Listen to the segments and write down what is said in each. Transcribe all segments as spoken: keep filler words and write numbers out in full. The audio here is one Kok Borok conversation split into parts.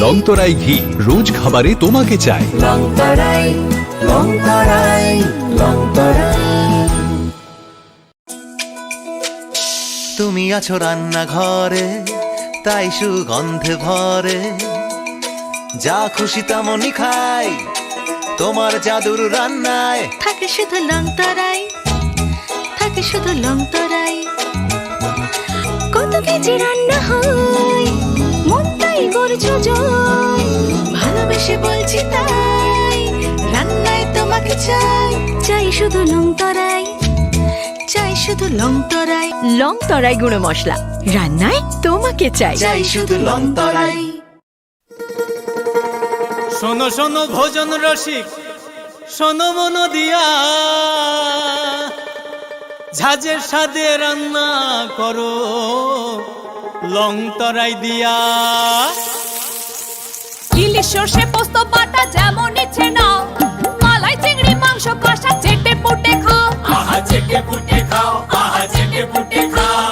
লংতরাই ঘি, রোজ খাবারে তোমাকে চাই। লংতরাই, লংতরাই, লংতরাই। তুমি আছো রান্নাঘরে, তাই সুগন্ধে ভরে। যা খুশি তেমনই খাই, তোমার জাদুর রান্নায়। থাকে শুধু লংতরাই, থাকে শুধু লংতরাই। কত কেজি রান্না হয়, মনটাই করছো জয়। ভালোবেসে বলছি তাই, রান্নায় তোমাকে চাই। চাই শুধু লংতরাই, চাই শুধু লংতরাই। লংতরাই গুঁড়ো মশলা, রান্নায় তোমাকে চাই। চাই শুধু লংতরাই। শোনো শোনো ভোজন রসিক, শোনো মন দিয়া, ঝাঁঝের স্বাদে রান্না করো লং তরাই দিয়া। ইলিশ সর্ষে পোস্ত বাটা যেমন ইচ্ছে নাও, মালাই চিংড়ি মাংস কষা চেটে পুটে খাও। আহা চেটে পুটে খাও, আহা চেটে পুটে খাও।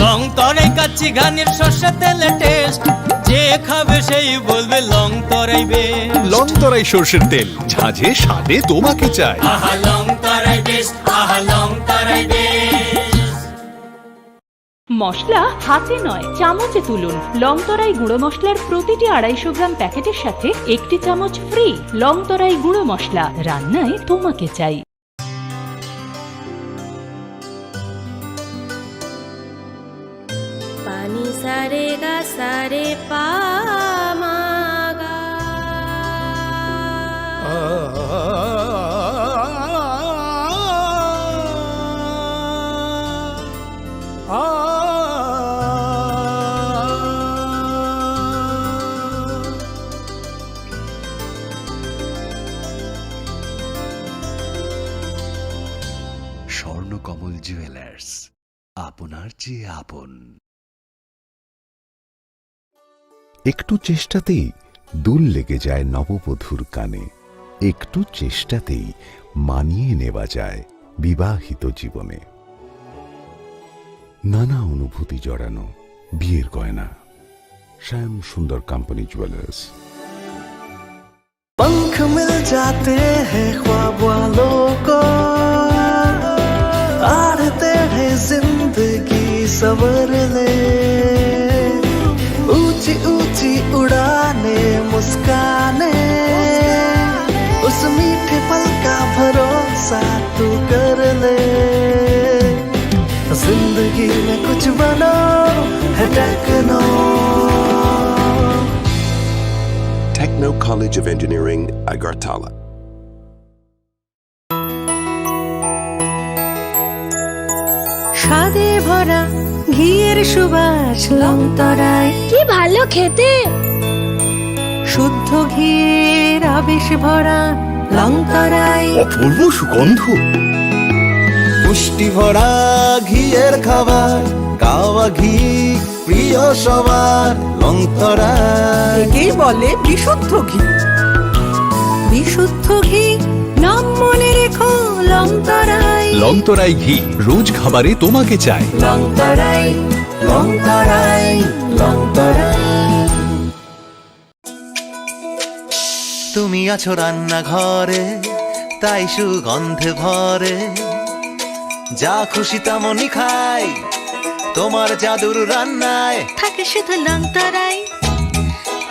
লং তরাই কাচ্চি ঘানির সর্ষে তেলে টেস্ট, যে খাবে সেই বলবে লং তরাই বেস্ট। লং তরাই সর্ষের তেল, ঝাঁঝে স্বাদে তোমাকে চাই। আহা লং তরাই বেস্ট, আহা লং তরাই বেস্ট। মশলা হাতে নয়, চামচে তুলুন। লং তরাই গুঁড়ো মশলার প্রতিটি আড়াইশো গ্রাম প্যাকেটের সাথে একটি চামচ ফ্রি। লং তরাই গুঁড়ো মশলা, রান্নায় তোমাকে চাই। Pani sare ga sare pa ma ga. Swarnakamal jewellers, আপনার চেয়ে আপন। একটু চেষ্টাতেই দুল লেগে যায় নববধূর কানে, একটু চেষ্টাতেই মানিয়ে নেওয়া যায় বিবাহিত জীবনে। নানা অনুভূতি জড়ানো বিয়ের গয়না। শ্যাম সুন্দর কোম্পানি জুয়েলার্স। पंख मिल जाते हैं ख्वाब वालों को, आड़ते हैं जिंदगी सवर ले। ऊंची ऊंची उड़ाने मुस्काने, उस मीठे पल का भरोसा तू कर ले। जिंदगी में कुछ बनो है techno. Techno College of Engineering, Agartala. স্বাদে ভরা ঘিয়ের সুবাস লং তরাই। কি ভালো খেতে! শুদ্ধ ঘিয়ের আবেশ ভরা লং তরাই। অপূর্ব সুগন্ধ। পুষ্টি ভরা ঘিয়ের খাবার, কাওয়া ঘি প্রিয় সবার লং তরাই। একেই বলে বিশুদ্ধ ঘি। বিশুদ্ধ ঘি, নাম মনে রেখো লং তরাই। লং তরাই ঘি, রোজ খাবারে তোমাকে চাই। লং তরাই, লং তরাই, লং তরাই। তুমি আছো রান্নাঘরে, তাই সুগন্ধে ভরে। যা খুশি তেমনই খাই, তোমার জাদুর রান্নায়। থাকে শুধু লং তরাই,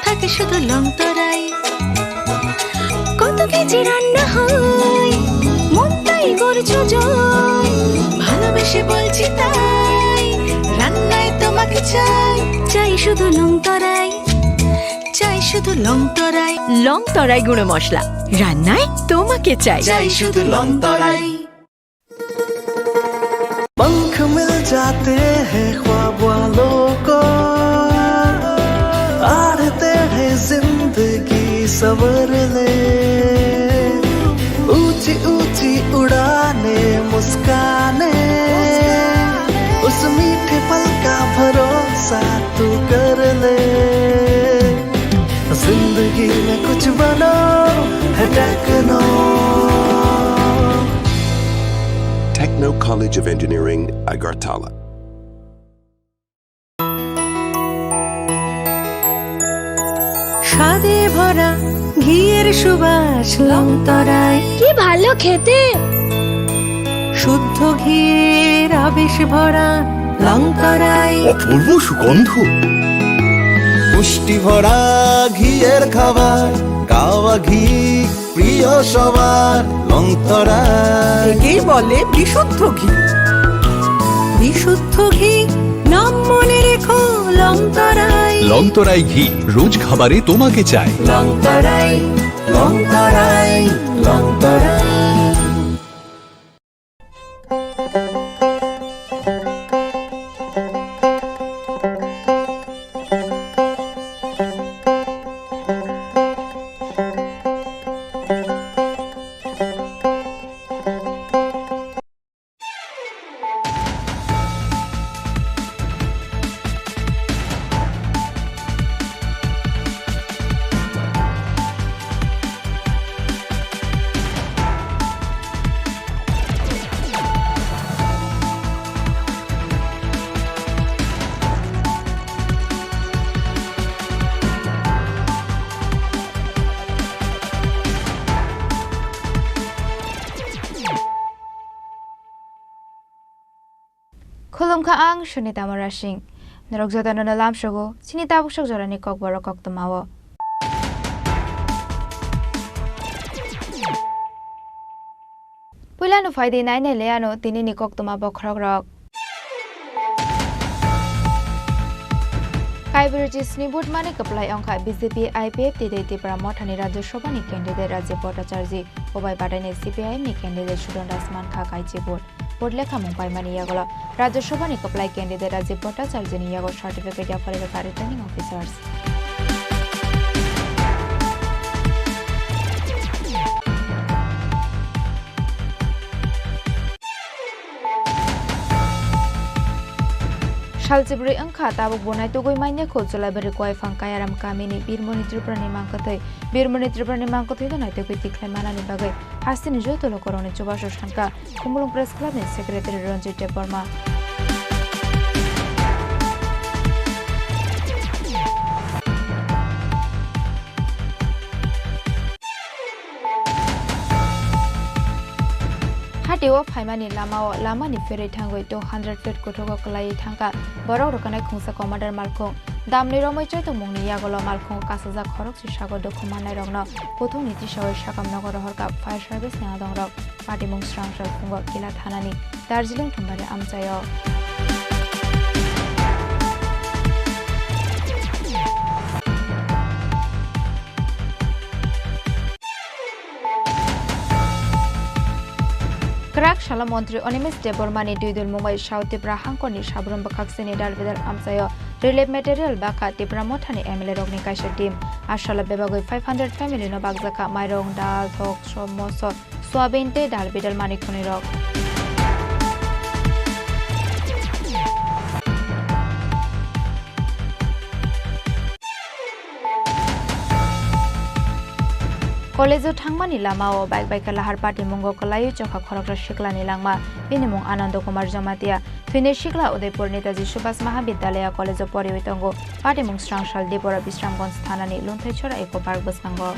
থাকে শুধু লং তরাই। কত কেজি রান্না হয়, মনটাই করছো জয়। ভালোবেসে বলছি তাই, রান্নায় তোমাকে চাই। চাই শুধু লং তরাই, চাই শুধু লং তরাই। লং তরাই গুঁড়ো মশলা, রান্নায় তোমাকে চাই। চাই শুধু লং তরাই। पंख मिल जाते हैं ख्वाब वालों को, आड़ते हैं जिंदगी सवर ले। ऊंची ऊंची उड़ाने मुस्काने, उस मीठे पल का भरोसा तू कर ले। जिंदगी में कुछ बनो है techno. Techno College of Engineering, Agartala. স্বাদে ভরা ঘিয়ের সুবাস লংতরাই। কি ভালো খেতে। শুদ্ধ ঘিয়ের আবেশ ভরা লংতরাই। অপূর্ব সুগন্ধ। পুষ্টি ভরা ঘিয়ের খাবার, কাওয়া ঘি প্রিয় সবার, লংতরাই। একেই বলে বিশুদ্ধ ঘি। বিশুদ্ধ ঘি, নাম মনে রেখো, লংতরাই। লংতরাই ঘি রোজ খাবারে তোমাকে চাই। লংতরাই, লংতরাই, লংতরাই। Khulumkha ang Sunita Murasing. Norok jotono no lamsogo chini tabuk sok jorani kokborok koktwmao. Puilano phaidi nainai le ano tinini koktwma bokhorokrok. Kaibriji sni vote mani kwplai wngkha B J P, I P F T tei Tipra Mothani Rajya Sabhani candidate Rajiv Bhattacharjee, obai badaini C P I M ni candidate Sudan Das mankha kaisi vote. Vote lekhamung paimani yagulo Rajya Sabhani kwplai candidate Rajiv Bhattacharjee ni yago certificate yapharwi rwkha Returning Officers. Sal chibrwi wngkha, tabuk bo naitugwi manya kho Chulaibari Koiphang Kayaram kamini Birmoni Tripurani mangkwthwi. Birmoni Tripurani mangkwthwino naitugwi tikhlai manani bagwi hasteni joto lokorokni chubachu sankha Khumulwng Press Club ni Secretary Ranjit Debbarma. Hatio phaimani lamao lamani pherwi thangwi two hundred feet kuthugo kwlaiwi thangkha borok rwkhanai khungsa commander malkhung. Damni romwi chaitokmungni yagulo malkhungo kasajak khorokse sago dukhu mannairokno kuthukni tisawi sakam nogo rohorkha fire service ni adongrok. Patimung srang srang phungo Kila thanani Darjeeling Thumbai amchaio. Kwrak salo montri Animesh Debbarmani dui dul mungbai South Tripura hangkorni sabrum bwkhaksini dal bidal amchaio relief material bakha Tipra Mothani M L A rokni kaisa team. A salo bebagwi five hundred family no bakjakha mairong, dal, thok, som, moso, soyabin tei dal bidal manwi khwnwi rok. College-o thangmani lamao bike bai khe lahar patimungo kwlaiwi chokha khoroksa siklani langma, bini mung Anando Kumar Jamatia. Thwinai sikla Udaipur Netaji Subhas Mahavidyalaya College-o poriwi tongo. Patimung srang sal Dibora Bisramganj thanani Lunthaichora Eco Park bwskango.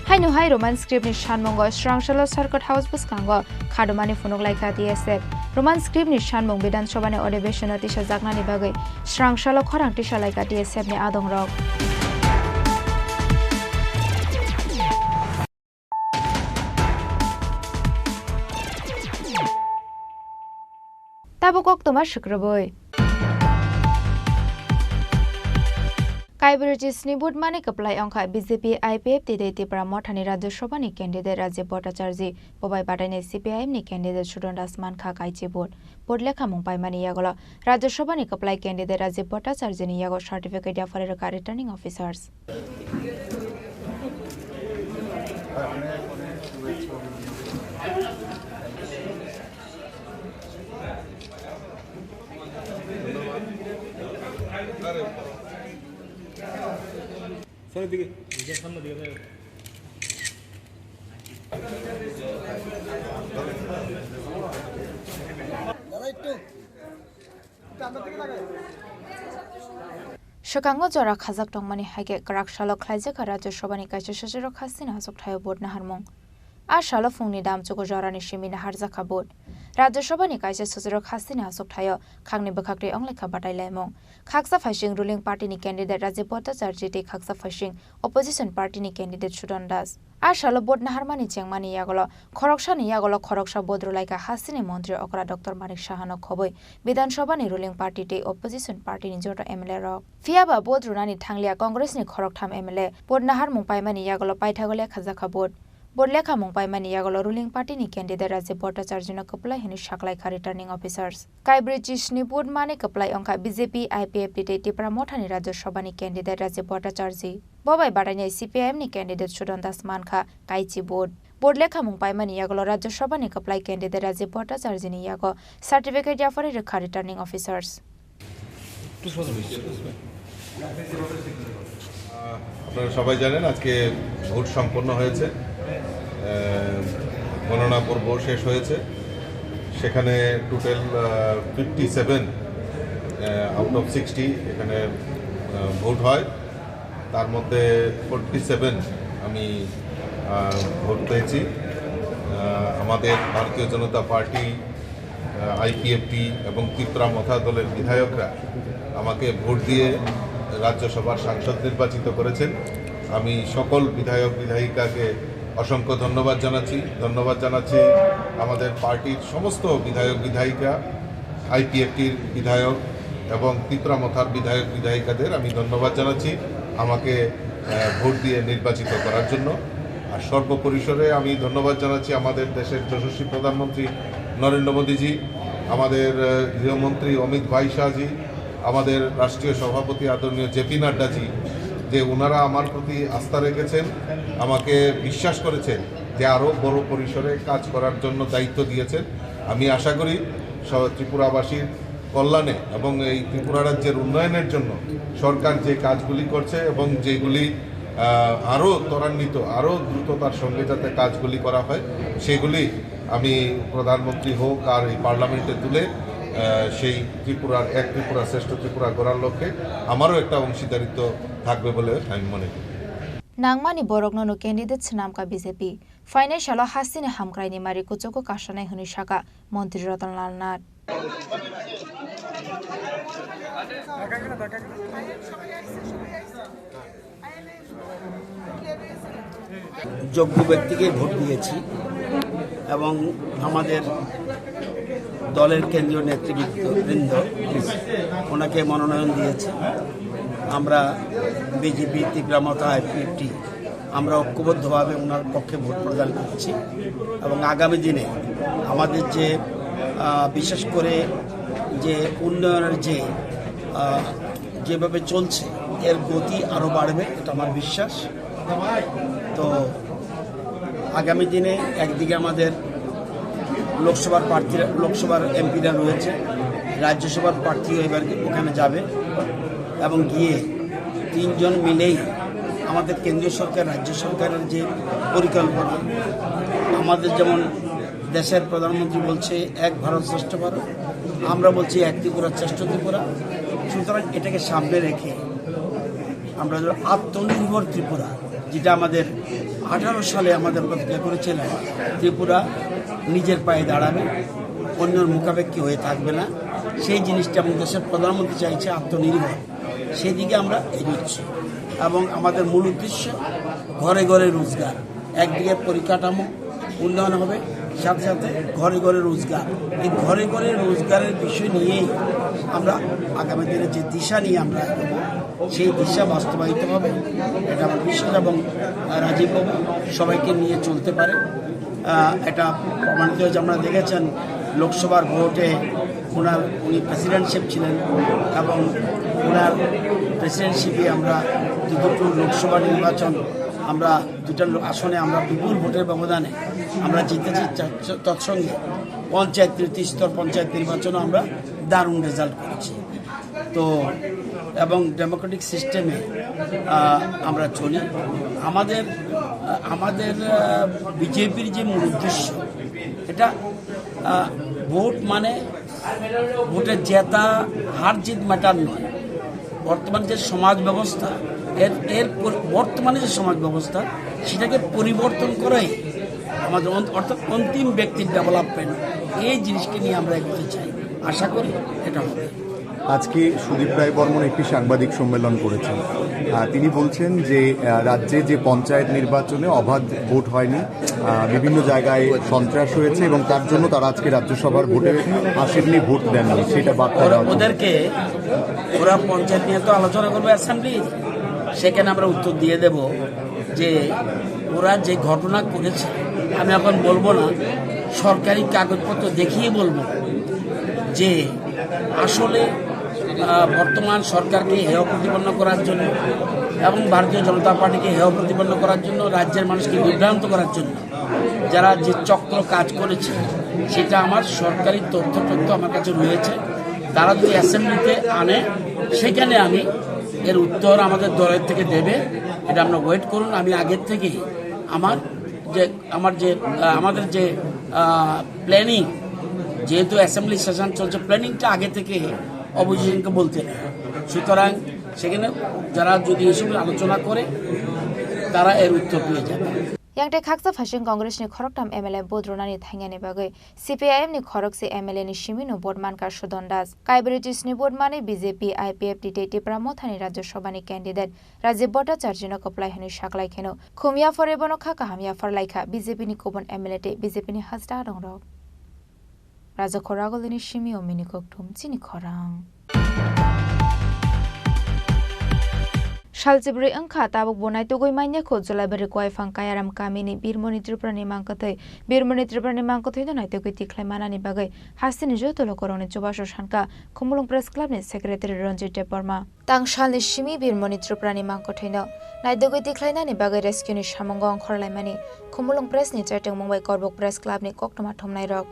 Haino hai Roman script ni sanmungo srang salo Circuit House bwskango khadumani phunuk laikha T S F. Roman script ni sanmung Bidhan Sabha ni adhibeshon o tisajaknani bagwi srang salo khorang tisa laikha T S F ni adongrok. Tabuk koktwma swkrwbwi. Kaibriji sni vote mani kwplai wngkha B J P, I P F T tei Tipra Mothani Rajya Sabhani candidate Rajiv Bhattacharjee, bobai badaini C P I M ni candidate Sudan Das mankha kaisi vote. Vote lekhamung paimani yagulo Rajya Sabhani kwplai candidate Rajiv Bhattacharjee ni yago certificate yapharwi rwkha Returning Officers. Sir, এদিকে। নিজের সামনে দিকে ভাই। Swkango jora khajak tongmani hai khe kwrak salo khlaijak kha Rajya Sabhani kaisa sachirok hasteni achukthai-o vote naharmung. A salo phungni damchugo jorani simi naharjak kha vote. Rajya Sabhani kaisa sachirok hasteni achukthai-o khakni bwkhaktwi onglaikha batai laimung. Khaksa phaising ruling party-ni candidate Rajiv Bhattacharjee tei khaksa phaising opposition party-ni candidate Sudan Das. A salo vote naharmani chengmani yagulo khoroksani yagulo khoroksa vote rwlaikha hasteni montri okra Doctor Manik Sahano khobwi Bidhan Sabhani ruling party tei opposition party-ni joto M L A rok. Phiyaba vote rwnani thangliya Congress-ni khoroktham M L A. Vote naharmung paimani yagulo paithago lekhajakha vote. Vote lekhamung paimani yagulo ruling party-ni candidate Rajiv Bhattacharjee-no kwplai hwnwi saklaikha returning officers. Kaibrwi chisni vote mani kwplai wngkha B J P, I P F T tei Tipra Mothani Rajya Sabhani candidate Rajiv Bhattacharjee. Bo bai badainai C P I M ni candidate Sudan Das mankha kaichi vote. Vote lekhamung paimani yagulo Rajya Sabhani kwplai candidate Rajiv Bhattacharjee ni yago certificate yapharwi rwkha returning officers. আহ, আপনারা সবাই জানেন আজকে ভোট সম্পন্ন হয়েছে। আহ, গণনা পর্ব শেষ হয়েছে। সেখানে total fifty seven out of sixty এখানে আহ, ভোট হয়। তার মধ্যে ফোরটি সেভেন আমি আহ, ভোট পেয়েছি। আহ, আমাদের ভারতীয় জনতা পার্টি, আইপিএফটি এবং তিপ্রা মথা দলের বিধায়করা আমাকে ভোট দিয়ে রাজ্যসভার সাংসদ নির্বাচিত করেছেন। আমি সকল বিধায়ক বিধায়িকাকে অসংখ্য ধন্যবাদ জানাচ্ছি। ধন্যবাদ জানাচ্ছি আমাদের পার্টির সমস্ত বিধায়ক বিধায়িকা, আইপিএফটির বিধায়ক এবং তিপ্রা মথার বিধায়ক বিধায়িকাদের আমি ধন্যবাদ জানাচ্ছি আমাকে আহ, ভোট দিয়ে নির্বাচিত করার জন্য। আর সর্বপরিসরে আমি ধন্যবাদ জানাচ্ছি আমাদের দেশের যশস্বী প্রধানমন্ত্রী নরেন্দ্র মোদীজি, আমাদের আহ, গৃহমন্ত্রী অমিত ভাই শাহজি, আমাদের রাষ্ট্রীয় সভাপতি আদরণীয় জেপি নাড্ডাজি, যে ওনারা আমার প্রতি আস্থা রেখেছেন, আমাকে বিশ্বাস করেছেন যে আরও বড় পরিসরে কাজ করার জন্য দায়িত্ব দিয়েছেন। আমি আশা করি স-, ত্রিপুরাবাসীর কল্যাণে এবং এই ত্রিপুরা রাজ্যের উন্নয়নের জন্য সরকার যে কাজগুলি করছে এবং যেগুলি, আহ, আরও ত্বরান্বিত, আরও দ্রুততার সঙ্গে যাতে কাজগুলি করা হয়, সেগুলি আমি প্রধানমন্ত্রী হোক আর এই পার্লামেন্টে তুলে, আহ, সেই ত্রিপুরার এক ত্রিপুরা শ্রেষ্ঠ ত্রিপুরা গড়ার লক্ষ্যে আমারও একটা অংশীদারিত্ব থাকবে বলে আমি মনে করি। Nangmani borokno no candidate swnamkha B J P. Phainai salo hasteni hamkraini mari kuchugo kasanai hwnwi sakha Montri Ratan Lal Nath. যোগ্য ব্যক্তিকে ভোট দিয়েছি এবং আমাদের দলের কেন্দ্রীয় নেতৃবৃন্দ ওনাকে মনোনয়ন দিয়েছে। আমরা বিজেপি, তিপ্রা মথা, আইপিএফটি, আমরা ঐক্যবদ্ধভাবে ওনার পক্ষে ভোট প্রদান করছি এবং আগামী দিনে আমাদের যে, আহ, বিশেষ করে যে উন্নয়নের যে, আহ, যেভাবে চলছে, এর গতি আরও বাড়বে, এটা আমার বিশ্বাস। তো আগামী দিনে একদিকে আমাদের লোকসভার প্রার্থীরা, লোকসভার এমপিরা রয়েছে, রাজ্যসভার প্রার্থীও এবার ওখানে যাবে এবং গিয়ে তিনজন মিলেই আমাদের কেন্দ্রীয় সরকার, রাজ্য সরকারের যে পরিকল্পনা, আমাদের যেমন দেশের প্রধানমন্ত্রী বলছে এক ভারত শ্রেষ্ঠ ভারত, আমরা বলছি এক ত্রিপুরা শ্রেষ্ঠ ত্রিপুরা। সুতরাং এটাকে সামনে রেখে আমরা যেন আত্মনির্ভর ত্রিপুরা, যেটা আমাদের আঠারো সালে আমাদের প্রতিজ্ঞা করেছিলেন, ত্রিপুরা নিজের পায়ে দাঁড়াবে, অন্যের মুখাপেক্ষী হয়ে থাকবে না, সেই জিনিসটা এবং দেশের প্রধানমন্ত্রী চাইছে আত্মনির্ভর, সেদিকে আমরা এগোচ্ছি। এবং আমাদের মূল উদ্দেশ্য ঘরে ঘরে রোজগার, একদিকে পরিকাঠামো উন্নয়ন হবে, সাথে সাথে ঘরে ঘরে রোজগার। এই ঘরে ঘরে রোজগারের বিষয় নিয়েই আমরা আগামী দিনে যে দিশা নিয়ে আমরা এগোবো, সেই দিশা বাস্তবায়িত হবে। এটা আমার বিশ্বাস এবং, আহ, রাজীব বাবু সবাইকে নিয়ে চলতে পারে। আহ, এটা প্রমাণিত হয়েছে। আপনারা দেখেছেন লোকসভার ভোটে ওনার, উনি প্রেসিডেন্টশিপ ছিলেন এবং ওনার প্রেসিডেন্টশিপে আমরা দুটো লোকসভা নির্বাচন, আমরা দুটো লো-, আসনে আমরা বিপুল ভোটের ব্যবধানে আমরা জিতেছি। তা-, তৎসঙ্গে পঞ্চায়েত, ত্রিস্তর পঞ্চায়েত নির্বাচনও আমরা দারুণ রেজাল্ট করেছি। তো এবং ডেমোক্রেটিক সিস্টেমে, আহ, আমরা চলি। আমাদের, আহ, আমাদের, আহ, বিজেপির যে মূল উদ্দেশ্য, এটা, আহ, ভোট মানে ভোটে জেতা হার জিত ম্যাটার নয়। বর্তমান যে সমাজ ব্যবস্থা, এর এর পর- বর্তমানে যে সমাজ ব্যবস্থা, সেটাকে পরিবর্তন করাই আমাদের অন- অর্থাৎ অন্তিম ব্যক্তির ডেভেলপমেন্ট, এই জিনিসকে নিয়ে আমরা এগোতে চাই। আশা করি এটা হবে। আজকে সুদীপ রায় বর্মন একটি সাংবাদিক সম্মেলন করেছেন। আহ, তিনি বলছেন যে আহ, রাজ্যে যে পঞ্চায়েত নির্বাচনে অবাধ ভোট হয়নি, আহ, বিভিন্ন জায়গায় সন্ত্রাস হয়েছে এবং তার জন্য তারা আজকে রাজ্যসভার ভোটে আসেননি, ভোট দেননি, সেটা বার্তা ওরা দেওয়া হচ্ছে। ওদেরকে ওরা পঞ্চায়েত নিয়ে তো আলোচনা করবে অ্যাসেম্বলি, সেখানে আমরা উত্তর দিয়ে দেব যে ওরা যে ঘটনা করেছে, আমি এখন বলবো না, সরকারি কাগজপত্র দেখিয়ে বলবো যে আসলে আহ, বর্তমান সরকারকে হেয় প্রতিপন্ন করার জন্য এবং ভারতীয় জনতা পার্টিকে হেয় প্রতিপন্ন করার জন্য, রাজ্যের মানুষকে বিভ্রান্ত করার জন্য যারা যে চক্র কাজ করেছে, সেটা আমার সরকারি তথ্য তথ্য আমার কাছে রয়েছে। তারা যদি অ্যাসেম্বলিতে আনে, সেখানে আমি এর উত্তর আমাদের দলের থেকে দেবে। এটা আমরা ওয়েট করুন। আমি আগের থেকেই আমার যে আমার যে আহ, আমাদের যে প্ল্যানিং, যেহেতু অ্যাসেম্বলি সেশন চলছে, প্ল্যানিংটা আগে থেকে অপোজিশনকে বলতে নেই। সুতরাং সেখানে যারা যদি এসব আলোচনা করে, তারা এর উত্তর পেয়ে যাবে। Yang tei khaksa phaising Congress ni khoroktham M L A vote rwnani thangnani bagwi C P I M ni khorokse M L A ni simi no vote mankha Sudon Das. Kaibrwi tisni vote manwi B J P, I P F T tei Tipra Motha ni Rajya Sabha ni candidate Rajiv Bhattacharjino kwplai hwnwi saklai kheno, khum yaphar ebono kha kaham yaphar lai kha B J P ni kubun M L A tei B J P ni hasta rongrok. Raja Khoragulini simio mini kokthum chini khorang. Salchibrwi wngkha, tabuk bo naitugwi manya kho, Jolaibari Koiphang Kayaram kamini Birmoni Tripurani mangkwthwi. Birmoni Tripurani mangkwthwino naitugwi tikhlai manani bagwi hasteni joto lokorokni chubachu sankha Khumulwng Press Clubni Secretary Ranjit Debbarma. Tang salni simi Birmoni Tripurani mangkwthwino naitugwi tikhlainani bagwi rescue-ni samungo ongkhorlaimani Khumulwng Press-ni chaitongmung bai Korbuk Press Club-ni koktwma thumnairok.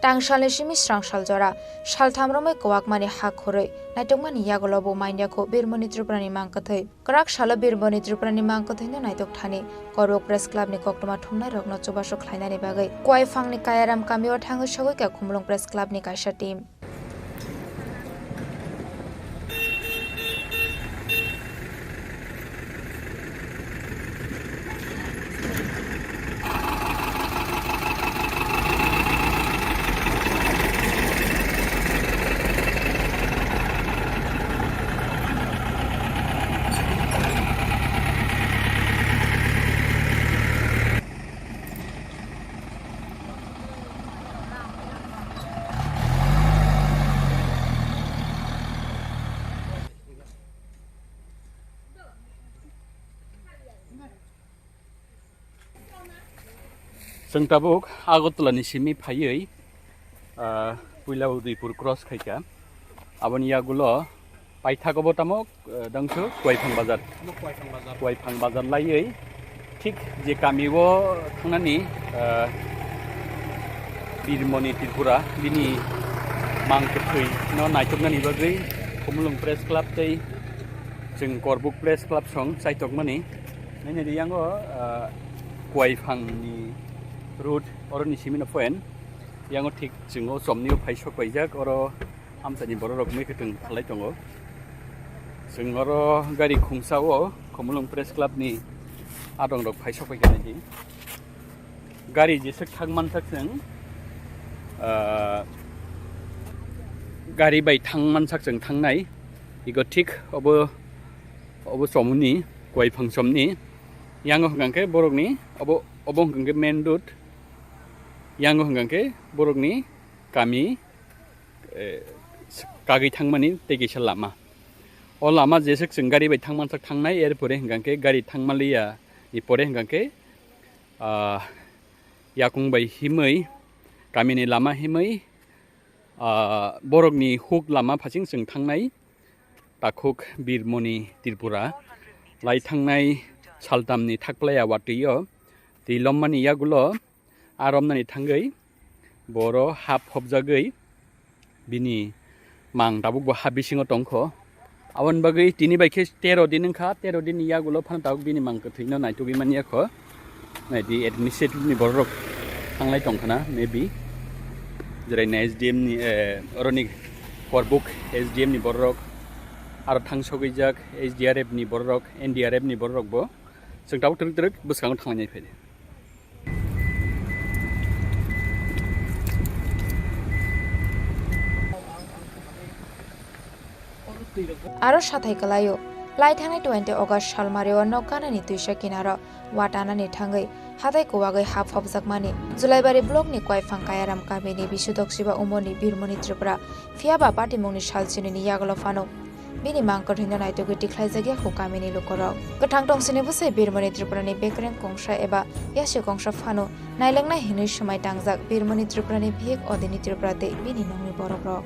Tang salni simi srang sal jora, saltham romwi kwbakmani ha khurwi naitukmani yagulo bo manya kho Birmoni Tripurani mangkwthwi. Kwrak salo Birmoni Tripurani mangkwthwino naituk thani Korbuk Press Club-ni koktwma thumnairokno chubachu khlainani bagwi Koiphangni Kayaram kamio thangwi sogwi kha Khumulwng Press Club-ni kaisa team. Chwng tabuk Agartala ni simi phaiwi, ah, puila Udaipur cross khaikha. Aboni yagulo paithago bo tamo, ah, dangso Kuaiphan bazar. Kuaiphan bazar laiwi thik je kami o thangnani, ah, Birmoni Tripura bini mang kwthwi no naituknani bagwi Khumulwng Press Club tei chwng Korbuk Press Club song chaitokmani. Nini riyango, ah, Kuaiphang ni road oro ni simi no point. Yango thik chwng o chomni o phai sok paijak, oro amchani borok rok mui kwtwng phalai tongo. Chwng oro gari khungsa o Khumulwng Press Club ni adong rok phai sok paikha nai di. Gari jeswk thang mansak chwng, ah, gari bai thang mansak chwng thangnai. Ego thik obo, obo chomni, Kuaiphang chomni. Yango hwnkha khe borokni obo, obo hwnkha khe main road. Yango hwnkha khe borokni kami, eh, kagwi thangmani tei kisa lama. O lama jeswk chwng gari bai thangmansak thangnai, er pore hwnkha khe gari thangmaliya ni pore hwnkha khe, ah, yakung bai himwi, kamini lama himwi, ah, borokni huk lama phasing chwng thangnai. Takhuk Birmoni Tripura lai thangnai saltamni thakplaya watwi o twi lommani yagulo a romnani thangwi boro hap hopjagwi bini mang tabukbo ha bisingo tongkho. Aboni bagwi tini bai khe tero din wngkha, tero dinni yagulo phano tabuk bini mang kwthwino naitugwi manya kho. Naidi administrative ni bororok thanglai tongkhana maybe. Jerai na S D M ni, eh, oroni Korbuk S D M ni borok, aro thang sogwijak S D R F ni borok, N D R F ni borok bo. Chwng tabuk twrwk twrwk bwskango thanglai nai phai. Aro sathai kwlaio, lai thangnai twenty August salmario nok ganani twisa kinaro watanani thangwi hatai kuwagwi ha phobjakmani Julaibari blockni Koiphang Kayaram kamini Bisudok Siba umorni Birmoni Tripura, phiyaba patimungni salchinini yagulo phano bini mang kwthwino naitugwi tikhlaijakya khu kamini lukurok. Kwthang tongsini bwsai Birmoni Tripurani bekreng kongsa eba yasi kongsa phano nailengnai hinwi swmai tangjak Birmoni Tripurani bihik Odini Tripura tei bini nokni borokrok.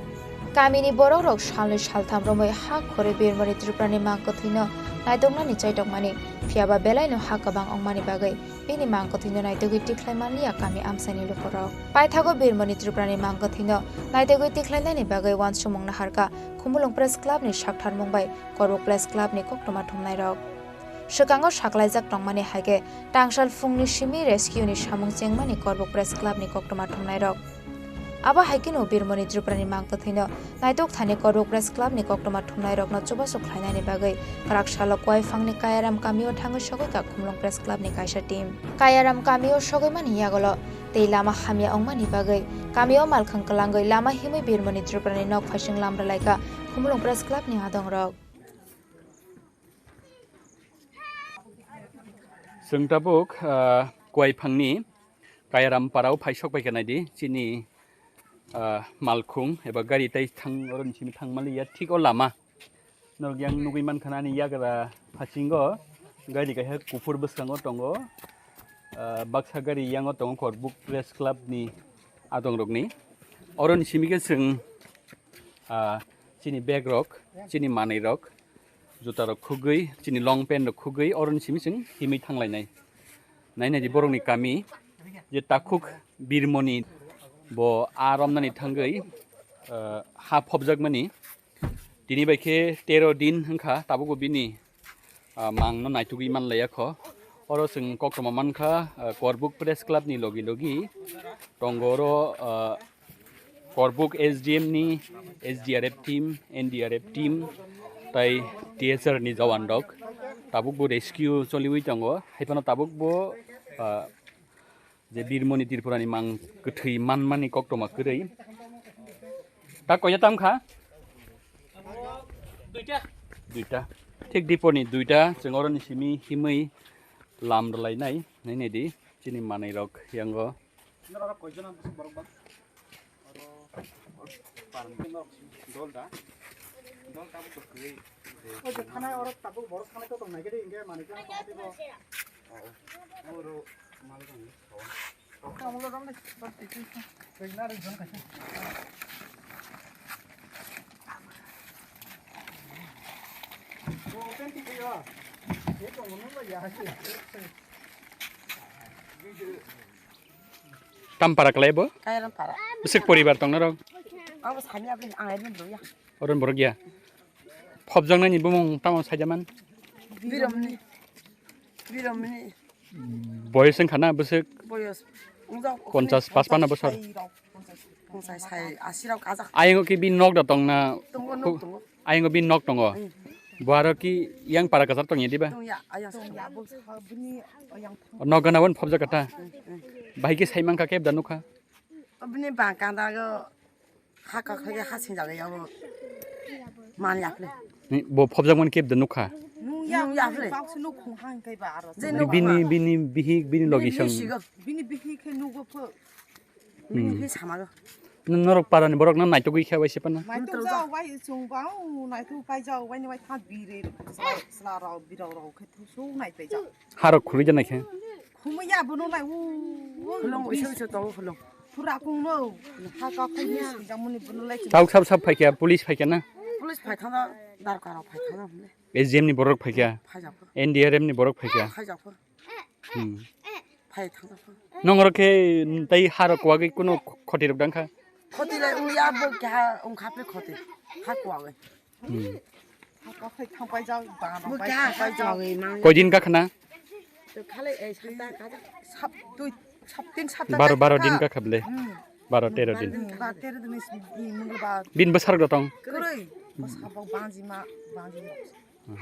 Kamini borokrok salnwi saltham romwi ha khorwi Birmoni Tripurani mang kwthwino naituknani chaitokmani, phiyaba belaino ha kwbang wngmani bagwi bini mang kwthwino naitugwi tikhlai manliya kami amchaini lukurok. Paithago Birmoni Tripurani mang kwthwino naitugwi tikhlainani bagwi uansukmung naharkha Khumulwng Press Clubni saktharmung bai Korbuk Press Clubni koktwma thumnairok. Swkango saklaijak tongmani hai khe tangsal phungni simi rescue-ni samung chengmani Korbuk Press Clubni koktwma thumnairok. Abo hai kheno Birmoni Tripurani mang kwthwino naituk thani Korbuk Press Clubni koktwma thumnairokno chubachu khlainani bagwi kwrak salo Koiphangni Kayaram kamio thangwi sogwi kha Khumulwng Press Clubni kaisa team. Kayaram kamio sogwi mani yagulo tei lama hamya wngmani bagwi kamio malkhang kwlangwi lama himwi Birmoni Tripurani nok phaising lamrwlaikha Khumulwng Press Clubni adongrok. Chwng tabuk, ah, Koiphangni Kayaram parao phai sok pai kha naidi, chini, ah, malkhung eba gari tai thang, oroni simi thang maliya, thik o lama. Norok yang nugwi mankha ani yagra phasingo gari kaisa kuphur bwskango tongo, ah, baksa gari yango tongo Korbuk Press Club ni adongrokni. Oroni simi khe chwng, ah, chini bag rok, chini manwi rok, juta rok khugwi, chini long pant rok khugwi, oroni simi chwng himwi thanglainai. Nainai di borokni kami je takhuk Birmoni bo a romnani thangwi, ah, ha phobjakmani. Tini bai khe tero din wngkha, tabukbo bini, ah, mangno naitugwi manlaiya kho. Oro chwng koktwma mankha, ah, Korbuk Press Club ni logi logi tongo oro, ah, Korbuk S D M ni S D R F team, N D R F team, tai T S R ni jawan rok tabukbo rescue choliwi tongo. Haiphano tabukbo, ah, je Birmoni Tripurani mang kwthwi manmani koktwma kwrwi. Ta koya tam kha? Duita. Thik diponi duita, chwng oroni simi himwi lam rwlainai, nainai di, chini manwi rok yango. Oro parang dol da. Dol tabuk to kwrwi. O je thanai oro tabuk borok thanai to tong nai khe de, india manwi khe tong tei bo. Oro malik ang. Tamo lo dong de. Tor tei tei. Koi na re jon kaisa. Bo open ti yo. Ye tong no lo ya. Tam para kalai bo? Kairam para. Bisik poribar tong norok? Ang bo sami abri ang ai dun ya. Oron borok ya. Phobjak nani bumung tamo sajaman? Biromni. Biromni. Boyos wngkha na bisik? Boyos. Ponchas, paspana bosor. Ponchas sai, asi rok kajak. Ayang ki bi nok da tong na? Tongo, nok tongo. Ayang bi nok tongo. Hmm. Bo aro ki yang para kasar tong ya diba? Tong ya, ayang. Nok gana won phobjak kata. Hmm, hmm. Bahai ki sai mangka kep da nukha? Bini bangkang dago ha kakhai ha singjagwi abo man yaphle. Ni bo phobjak man kep da nukha. Nung yaphle. Bini, bini bihik, bini logi sang. Bini bihik khe nugo pho. Bini hi samago. Norok parani borok no naitugwi khe waise pana. Naituk jao wai chung bang naituk pai jao wai ni wai tha bire sla rao birao rao khe thusu nai pai jao. Harok khurui janai khe. Khumui ya bono lai u. Khulung isu isu tongo khulung. Pura kung no. Ha ka khumui si jamuni bono lai. Tauk sab sab phaikya, police phaikya na? Police phaithang da darkar rok phaithang da. S D M ni borok phaikya. Phaijakho. N D R F ni borok phaikya. Phaijakho. Hmm. Phaithang da. Nong rok khe tai harok wagwi kuno khoti rok dangkha. Khoti lai ungya bo kha ungkha pe khoti. Ha kwagwi. Hmm. Koidin kakhna? Baro, baro din kakha bwle. Baro tero din. Hmm, ba tero din is-, i mungla ba. Bin bwsarok da tong? Kwrwi. Bwsa bo bangjima, bangjima. Hmm.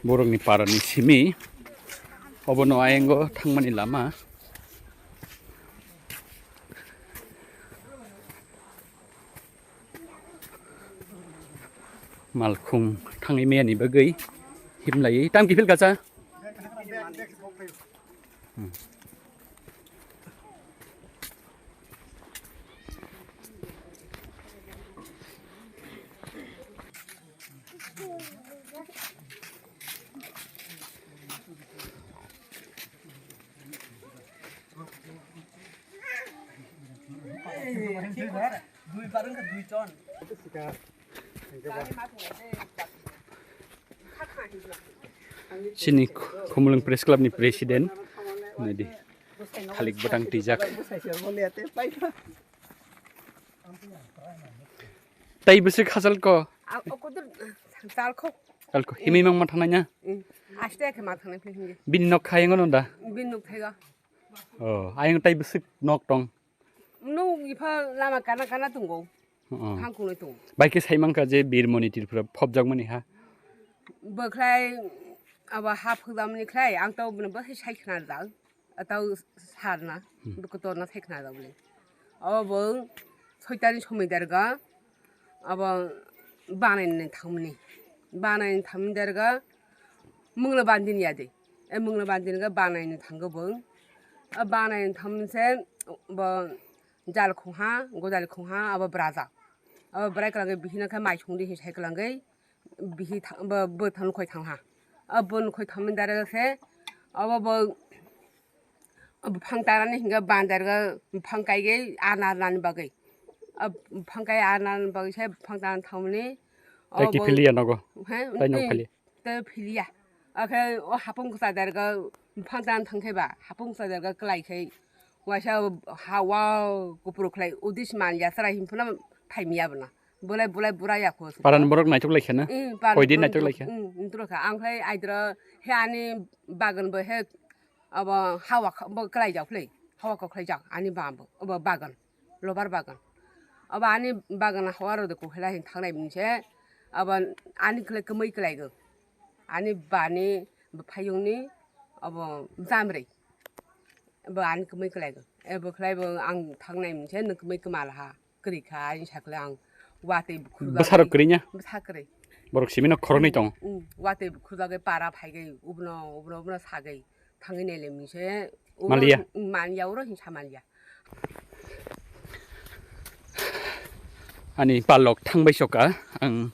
Borokni parani simi obono ayango thangmani lama. Malkhung thangwi miyani bagwi himlaiwi tam kiphil kacha. Hmm. Chini Khumulwng Press Club ni President, naidi, thalik bwtang twijak. Tai bwswk hachal ko? Chal ko. Himwi mangma thangnai na? Aste khe ma thangnai phai hingi. Bini nok khayango no da? Bini nok thaiga. Oh, ayang tai bwswk nok tong. Nuk ipha lama kana kana tongo. Oh. Hangkungnwi tongo. Bai khe sai mankha je Birmoni Tripura phobjakmani ha. Bwkhlai abo ha phobjakmani khlai ang to bini bwkhe sai khna jak. Atau sarna, hmm, bwkhe torna sai khna jak bini. Abo bo soitani somoi derga abo banaini thangmani. Banaini thangmani derga mungla bandini yadi. E mungla bandini ga banaini thango bo. A banaini thangmani se bo jal khungha, godal khungha, abo braja. Abo brai kwlangwi bihino khe mai songdi hinwi sai kwlangwi bihi tha-, bo, bo thang khoi thangha. Abo bo khoi thangmani dara se abo bo, abo phang tanani hinga bandar ga phang kai ge ana nani bagwi. Abo phang kai ana nani bagwi se phang tan thangmani. Abo tai bo kiphiliya nogo. He? Tai nok philiya. Tei philiya. Akhe o hapung kwchai derga buphang tan thang khe ba, hapung kwchai derga kwlai khai waisa hawa kupru khlai udis man ya chwrai himphano phaimiya bwna. Bulai bulai bura ya kho. Paran borok naitok lai kha na? Koi din naitok lai kha? Naitok lai kha. Ang khlai aidro he ani bagan bo he abo hawa kha-, bo kwlai jak khlai. Hawa kha khlai jak ani bam bo, abo bagan. Lobar bagan. Abo ani bagan hawaro de kuhela hin thangnai mungse abo ani kle kwmwi kwlaigo. Ani bani bwphayungni abo jamrei. Abo ani kwmwi kwlaigo. Ebo khlaibo ang thangnai mungse nwng kwmwi kwmal ha. Kwrwi kha ani sakle ang watwi bukhur bwsarok kwrwi nya? Bwsa kwrwi. Borok simino khoroknwi tongo. Watwi bukhur bagwi para phaigai ubno ubno ubno sagai. Thangwi naile mungse uro maliya. Manya uro hinsa maliya. Ani palok thangbai soka ang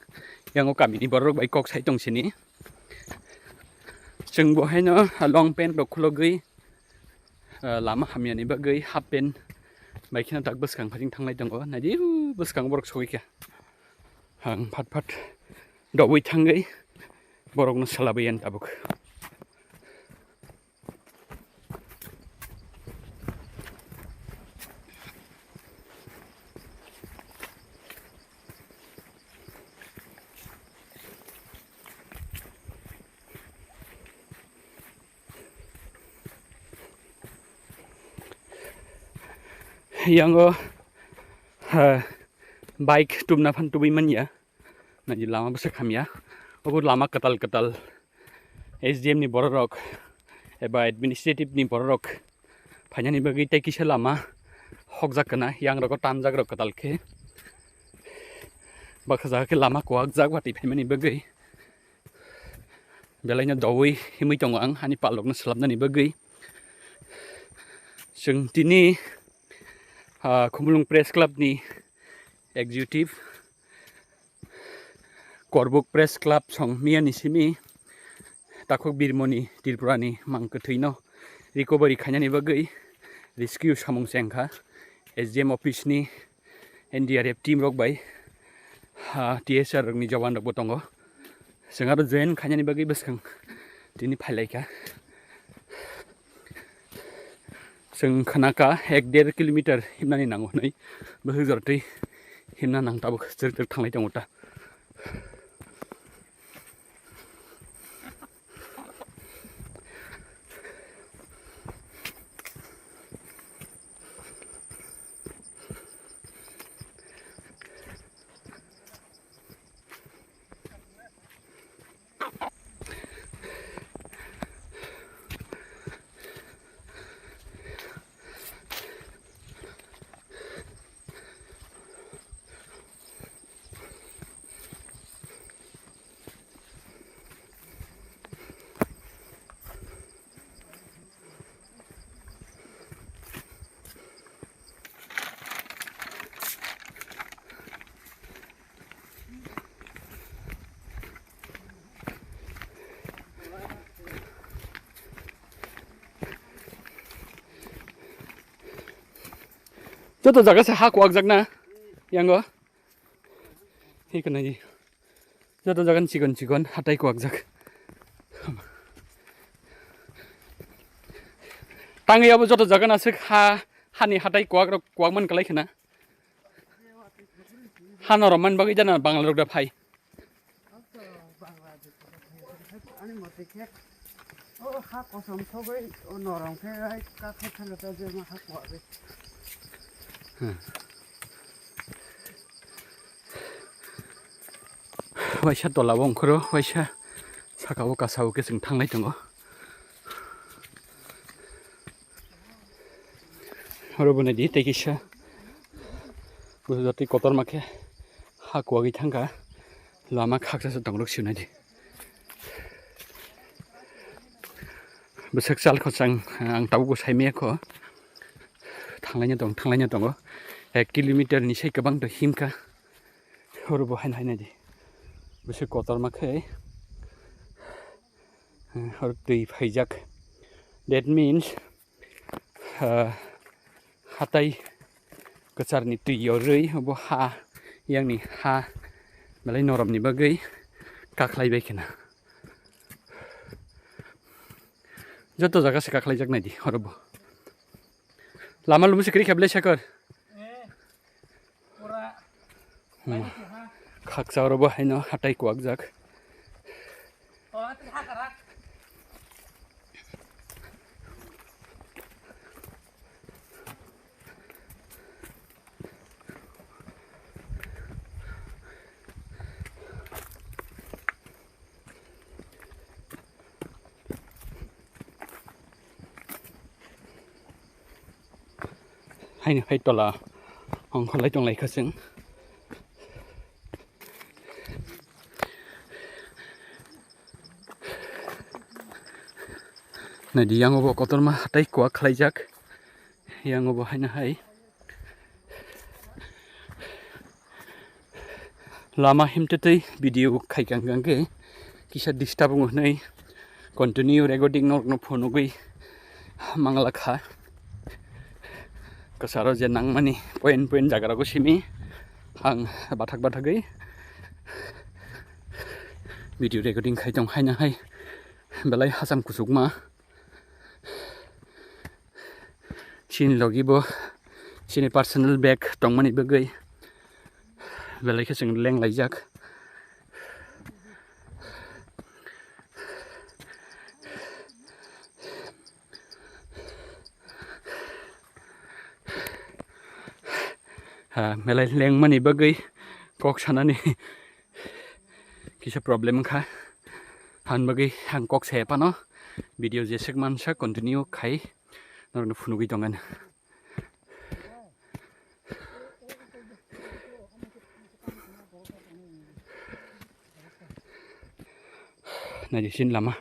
yango kamini borok bai kok sai tong sini. Chwng bo haino long pant rok khulogwi, ah, lama hamyani bagwi half pant bai kheno tak bwskang phajing thanglai tongo. Naidi bwskang borok sogwi kha. Ang phat phat dogwi thangwi borokno salabwi yan tabuk. Yango, ha, bike tubna phan tubui manya. Naidi lama bwswk hamya. Obo lama kwtal kwtal S D M ni bororok eba administrative ni bororok phainani bagwi tei kisa lama hokjak kana, yang rogo tanjak rok kwtal khe. Baksa jaga khe lama kuwak jak watwi phaimani bagwi. Belaino dowui himwi tongo ang ani palokno swlapnani bagwi. Chwng tini, ah, Khumulwng Press Club ni executive Korbuk Press Club song miyani simi takhuk Birmoni Tripurani mang kwthwino recovery khainani bagwi rescue samung se wngkha. S D M office ni N D R F team rok bai, ha, T S R rokni jowan rokbo tongo. Chwng aro join khainani bagwi bwskang tini phailaikha. Chwng khnakha ek der kilometer himnani nango hwnwi, bwswk jora twi himna nang tabuk chwrwk chwrwk thanglai tongo ta. Joto jaga se ha kuwak jak na yango. Hi kwnai di. Joto jagan chikon chikon hatai kuwak jak. Tangwi abo joto jagan aswk ha, hani hatai kuwak rok kuwak man kwlai khna. Hano romani bagwi jana Bangal rok da phai. Ani mote khe, o ha kosom sogwi, o norom khe, ai ka khe thangwi ta je ma ha kuwagwi. Waisa tola o ongkhoro, waisa saka o kasa o khe chwng thanglai tongo. Oro bo naidi tei kisa bwsajatwi kotorma khe ha kuwagwi thangkha, lama khaksa se tongrok sio naidi. Bwswk chal khosang ang tabukbo saimaya kho, thanglaina tong thanglaina tongo, ek kilometer ni sai kwbang to himkha. Oro bo haino hai naidi bwswk kotorma khe, oro twi phaijak, that means, ah, hatai kwcharni twi yorwi obo ha, yangni ha belai noromni bagwi kakhlai bai khna. Joto jaga se kakhlaijak naidi oro bo. Lama lumo se kwrwi kha belai sakor. Hmm. Khaksa oro bo haino hatai kuwak jak. Haini hai tola ongkholai tonglai kha chwng. Naidi, yang obo kotorma hatai kuwak khlaijak. Yang obo haino hai. Lama himtwi twi video khaikha hwnkhe kisa disturb wngo hwnwi continue recording norokno phunugwi manglakha. Kwcharo je nangmani point point jagarogo simi ang bathak bathagwi video recording khai tong haino hai belai hacham kuchukma. Chini logi bo chini personal bag tongmani bagwi belai khe chwng lenglaijak. Ha, belai lengmani bagwi kok sanani kisa problem wngkha. Hani bagwi ang kok saya phano video jeswk mansa continue khai norokno phunugwi tongani. Naidi chini lama.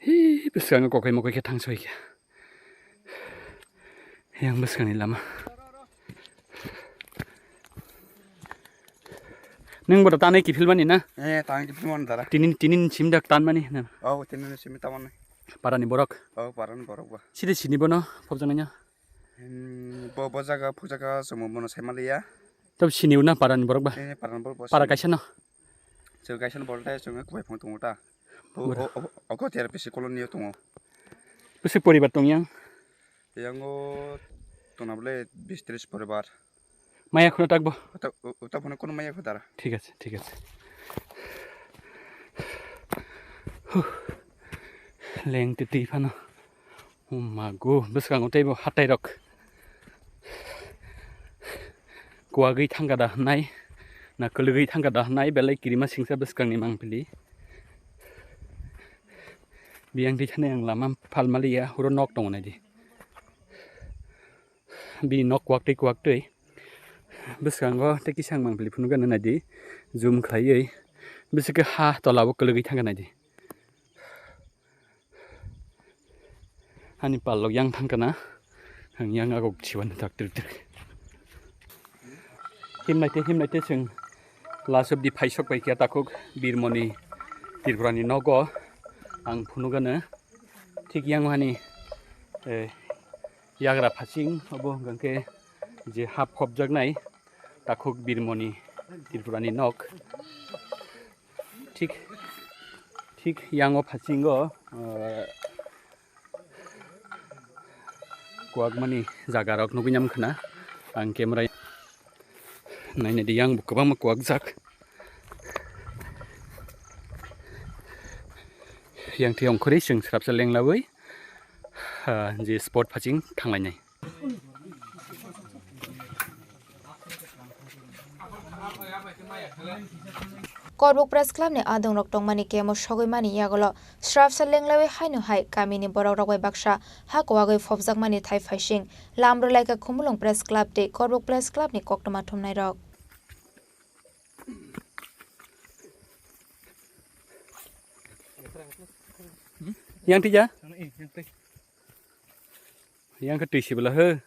Hi, bwskango kokai mokai khe thang soi khe. Yang bwskangni lama. Nwng bo tanai kiphilmani na? Eh, tanai kiphilmani dara. Tinin, tinin simdak tanmani na? Oh, tinin simi tamani. Parani borok? Oh, parani borok ba. Sidi sini bono, phobjaknaino? Hmm, bo, bo jaga, phobjaka, chwngbo bono saimaliya. Tab sini na parani borok ba? Eh, parani borok ba. Para kaisa no? Chwng kaisa no borok tei chwng kwbai phone tongo ta. O, Bura. O, o, o, Kotiar P C colony o tongo. Bisi poribar tong yang? Yango tongna bole bis tris poribar. Maya khuna takbo? Uta, u-, uta phone kono maya khudara. Thik ase, thik ase. Huh. Leng twi twi phano. Oh mago, bwskango teibo hatai rok. Kuwagwi thangkha da hwnai, na kwlwgwi thangkha da hwnai, belai kirima singsa bwskangni mangpili. Biyang twi thani ang lama phalmaliya, huro nok tongo naidi. Bini nok kuwaktwi kuwaktwi. Bwskango tei kisa ang mangpili phunukgana naidi, zoom khlaiwi. Bwswk khe ha tolabo kwlwgwi thangkha naidi. Ani palok yang thang kana, ang yang agok chiban tak trik trik. Himnai te, himnai te chwng last of the phaisok pai kya takhuk Birmoni Tripura ni nogo ang phunugano thik yang hani, eh, yagra phasing obo hwnkhe je hap khopjaknai takhuk Birmoni Tripura ni nok. Thik, thik yango phasingo, ah, kuwakmani jaga rok nugui nang khna. Ang camera naina di yang bo kwbangma kuwak jak. Yang thiyong khuri chwng srapsa lenglawi, ah, je spot phasing thanglainai. Korbuk Press Club ni adongrok tongmani camp o sogwi mani yagulo srapsa lenglawi haino hai kamini borok rok bai baksa ha kwagwi phobjakmani thai phaising lam rwlaikha Khumulwng Press Club tei Korbuk Press Club ni koktwma thumnairok. Yang tija? Yang ke tui sibla he.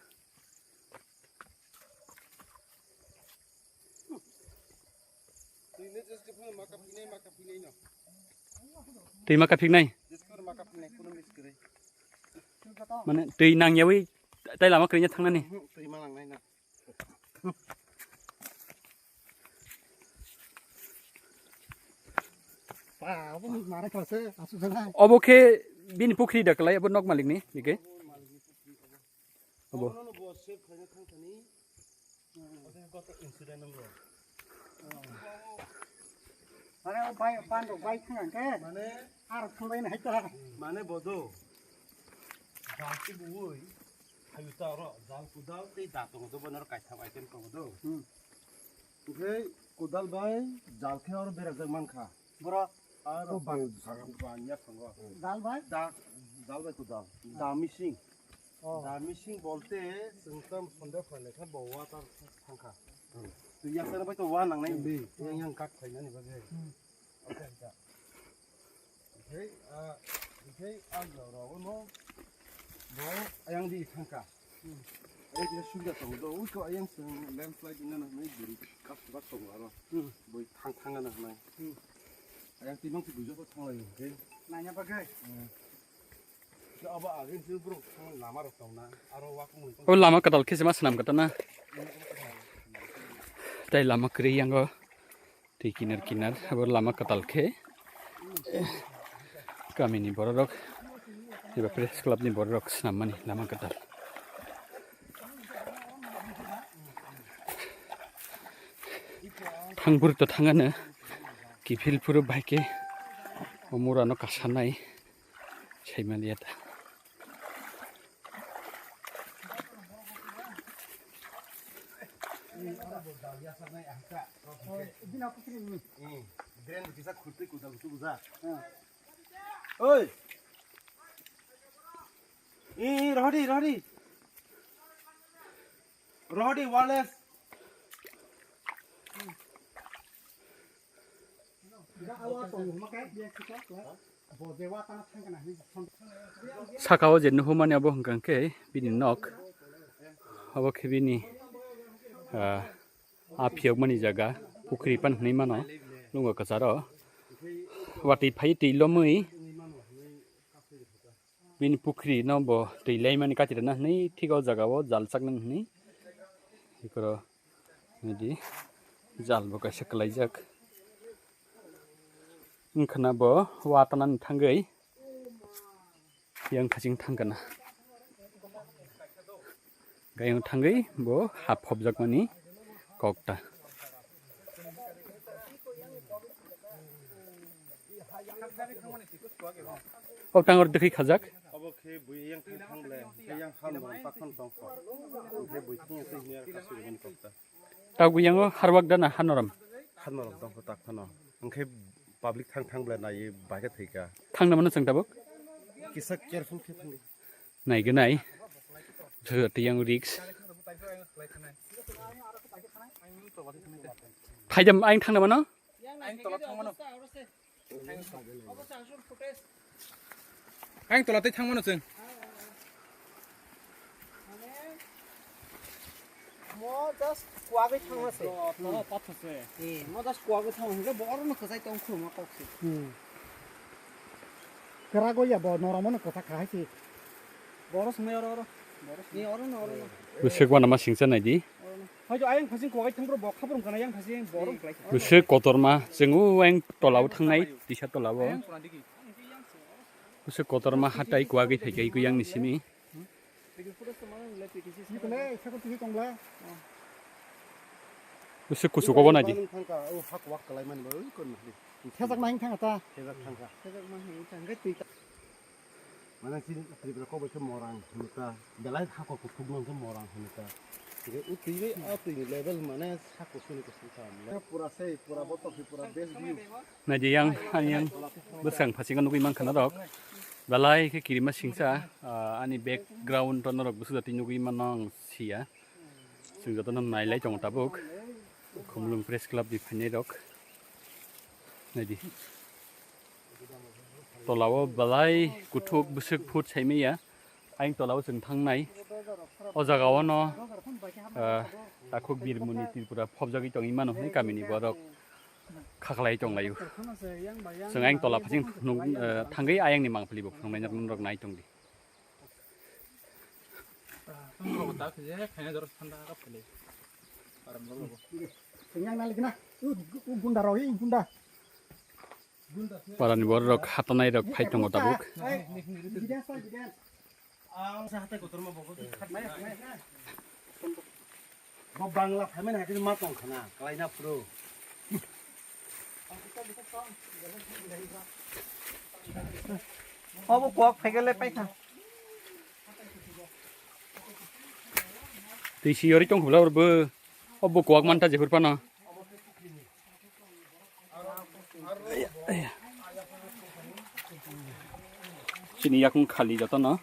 Tui ma kaphik nai. Mane tui nang yawi tai lama kring thang nani. Obo khe bini pukhri da kalai abo nok malik ni ike. Abo. Mane o bai pan rok bai thang ang ke. Mane ar thang bai nai ta. Mane bodo. Jati buoi. Hayu ta ro jal kudal tei da tongo do bono kaitham item tongo do. Hmm. Oke kudal bai jal khe oro berajak mankha. Boro. Aro bang bang ya tongo. Jal bai? Da jal bai kudal. Da missing. Oh. Da missing bolte sengtam sonde khwlai kha bo water thangkha. Hmm. Tu ya sana bai to wa nang nai bi. Yang yang kak khainani bagwi. Hmm. Oke ta. Oke, ah, oke, ah, ro ro no. Bo ayang di thangkha. Ayang kisa subida tongo do, ui ko ayang seng landslide wngna nangnai bwrwi kap bak tongo aro. Boi thang thangna nangnai. Ayang twi mang twi bujo ko thanglai hwnkhe. Naina bagwi. Abo agin twi borok thang lama rok tongna, aro wakung. O lama kwtal khe se ma swnam kwtal na. Tei lama kwrwi yango. Twi kinar kinar abo lama kwtal khe kamini bororok eba press club ni bororok swnammani lama kwtal. Thang bwrwk to thangano kiphil phuru bai khe o murano kasanai saimaliya ta. Oi. Ih, rohdi, rohdi. Rohdi, Wallace. Saka o je nuhumani abo hwnkha khe bini nok, abo khe bini, ah, a phiyokmani jaga, pukhri pan hwnwi mano, lungo kwcharo. Watwi phai twi lomwi bini pukhri no bo twi laimani katirana hwnwi thik o jaga o jal chaknani hwnwi. Ikoro nidi jal bo kaisa kwlaijak. Wngkhana bo watanani thangwi yang phasing thangkana. Gayung thangwi bo hap phobjakmani kokta. O tangor dikhi khajak. Obo khe bui yang thang thang ble, khe yang han dong, tak han dong kho. Khe bui thang yang twi hini ar kasu gun kokta. Tagwi yango harwak dana hanoram. Hanoram dong kho tak hano. Hwnkhe public thang thang ble nai bai khe thwi ka. Thangna mano chwng tabuk? Kisa careful khe thang di. Nai gwnai. Jagati yang risk. Phaidam aing thangna mano? Aing tola thang mano. Aing tola tei thang mano chwng. Mo just kuagwi thangma se. Tola pathor se. Eh, mo just kuagwi thangma hwnkhe bo orono kwchai tong khuluma kok se. Hmm. Kwrago ya bo noramo no kwchak kha hai se. Bo oro swngmai oro, oro. Bo oro swngmai. Eh, orono, orono. Bwswk wanama singcha naidi. Orono. Hoito ayang phasing kuagwi thang bro, bo khabrung kana yang phasing bo oro kwlai. Bwswk kotorma, chwng o ayang tolao thangnai, tisa tolao. Ayang kuna digi. Bwswk kotorma hatai kuagwi phaikha ikwi yang ni simi. Bwswk kuchuk obo naidi. Thangka, o hak wak kalai mani bo, oi, kon mani. Thejak nang thangka ta. Thejak thangka. Thejak nang thangka, twi ta. Mane chini Tripura kok bai khe morang hwnwi ta, belai hakor kuthukno hwnkhe morang hwnwi ta. Hwnkhe o twi bai a twini level mane sak kuthukni kuthuk ta. Pura sei, pura botol se, pura best view. Naidi yang, ani yang bwskang phasingo nugwi mankha norok. Belai khe kirima singcha, ah, ani background-o norok bwswk jatwi nugwi mano ang siya. Chwng jotono nailai tongo tabuk. Khumulwng Press Club ni phainai rok. Naidi. Tolao belai kuthuk bwswk phut saimaya. Ayang tolao chwng thangnai. O jagao no, ah, takhuk Birmoni Tripura phobjagwi tongwi mano hwnwi kamini borok khaklai tonglaio. Chwng ayang tola phasing phunuk, ah, thangwi ayangni mangpili bo phunuknai norok nai tongdi. Parani borok hatanai rok phai tongo tabuk. Bo Bangla phaimani hai ma tong khana, kalaina phuru. Obo kok phaikhe le paikha. Twi si yori tong khula orbo. Obo kok manta jephur phano. Chini yakung khali jotono.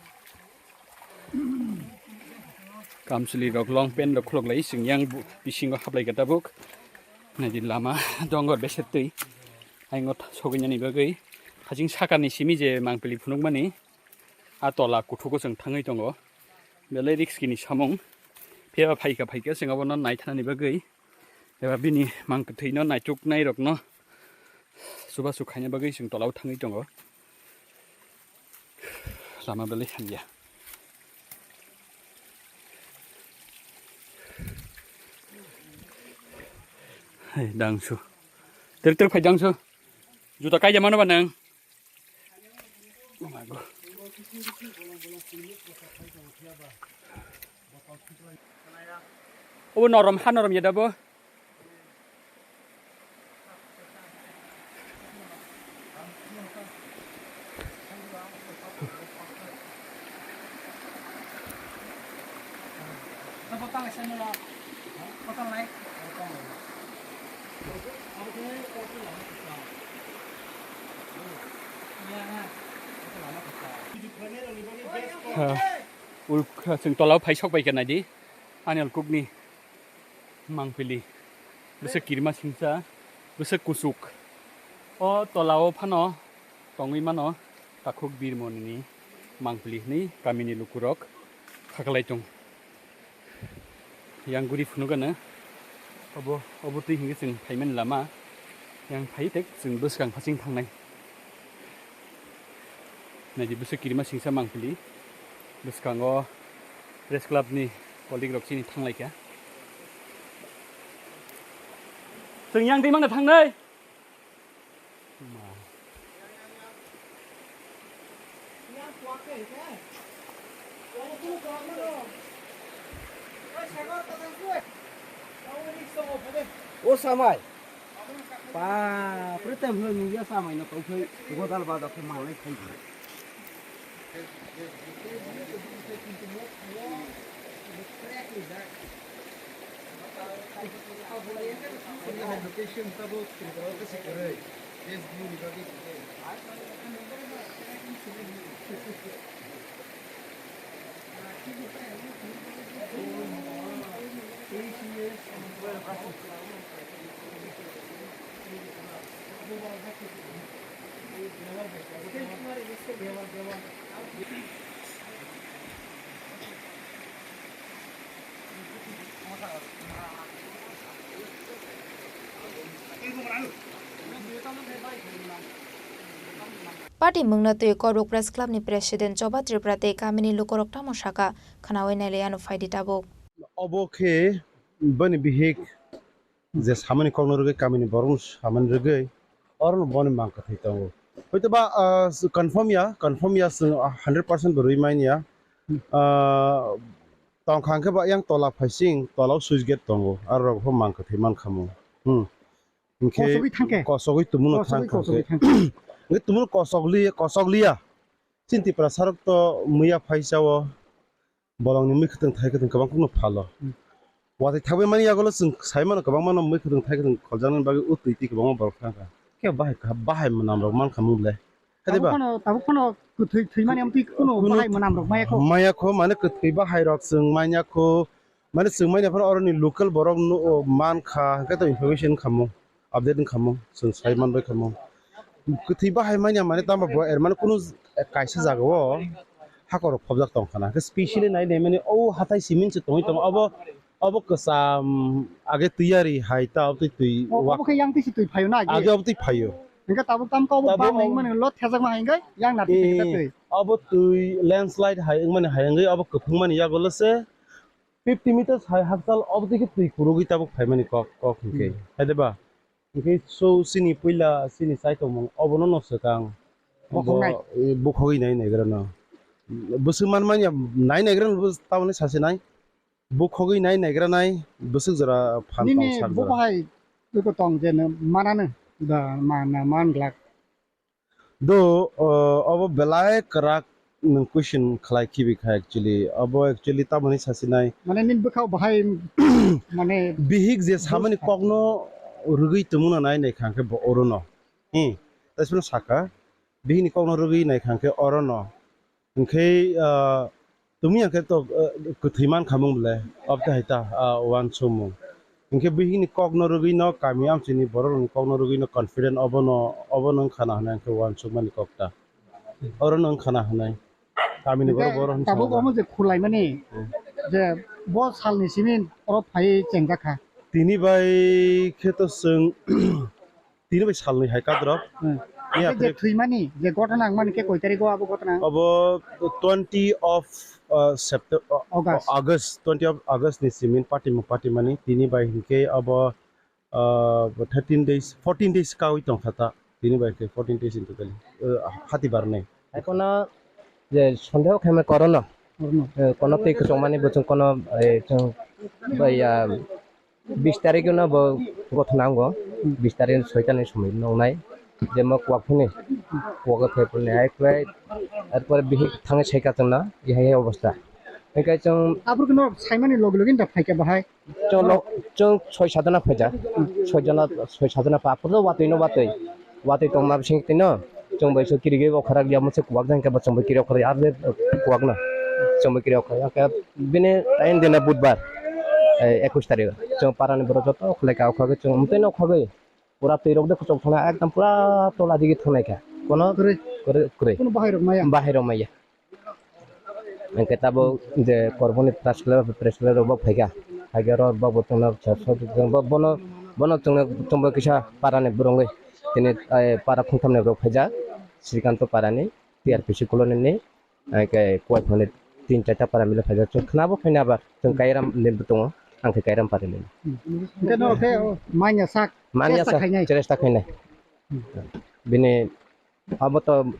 Kamchwlwi rok long pant rok khulok lai, chwng yang bu-, bisingo hablai kha tabuk. Naidi lama dongor beser twi. Ayang o sogwi nani bagwi. Haching sakani simi je mangpili phunukmani. A tola kuthugo chwng thangwi tongo. Belai risk ni samung. Phiya phaikha phaikha chwng abono naithanani bagwi. Eba bini mang kwthwino naituknai rokno chubachu khaina bagwi chwng tolao thangwi tongo. Lama belai hamya. Hai dangsu. Ter ter phai dangsu. Juta kaija mano ba nang? Obo norom, ha norom ya da bo. Ha, ul-, chwng tolao phai sok bai khe naidi. Ani ul kukni mangpili. Bwswk kirima singsa, bwswk kuchuk. O tolao phano tongwi mano takhuk birmonini mangpili hwnwi kamini lukurok khaklai tong. Yang guri phunukgano obo, obo twi hwnwi chwng phaimani lama. Yang phai tek chwng bwskang phasing thangnai. Naidi bwswk kirima singsa mangpili. Bwskango Press Club ni colleague rok chini thanglaikha. Chwng yang twi mangna thangnai. Ma. O samai. Ba, pwrwtai hwnwi nungya samai no tongthai. Godal ba da khe manglai thai. Party mungno twi Korbuk Press Club ni President Choba Tripura tei kamini lukurok tamo saka, khwnawi nailaiano phaidi tabuk. Obo khe bini bihik je samani kokno rwgwi kamini borokno samani rwgwi orono boni mang kwthwi tongo. Hoito ba, ah, confirm ya, confirm ya, chwng hundred percent bo rwi manya. Ah, tongkha hwnkhe ba yang tola phaising, tola o switch gate tongo, aro rok pho mang kwthwi mankha mo. Hmm. Hwnkhe kosogwi thangkhe? Kosogwi tumuno kosogwi, thang kosogwi thangkhe. Hwnkhe tumuno kosogli-, kosokliya. Chini Tiprasa rok to muya phaisa o. Bolongni mui kwthwng thai kwthwng kwbang kokno phalo. Hmm. Watwi thangwi mani yagulo chwng sai mano kwbangmano mui kwthwng thai kwthwng kholjaknani bagwi o twi twi kwbangma borok thangkha. Khe bahai kha, bahai mwnam rok mankha mung le. Khe diba? Tabuk phano, tabuk phano kwthwi thwimani amtwi kuno bahai mwnam rok maya kho. Maya kho, mane kwthwi bahai rok chwng manya kho. Mane chwng manya phano oroni local borok no, o, mankha, hwnkhe to information khamung. Update wngkha mo, chwng sai manbai kha mo. Kwthwi bahai manya mane tamo bo er mane kunu kaisa jaga o hakor rok phobjak tong khana. Khe specially nai nai mani o hathai cement se tongwi tongo. Obo, obo kwcham age tiyari hai ta obtwi twi. O, wak obo khe yang twi se twi phaio na age? Age obtwi phaio. Hingke tabuk tam ko obo tabuk bang o- wngmani lo thejak ma hai hingke yang nati eh, twi. Obo twi landslide hai wngmani hai wngwi obo kwphwngmani yago lo se. Fifty meters hai hakchal obotwi khe twi kurugwi tabuk phaimani kok, kok hinkhe. Hmm. Hai de ba? Hinkhe so chini puila chini chaitokmung obono no swkang. Bokhoknai. Bo, eh, bokhogwi nai naigra no. Bwswk man manya nai naigra no tamoni sasinai. Bokhogwi nai naigra nai bwswk jora phan tong sak jora. Nini bukha hai toko tong je no manano da mana man glak. Do, uh, obo belai kwrak nwng question khlai khibi kha actually. Obo actually tamoni sasinai. Mane nini bwkhao bahai mane bihik je samani kokno rwgwi tongmuna nai nai kha hwnkhe bo orono. Hmm. Tasmano saka bihikni kokno rwgwi nai kha hwnkhe orono. Hwnkhe, ah, tumi hwnkhe to, ah, kwthwi man khamung bole, obte hai ta, ah, uansukmung. Hwnkhe bihikni kokno rwgwino, kami amchini borokrokni kokno rwgwino confident obono, obono wngkha na hwnwi hwnkhe uansukmani kok ta. Orono wngkha na hwnwi. Kamini borok, hwnkhe borok tabuk hwnwi omo je khulaimani, hmm, je bo salni simi oro phaiwi chengjak kha. Tini bai khe to chwng Tini bai salnwi hai kadrok. Hmm. Ni je aphre thwimani, je gotona wngmani khe koi tarikh o abo gotona? Obo twenty of, uh, September, uh, August. August, twenty of August ni simin party mo party mani. Tini bai hinkhe obo, uh, thirteen days, fourteen days kawi tongkha ta. Tini bai hinkhe fourteen days in totally. Uh, hati barnai. Ekono je sondeho khaima korono. Korono. Eh, kono twi kwchwngmani bo chwng kono, eh, chwng bai, ah, bis tarikh no bo gothona wngo, bis tarikh soita ni somoi nongnai, je mo kuwak phuni, kuwak o thai phuni hai kwlai, arpore bihik thangwi sai ka chwngno, hai hai obostha. Hwnkhe chwng aphuru no saimani logi logi da phaikha bahai. Chwng lo-, chwng soi sajona phaijak, soi jona, soi sajona pa, aphuru watwi no watwi. Watwi tongma bising tino, chwng bai se kirigwi okharak ya, mose kuwak jang khe bo chwng bai kiri okharak ya, kuwak no chwng bai kiri okharak ya, bini tain dina budbar, eh, ekush tarikh o chwng parani borok joto okholai ka okhagwi chwng mwtwi no okhagwi pura twi rok de kuchuk thangna ekdom pura tola digi thangnai kha, kono kwrwi, kwrwi, kwrwi. Kono bahai rok maya? Bahai rok maya. Hwnkhe tabuk je Korboni press club, press club rok bo phaikha, phaikhe oro bo bo chwngno bo-, bono, bono chwngno chwngbo kisa parani bwrwngwi tini, eh, para khungthamni borok phaijak, Srikanto parani, T R P C colony ni, hwnkhe Kuwaiphangni tin charta para mile phaijak, chwng khwnabo khaina aba chwng Kairam ni bo tongo, ang khe Kairam parani. Hwnkhe no khe manya sak, manya sak, cheresta khainai. Cheresta khainai. Bini Abo to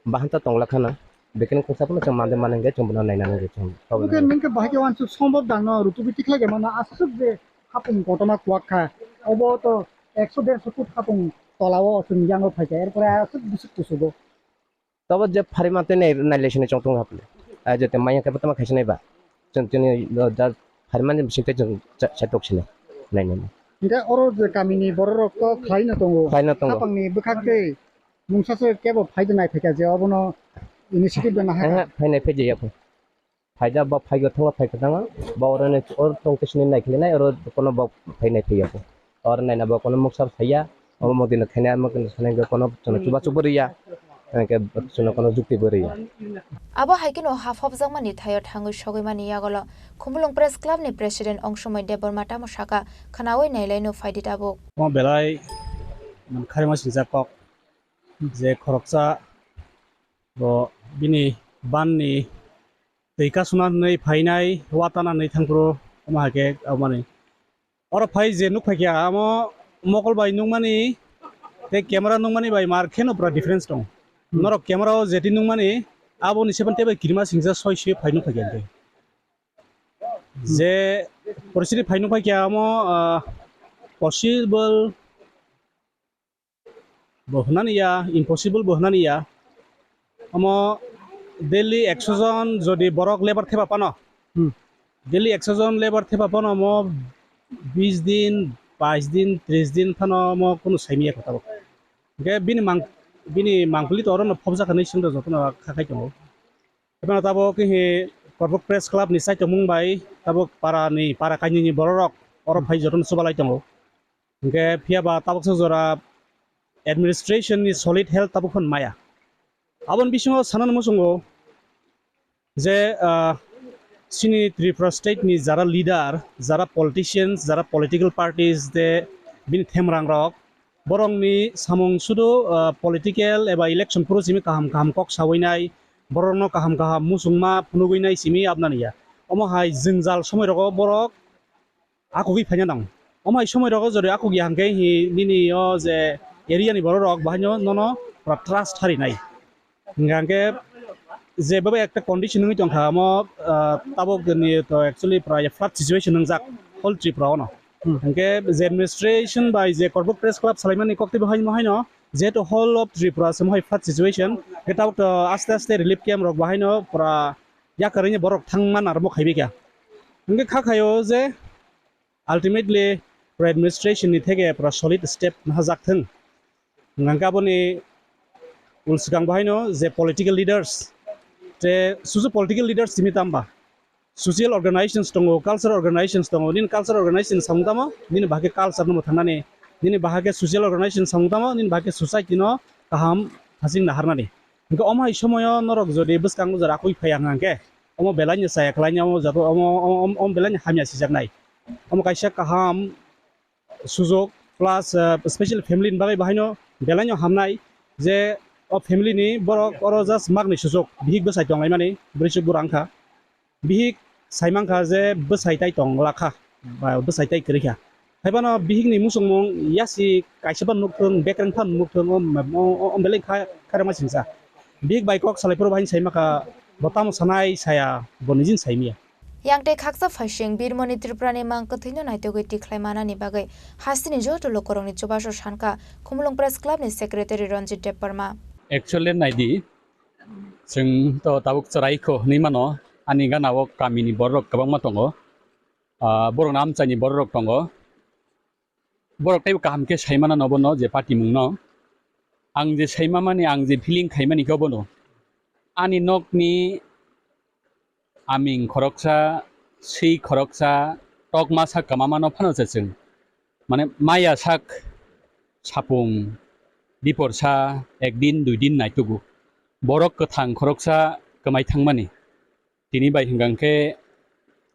bahanta tongla khana. Bekereng kungsa phano chwng mande mani hwnkhe chwng bono nainani hwnkhe chwng. Obo khe nwng khe bahai khe uansuk sombok dangno rutubi tikhlai khe mano aswk je hapung kotorma kuak kha. Obo to ekso derso foot hapung tolao chwng yango phaikha, erpore aswk bwswk kusugo. Tobo je pharimantwi nai, nailai sini chong tongo hapli. Ah, je te maya khe tamo khaisa nai ba. Chwng chini, uh, da pharimani bising tei chwng cha, cha tok sini. Nai nai. Hingke oro je kamini bororok to khlaino tongo. Khlaino tongo. Hapangni bwkhak tei mungsa se kebo phai de nai phaikha je obono initiative de naha. Aha, phai nai phai jaya kho. Phaijak bo phaigo thango phai kwthango, bo oro ni oro tong twi sini naikhwlwi nai, oro kono bo phai naiphaiya bo. Oro naina bo kono muksa phaiya, omo modi no khaina, omo khe sanai kono chwla chubachu bo rwya, hwnkhe chwla kono jukti bo rwya. Abo hai kheno ha phobjakmani thaio thangwi sogwimani yagulo Khumulwng Press Club ni President Ongsomoi Debbarma tamo saka, khwnawi nailaino phaidi tabuk. Omo belai mankharima singjak kok je khoroksa bo bini ban ni twi kasuna hwnwi phainai, watana hwnwi thangphuru, omo hai khe aboni. Oro phai je nuk phai khe amo mokol bai nukmani tei camera nukmani bai mar kheno pura difference tongo. Hmm. Norok camera o jeti nukmani aboni se phano teibo kirima singsa soi se phai nuk phai khe. Hmm. Je poristiti phai nuk phai khe amo, ah, possible bo hwnani ya, impossible bo hwnani ya. Omo daily ekso jon jodi borok labour thepa phano, hmm, daily ekso jon labour thepa phano omo bis din, bais din, tris din phano omo kunu saimiya kho tabuk. Hingke bini mang-, bini mangpili to orono phobjak hinwi chwngno jotono kha khai tongo. Ebono tabuk khe Korbuk Press Club ni saichomung bai tabuk para ni, para kainwi ni borok rok oro phai jotono chubalai tongo. Hingke phiya ba tabuksa jora administration ni solid health tabuk phano maya. Aboni bisingo sanani muchungo je, ah, chini Tripura state ni jara leader, jara politicians, jara political parties de bini themrang rok, borok ni samung sudu, ah, political eba election phuru simi kaham kaham kok sawi nai, borok no kaham kaham muchungma phunugwi nai simi abnani ya. Omo hai jwngjal somoi rogo borok akugwi phaina nango. Omo hai somoi rogo jodi akugya hwnkhe hi nini o je area ni borok rok bahaino nono pura trust harinai. Hingkha hwnkhe je bebak ekta condition wngwi tongkha omo, ah, tabuk ni to actually pura flood situation wngjak whole Tripura ono. Hmm. Hingkhe je administration bai je Korbuk Press Club salaimani koktwi bahaino haino jehetu whole of Tripura se mohai flood situation, hingkhe tabuk to aste aste relief camp rok bahaino pura yakarwi borok thangma narwkma khaibai kha. Hingkhe kha khaio je ultimately pura administration ni theke pura solid step nahajak thung. Hingkhe aboni ul swkang bahaino je political leaders, te susu political leaders simi tamba social organizations tongo, cultural organizations tongo, nini cultural organization samung tamo, nini bahai khe culture no mwthangnani, nini bahai khe social organization samung tamo, nini bahai khe society no kaham hasing naharnani. Hingkhe omo hai somoyo norok jodi bwskango jora akwi phaiya hwnkhe, omo belai no chaya kwlaini, omo jato, omo, omo, omo, omo belai no hamya sijaknai. Omo kaisa kaham sujok plus, ah, special family ni bagwi bahaino belai no hamnai je o family ni borok oro just magni sujok bihik bwsai tonglaimani bwrwi chuk bura wngkha. Bihik sai mankha je bwsai tai tong lakha, ba bwsai tai kwrwi kha. Haiphano bihikni muchungmung yasi kaisa phano nukthung, bekereng phano nukthung, o, o, o, o belai kha, kharma singsa. Bihik bai kok salai phuru bahai sai makha, bo tamo sanai saya, bo nijin sai miya. Yang tei khaksa phaising Birmoni Tripurani mang kwthwino naitugwi tikhlai manani bagwi hasteni joto lukurokni chubachu sankha Khumulwng Press Clubni Secretary Ranjit Debbarma. Actually naidi, chwng to tabuk chwraikho hwnwi mano, ani gana o kamini bororok kwbangma tongo, ah, borokni amchaini bororok tongo. Borok teibo kaham khe saimana nobono je patimungno. Ang je saimamani, ang je feeling khaimani khe obono. Ani nokni aming khoroksa, swi khoroksa, tokma sak kwmamano phano se chwng. Mane maya sak sapung, biporsa, ekdin, duidin naitugo. Borok kwthang khoroksa kwmai thangmani. Tini bai hwnkha khe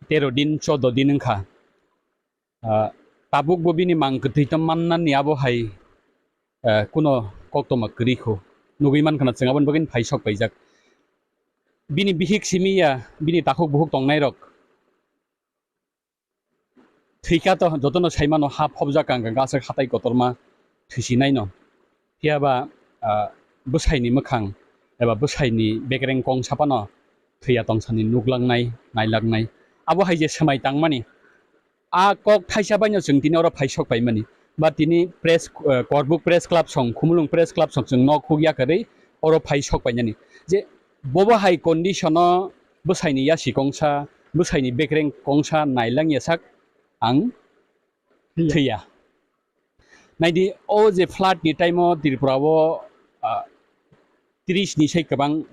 tero din, chodo din wngkha. Ah, tabukbo bini mang kwthwi tong mannani abo hai, ah, kuno koktoma kwrwi kho. Nugwi mankha na chwng aboni bagwino phai sok paijak. Bini bihik simi ya, bini takhuk bukhuk tongnairok thwikha to jotono saimano ha phobjak kang kang aswk hatai kotorma thwisinaino. Phiya ba, ah, bwsaini mwkhang eba bwsaini bekreng kongsa phano thwiya tongsani nuklangnai, nailaknai. Abo hai je swmai tangmani, a kok thaisa baino chwng tini oro phai sok paimani. Ba tini press, eh, Korbuk Press Club song, Khumulwng Press Club song chwng nok huk yakarwi oro phai sok painani. Je bobo hai condition o bwsaini yasi kongsa, bwsaini bekreng kongsa nailangya sak ang thwiya. Naidi, o je flood ni time o Tripura o, ah, tris ni sai kwbang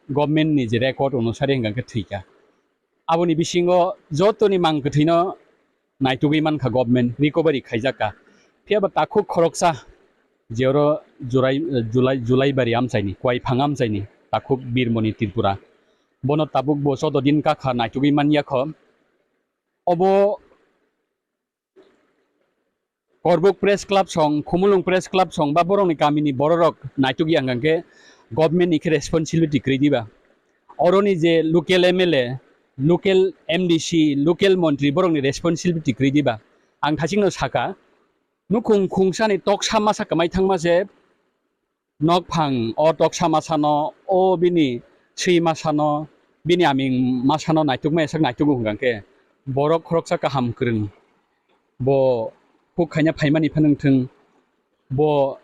government ni je record onusari hwnkha khe thwikha. Aboni bisingo jotoni mang kwthwino naitugwi mankha government, recovery khaijakka. Phiya ba takhuk khoroksa je oro Jurai, Julai, Julai bari amchaini, Kuaiphang amchaini takhuk Birmoni Tripura. Bono tabuk bo choudo din kakha naitugwi manya kho. Obo Korbuk Press Club song, Khumulwng Press Club song ba borokni kamini bororok naitukya hwnkha khe government ni khe responsibility kwrwi diba? Oroni je local M L A, local M D C, local montri borokni responsibility kwrwi diba? Ang thasingno saka, nukhung khungsani toksa masa kwmai thangma se nokphang o toksa masano, o bini swi masano, bini aming masano naitukmaya sak naitugo hwnkha khe, borok khoroksa kaham kwrwng, bo huk khaina phaimani phano wngthwng, bo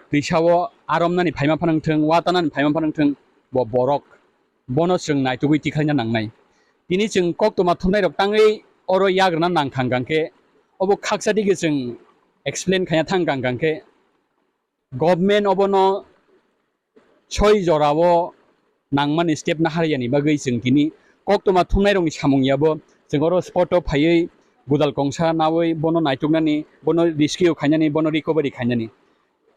twisao aromnani phaima phano wngthwng, watanani phaima phano wngthwng, bo borok, bono chwng naitugwi tikhlaina nangnai. Tini chwng koktwma thumnairok tangwi oro yagrwna nangkha hwnkha khe, obo khaksa dige chwng explain khaina thangkha hwnkha khe, government obono soi jorao nangmani step naharjani bagwi chwng tini koktwma thumnairokni samung yabo chwng oro spot o phaiwi godal kongsa nawi bono naituknani, bono rescue khainani, bono recovery khainani.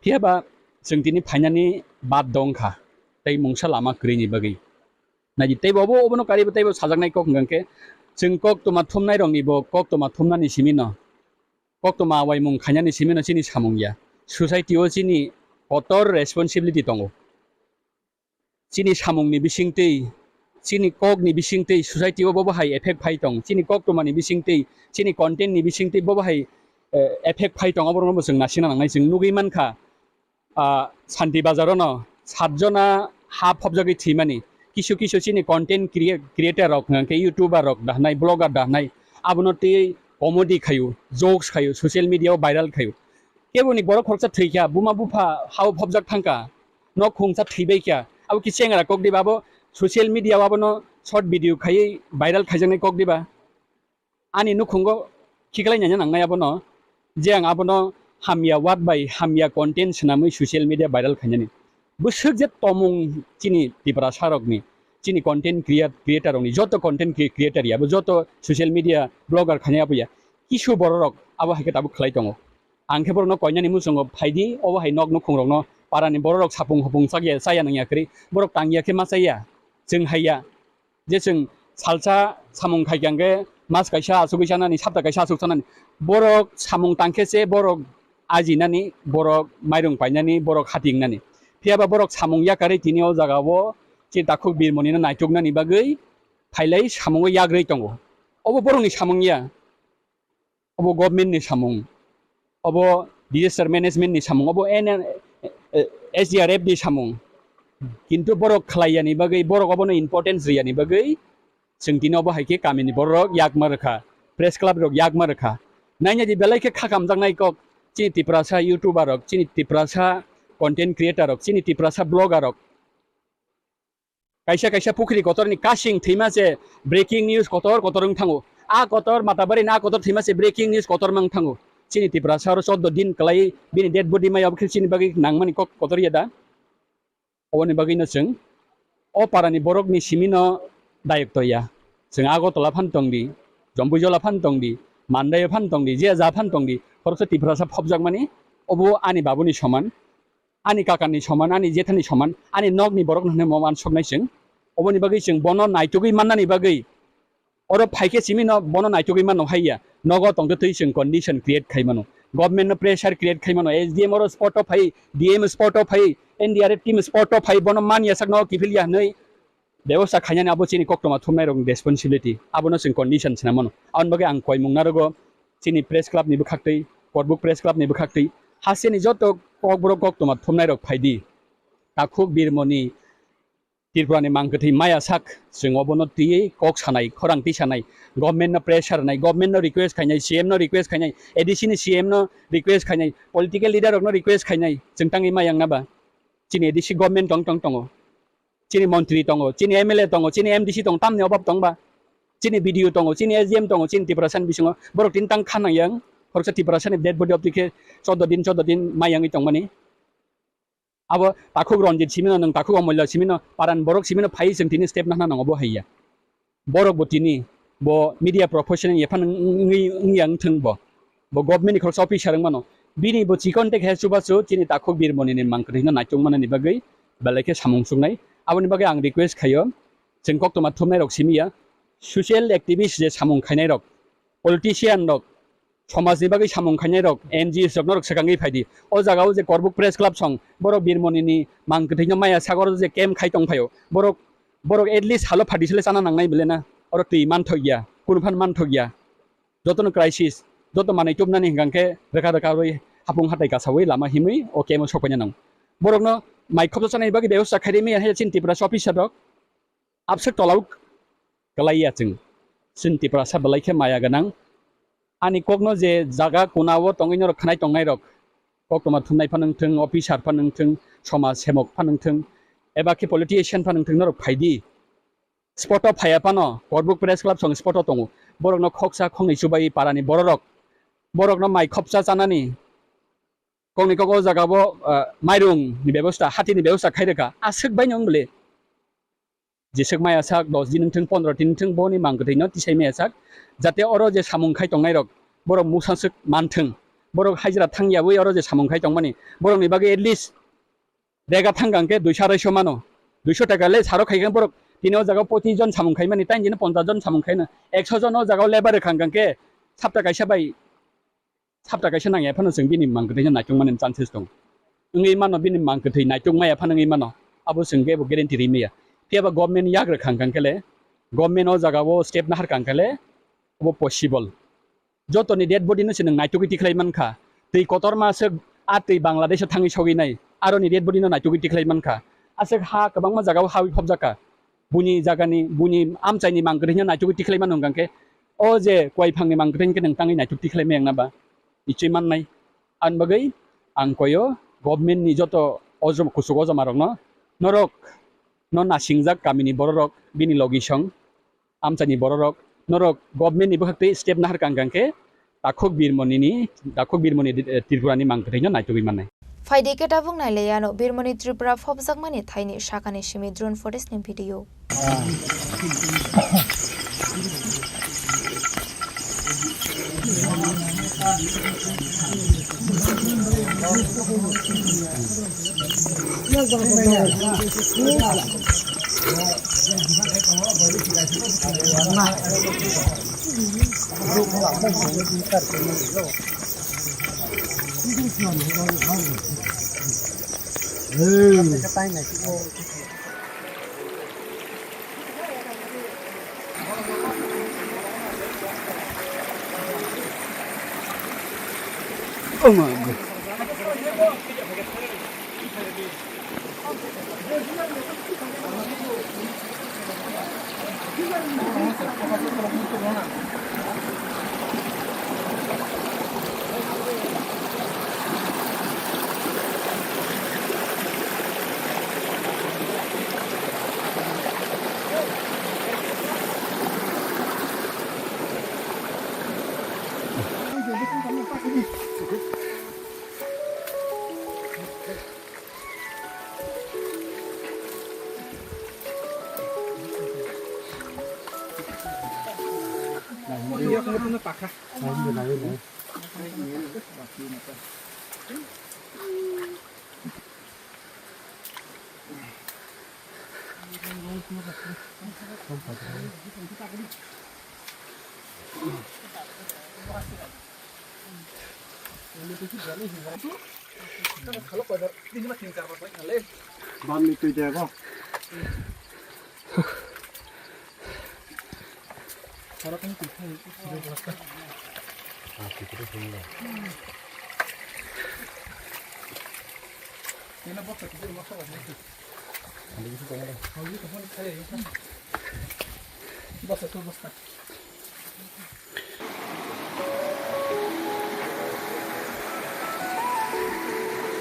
Phiya ba chwng tini phainani baddo wngkha tei mungsa lama kwrwini bagwi. Naidi teibo obo, obono karibo teibo sajaknai kok hwnkha khe, chwng koktwma thumnairokni bo koktwma thumnani simino, koktwma waimung khainani simino chini samung ya. Society o chini kotor responsibility tongo. Chini samungni bisingtwi, chini kokni bisingtwi society o bobo hai effect phai tong, chini koktwmani bisingtwi, chini content ni bisingtwi bobo hai, eh, effect phai tong, oborokno bo chwng nasina nangnai. Chwng nugwi mankha, ah, Santi Bazar o no sat jona ha phobjagwi thwimani. Kisu kisu chini content crea-, creator rok, hwnkha khe YouTuber rok da hwnai, blogger da hwnai, abono twi comedy khaio, jokes khaio, social media o viral khaio. Keboni borok khoroksa thwikha, buma bupha ha o phobjak thangkha, nok khungsa thwibaikha, abo khe chengra kok diba, abo social media o abono short video khaiwi viral khaijaknai kok diba? Ani nukhungo khiklai nanya nangnai abono, je ang abono hamya word bai hamya content swnamwi social media viral khainani. Bwswk je tomung chini Tiprasa rokni, chini content crea-, creator rokni, joto content cre-, creator ya, bo joto social media blogger khainai abo ya, kisu bororok abo hai khe tabuk khlai tongo. Ang khe borokno koinani muchungo phaidi, obo hai nok nukhung rokno, parani bororok sapung hopung chakya, chaya nangya kwrwi, borok tangya khe ma chaya, chwng haiya. Je chwng salsa samung khai khe mas kaisa asugwi chanani, sapta kaisa asuk chanani. Borok samung tang khe se borok ajinani, borok mairung painani, borok hatingnani. Phiya ba borok samung yakarwi tini o jaga o chini takhuk Birmoni no naituknani bagwi phailai samungo yagrwi tongo. Obo borokni samung ya. Obo government ni samung, obo disaster management ni samung, obo N-, eh, S D R F ni samung. Kintu borok khlai yani bagwi, borok obono importance riyani bagwi, chwng tini obo hai khe kamini borok yakma rwkha, press club rok yakma rwkha. Naina di belai khe khakamjaknai kok, chini Tiprasa YouTuber rok, chini Tiprasa content creator rok, chini Tiprasa blogger rok. Kaisa kaisa pukhri kotorni kasing thwima se breaking news kotor kotor wng thango. A kotor Matabari ni a kotor thwima se breaking news kotor mang thango. Chini Tiprasa oro choudo din kwlai bini dead body mai obo khe chini bagwi nangmani kok kotor ya da? Oboni bagwi no chwng o para ni borok ni simi no dayok to ya. Chwng Agartala phan tong di, Jampuijala phan tong di, Mandai phan tong di, je ja phan tong di, khoroksa Tiprasa phobjak mani obo ani babu ni soman. Ani kakani soman, ani jethani soman, ani nokni borok no hwnwi mo uansuknai chwng. Oboni bagwi chwng bono naitugwi mannani bagwi, oro phaikhe simi no bono naitugwi mano haiya, nogo tongtwi twi chwng condition create khai mano, government no pressure create khai mano, S D M oro spot o phai, D M spot o phai, N D R F team spot o phai, bono man yasak no kiphil ya hwnwi bebosta khainani abo chini koktwma thumnai rokni responsibility, abono chwng condition swnam mano. Aboni bagwi ang koimung narogo chini press club ni bwkhaktwi, Korbuk press club ni bwkhaktwi, hasteni joto kokborok koktwma thumnai rok phaidi, takhuk Birmoni Tripura ni mangkwthwi maya sak, chwng obono twiwi kok sanai, khorang twi sanai, government no pressure nai, government no request khainai, C M no request khainai, A D C ni C M no request khainai, political leader rok no request khainai, chwng tangwi maya wngna ba? Chini A D C government tong tong tongo, chini montri tongo, chini M L A tongo, chini M D C tongo, tamni obab tong ba? Chini B D O tongo, chini S D M tongo, chini Tiprasa ni bisingo borok tin tang kha nang yang, khoroksa Tiprasa ni dead body obtwi khe chordo din, chordo din mai yangwi tongmani. Abo takhuk Ranjit simino, nwng takhuk Omolya simino, paran borok simino phai chwng tini step nahna nango bo haiya. Borok bo tini bo media professional ephano wngwi, wngya wngthwng bo. Bo government ni khoroksa officer wngmano. Bini bo chikon te khe chubachu chini takhuk Birmoni ni mangkwthwino naichung manani bagwi belai khe samung chuknai. Aboni bagwi ang request khaio, chwng koktwma thumnai rok simi ya, social activist je samung khainai rok, politician rok, somajni bagwi samung khainai rok, N G Os rok norok swkangwi phaidi. O jaga o je Korbuk Press Club song, borok Birmoni ni mangkwthwino maya sagor je camp khai tong phaio. Borok, borok at least halo phaidi sele chana nangnai bele na. Oro twi manthok ya, kunu phan manthok ya. Jotono crisis, joto manwi tubnani hingkang khe rwkha rwkha rwi hapung hatai kasawi lama himwi o camp o sokpaina nang. Borokno mai khopsa chanani bagwi bebosta khairimi hai chini Tiprasa officer rok. Abswk tola o kwlai ya chwng. Chwng Tiprasa belai khe maya gwnang. Ani kokno je jaga kuna o tongwi norok khnai tongnai rok, koktwma thumnai phano wngthwng, officer phano wngthwng, somaj semok phano wngthwng, eba khe politician phano wngthwng, norok phaidi. Spot o phaiya phano Korbuk Press Club song spot o tongo. Borokno khoksa khoknwi chubai parani bororok. Borokno mai khopsa chanani, kokni kok o jaga bo, ah, mairung ni bebosta, hati ni bebosta khai rwkha. Aswk bai no wng bwle. Jeswk maya sak dos din wngthwng, pondro din wngthwng, boni mangkwthwino tisai maya sak, jate oro je samung khai tongnai rok, borok musaswk manthwng, borok hajira thang yaui oro je samung khai tongmani, borokni bagwi at least rega thang kang khe duiso araisho mano, duiso taka le saro khai khe borok tini o jaga o pochis jon samung khai mani, tei jini ponchas jon samung khai na, ekso jon o jaga o labour rwkha kang khe sapta kaisa bai sapta kaisa nangya phano chwng bini mangkwthwino naitukmani chances tongo. Wngwi mano bini mangkwthwi naituk maya phano wngwi mano. Abo chwng khe bo guarantee ri maya. Phiya ba government yak rwkha hwnkha khe le, government o jaga o step nahar kha hwnkha le, abo possible. Jotoni dead body no se nwng naitugwi tikhlai mankha. Twi kotorma se a twi Bangladesh o thangwi sogwi nai. Aroni dead body no naitugwi tikhlai mankha. Aswk ha kwbangma jaga o hawi phobjakha. Buini jagani, buini amchaini mangkwthwino naitugwi tikhlai mano hwnkha khe, o je kwai phangni mangkwthwino khe nwng tangwi naituk tikhlai maya wngna ba? Nichoi mannai. Ani bagwi ang koyo government ni joto ojom-, kuchuk ojoma rokno, norok no nasingjak kamini bororok, bini logisong, amchaini bororok, norok government ni bwkhaktwi step nahar kang kang khe, Takhuk Birmoni ni, Takhuk Birmoni, eh, Tripura ni mangkwthwino naitugwi mannai. Phaidi khe tabuk nailaiyano Birmoni Tripura phobjakmani thaini sakani simi drone footage ni video. Bamni twi de bo.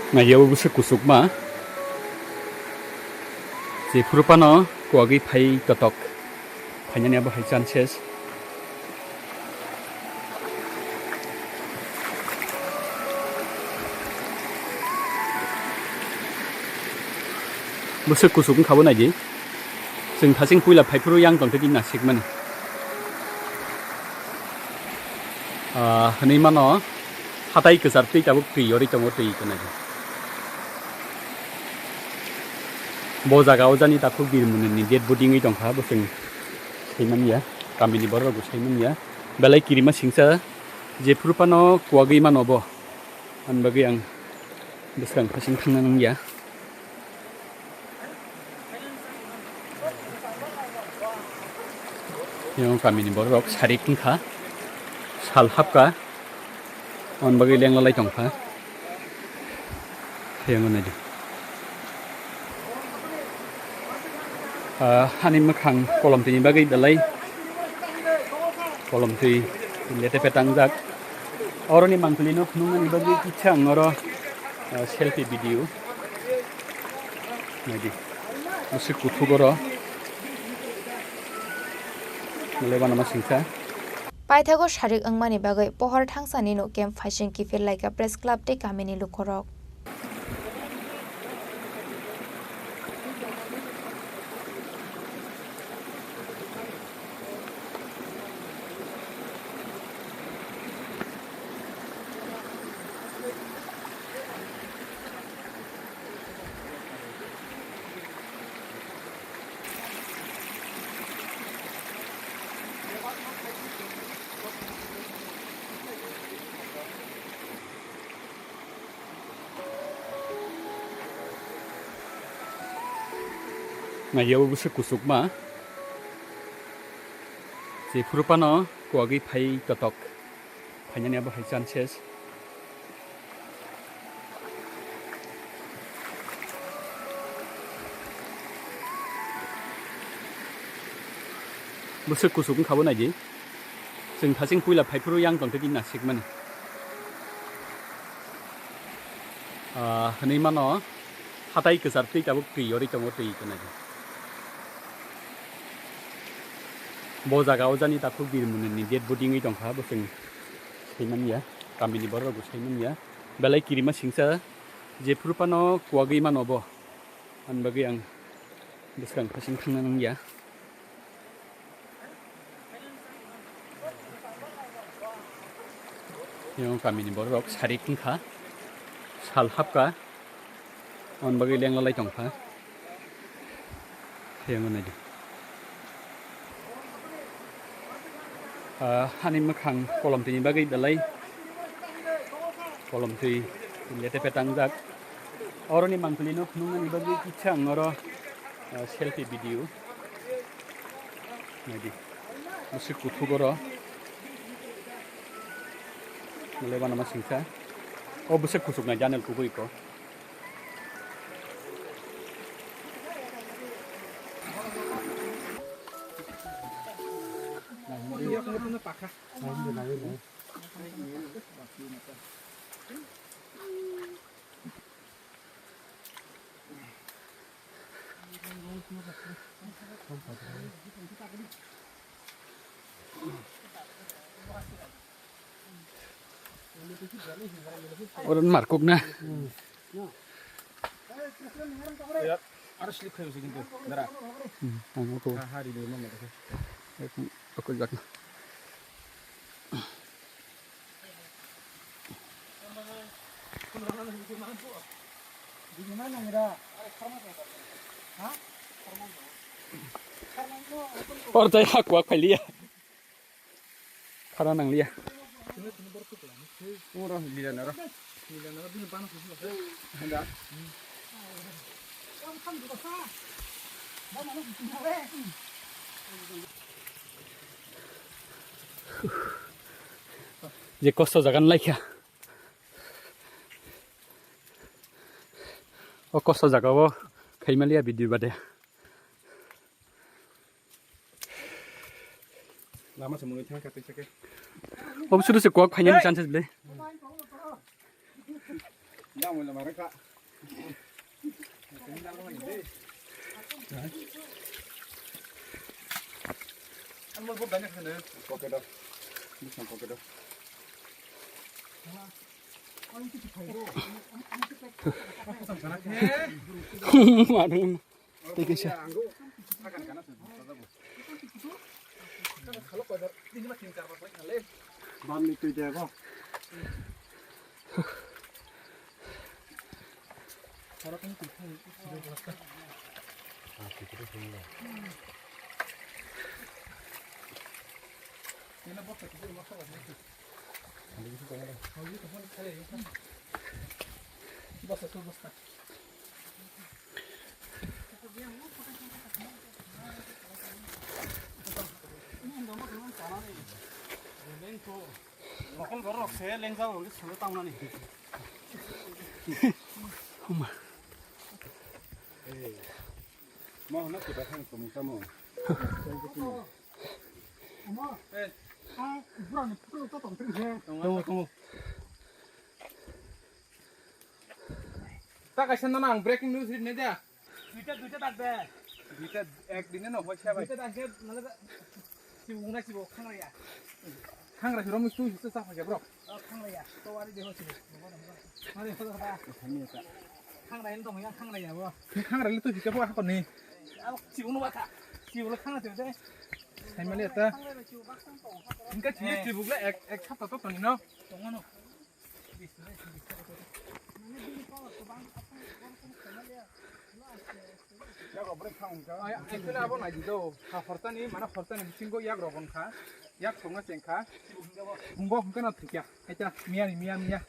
Naiya bo bwswk kuchukma. Jephuru phano kuwagwi phai totok. Phainani abo hai chances. Bwswk kuchuk wngkha bo naidi. Chwng thaching puila phaiphuru yang tongtwi di nasikmani. Ah, hwnwi mano, hatai kwchar twi tabuk twi yorwi tongo, twi kwnaidi. Bo jaga o jani takhuk Birmuni ni dead body wngwi tongkha, bo chwng saiman ya, kamini borok rok bo saiman ya. Belai kirima singsa, jephuru phano kuwagwi mano bo, ani bagwi ang bwskang thaching thangna nangya. Yang kamini borok sarik wngkha, sal hapkha, ani bagwi lenglalai tongkha. Yang naidi. Ah, hani mwkhang kolom tini bagwi belai kolom twi lete petangjak. Oroni mangpili no phunuknani bagwi kisa ang oro, ah, selfie video. Naidi. Bwswk kuthuk oro. Malai bana ma singsa. Paithago sarik wngmani bagwi pohor thangsani no camp phaising kiphil laika press club tei kamini lukorok. Naiya bo bwswk kuchukma. Jephuru phano kuwagwi phai totok. Phainani abo hai chances. Bwswk kuchuk wngkha bo naidi. Chwng thaching puila phaiphuru yang tongtwi di nasikmani. Ah, hwnwi mano, hatai kwchar twi tabuk twi yorwi tongo, twi kwnaidi. Bo jaga o jani takhuk Birmuni ni dead body wngwi tongkha, bo chwng saiman ya, kamini borok rok bo saiman ya. Belai kirima singsa, jephuru phano kuwagwi mano bo, ani bagwi ang bwskang thaching thangna nangya. Yang kamini borok rok sarik wngkha, sal hapkha, ani bagwi lenglalai tongkha. Yang naidi. Ah, hani mwkhang kolom tini bagwi belai kolom twi lete petangjak. Oroni mangpili no phunuknani bagwi kisa ang oro, ah, selfie video. Naidi. Bwswk kuthuk oro. Malai bana ma singsa. O bwswk kuchuk nai janel kubui ko. Oro markuk na. Aro slip khai usi kintu, dara. Hmm, ang ako. Ha, ha, ri, ri, mama, okay. Aku, aku jak. Or tai ha kuak phailiya. Khara nangliya. Oro lila naro. Handa. Je kosto jagan laikha. O kosto jaga o Khaimaliya video bade. Lama se muni thang kate sake. Ob suru se kok khainani chances ble. Yang wala maraka. Ang mo bo banyak sana. Pocket o. Ini sang pocket o. Aduh. Thank you, sir. Bamni twi de bo. Basta, basta. Lokol borok se lengjak wngkhe salo tangnani. Mo hwnna kwtal thani tongmung tamo. Tongo, tongo. Ta kaisa nana ang breaking news rinai da. Duita, duita tak de. Duita ek dine no hoisa bai. Duita tak de, nala da. Si wungna si bo khangraya. Khangra si romi tu si sa sa bro. Oh, khangraya. To wari de ho si. Mari ho da. Khangraya ni tong ya khangraya bo. Khangra le tu si bo ha ko ni. Abo si wungna ba ta. Si wungna khangra si de. Sai mali ta. Inka si si bugla ek ek sapta to ni no. Tongo no. Actually, abo naidi do. Ha, hortani, mana hortani bisingo yak rok wngkha. Yak songna chengkha. Bumbo hwnkhe no thwikya. Haita, miya ni, miya, miya.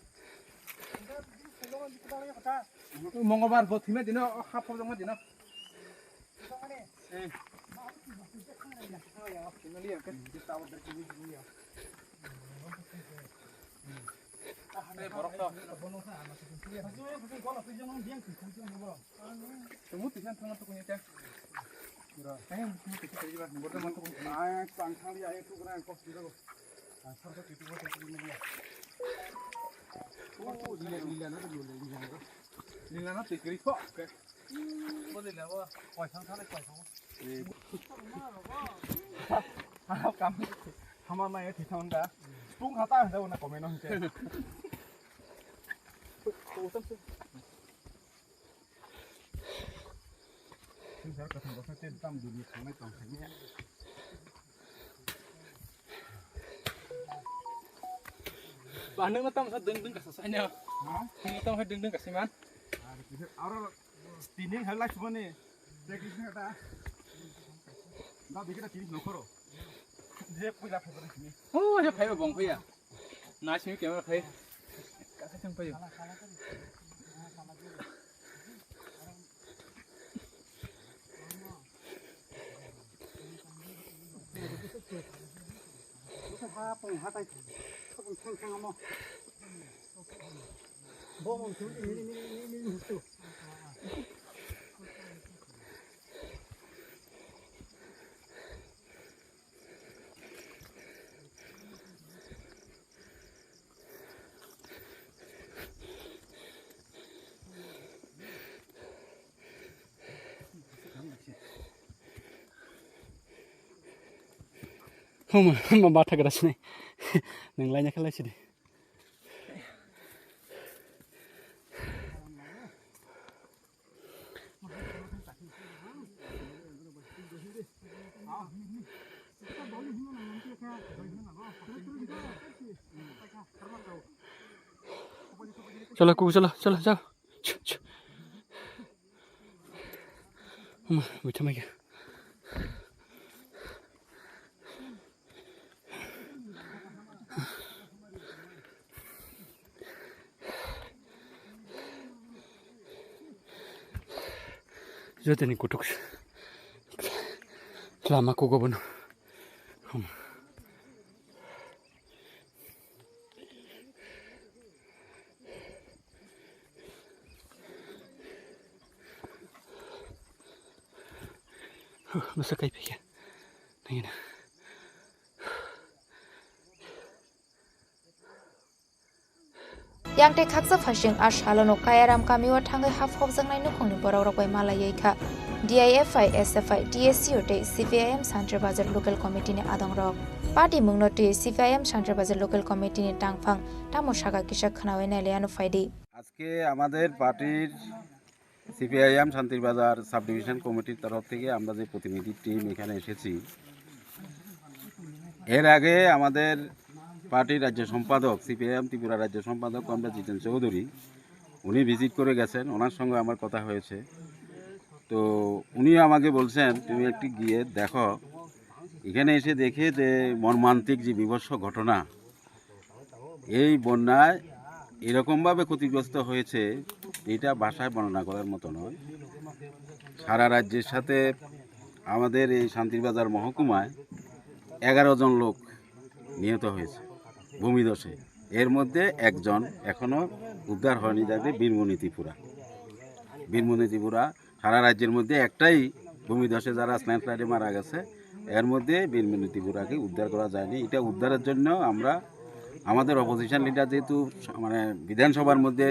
Mongolbar bo thwima dino, ha phobjongma dino. Lila na twi kwrwi kho. Bo lila bo. Koithang thani koithang. Kam hama mai thithang da. Tung khata handa na komen hwnkhe. Sar kathang basa ten tam duni thangnai tong thangya. Ba, nung no tamo sa ding ding kasa sanya. Ha? Nung no tamo sa ding ding kasi man. Aro tini hal last money. Practice na ta. Da bikita tini no koro. Je pui la phai ni. Oh, je phai bong phai ya. Na simi camera phai. Kasa chang phai. Homa, homa, batha gra sini. Nang laina khalai sini. Chalo, kuku, chalo, chalo, chalo. Ch-, ch-. Homa, buitha mai khe. Jotoni kutuk lama kugo bono. Bwsa kai phikya. Nangina. Yang tei khaksa phaising a salono Kayaram kamio thangwi ha phobjaknai nukhungni borokrok bai malaiwi kha D I F I, S F I, T S U tei C P I M Santri Bazar Local Committee ni adongrok. Party mungno twi C P I M Santri Bazar Local Committee ni tangphang tamo saka kisa khwnawi nailaiano phaidi. আজকে আমাদের পার্টির সিপিআইএম Santirbazar sub division কমিটির তরফ থেকে আমরা যে প্রতিনিধি টিম এখানে এসেছি, এর আগে আমাদের পার্টির রাজ্য সম্পাদক, সিপিআইএম ত্রিপুরা রাজ্য সম্পাদক কমরেড জিতেন চৌধুরী, উনি ভিজিট করে গেছেন, ওনার সঙ্গে আমার কথা হয়েছে। তো উনি আমাকে বলছেন, "তুমি একটু গিয়ে দেখো।" এখানে এসে দেখে যে মর্মান্তিক যে বীভৎস ঘটনা, এই বন্যায় এরকমভাবে ক্ষতিগ্রস্ত হয়েছে, এটা ভাষায় বর্ণনা করার মতো নয়। সারা রাজ্যের সাথে আমাদের এই শান্তিরবাজার মহকুমায় এগারো জন লোক নিহত হয়েছে ভূমিধসে। এর মধ্যে একজন এখনো উদ্ধার হয়নি, যাকে বীরমণি ত্রিপুরা। বীরমণি ত্রিপুরা সারা রাজ্যের মধ্যে একটাই ভূমিধসে যারা ল্যান্ডস্লাইডে মারা গেছে, এর মধ্যে বীরমণি ত্রিপুরাকে উদ্ধার করা যায়নি। এটা উদ্ধারের জন্য আমরা, আমাদের অপোজিশন লিডার যেহেতু মানে বিধানসভার মধ্যে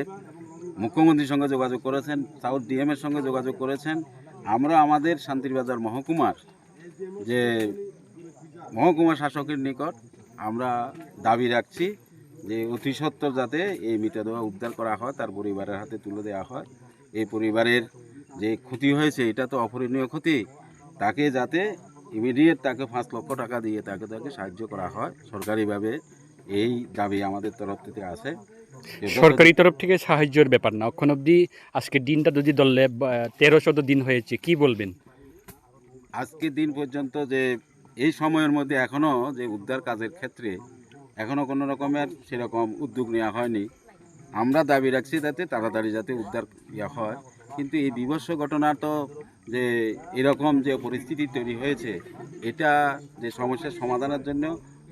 মুখ্যমন্ত্রীর সঙ্গে যোগাযোগ করেছেন, সাউথ ডিএম এর সঙ্গে যোগাযোগ করেছেন, আমরা আমাদের শান্তিরবাজার মহকুমার যে মহকুমা শাসকের নিকট আমরা দাবি রাখছি যে অতি সত্বর যাতে এই মৃতদেহ উদ্ধার করা হয়, তার পরিবারের হাতে তুলে দেওয়া হয়। এই পরিবারের যে ক্ষতি হয়েছে, এটা তো অপূরণীয় ক্ষতি, তাকে যাতে ইমিডিয়েট তাকে পাঁচ লক্ষ টাকা দিয়ে তাকে, তাকে সাহায্য করা হয় সরকারিভাবে, এই দাবি আমাদের তরফ থেকে আছে। সরকারি তরফ থেকে সাহায্যের ব্যাপার না, এখন অবধি আজকের দিনটা যদি ধরলে, বা, তেরো চোদ্দ দিন হয়েছে, কি বলবেন? আজকের দিন পর্যন্ত যে এই সময়ের মধ্যে এখনো যে উদ্ধার কাজের ক্ষেত্রে এখনো কোনো রকমের সেরকম উদ্যোগ নেওয়া হয়নি। আমরা দাবি রাখছি যাতে তাড়াতাড়ি যাতে উদ্ধার ইয়া হয়, কিন্তু এই বীভৎস ঘটনার তো যে এরকম যে পরিস্থিতি তৈরি হয়েছে, এটা যে সমস্যার সমাধানের জন্য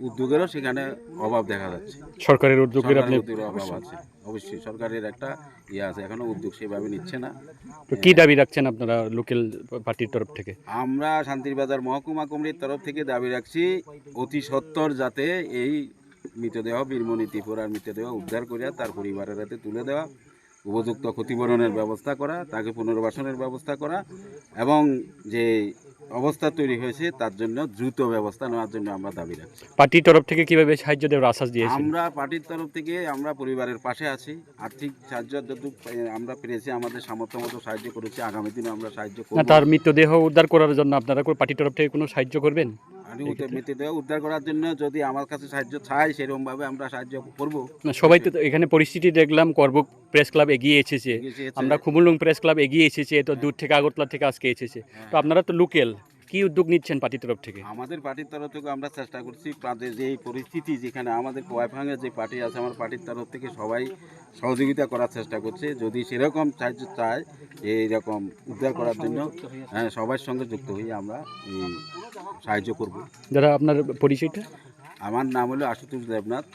উদ্যোগেরও সেখানে অভাব দেখা যাচ্ছে। সরকারের উদ্যোগের সরকারের আপনি উদ্যোগের অভাব আছে, অবশ্যই সরকারের একটা ইয়ে আছে, এখনো উদ্যোগ সেভাবে নিচ্ছে না। তো কি দাবি রাখছেন আপনারা লোকাল পার্টির তরফ থেকে? আমরা শান্তিরবাজার মহকুমা কমিটির তরফ থেকে দাবি রাখছি অতি সত্বর যাতে এই মৃতদেহ, বীরমণি ত্রিপুরার মৃতদেহ উদ্ধার করে তার পরিবারের হাতে তুলে দেওয়া, উপযুক্ত ক্ষতিপূরণের ব্যবস্থা করা, তাকে পুনর্বাসনের ব্যবস্থা করা এবং যে অবস্থা তৈরি হয়েছে তার জন্য দ্রুত ব্যবস্থা নেওয়ার জন্য আমরা দাবি রাখছি। পার্টির তরফ থেকে কিভাবে সাহায্য দেওয়ার আশ্বাস দিয়েছেন? আমরা পার্টির তরফ থেকে আমরা পরিবারের পাশে আছি, আর্থিক সাহায্য যতটুকু, এ, আমরা পেরেছি আমাদের সামর্থ্য মতো সাহায্য করেছি, আগামী দিনে আমরা সাহায্য না, করব। তার মৃতদেহ উদ্ধার করার জন্য আপনারা কোনো পার্টির তরফ থেকে কোনো সাহায্য করবেন? আর এই ওদের ক্ষেত্রে? মৃতদেহ উদ্ধার করার জন্য যদি আমার কাছে সাহায্য চায়, সেরকমভাবে আমরা সাহায্য করব। না, সবাই তো এখানে পরিস্থিতি দেখলাম, করবুক প্রেস ক্লাব এগিয়ে এসেছে, এগিয়ে এসেছে। আমরা খুমুলুং প্রেস ক্লাব এগিয়ে এসেছে, এত দূর থেকে, আগরতলা থেকে আজকে এসেছে। হ্যাঁ। তো আপনারা তো লোকাল, কি উদ্যোগ নিচ্ছেন পার্টির তরফ থেকে? আমাদের পার্টির তরফ থেকে আমরা চেষ্টা করছি, প্রান্তে যে এই পরিস্থিতি, যেখানে আমাদের কোয়াইফাঙে যে পার্টি আছে, আমার পার্টির তরফ থেকে সবাই সহযোগিতা করার চেষ্টা করছে। যদি সেরকম সাহায্য চায়, এইরকম উদ্ধার করার জন্য, হ্যাঁ, সবার সঙ্গে যুক্ত হয়ে আমরা এই সাহায্য করব। দাদা, আপনার পরিচয়টা? আমার নাম হলো আশুতোষ দেবনাথ,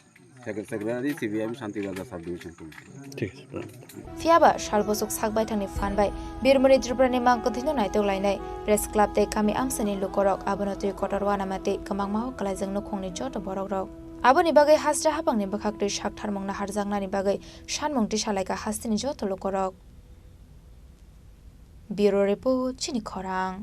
সেক্রে-, secretary CPIM Shantibazar sub division committee. ঠিক আছে, প্রণাম। Phiyaba sal bwswk sak baithangni phan bai Birmoni Tripurani mang kwthwino naitok lainai Press Club tei kami amchaini lukorok abono twi kotor uanama tei kwmangma o kwlaijak nukhungni joto borokrok. Aboni bagwi hasra haphangni bwkhaktwi sak tharmung naharjaknani bagwi sanmung tisalaikha hasteni joto lukorok. Bureau Report, Chini Khorang.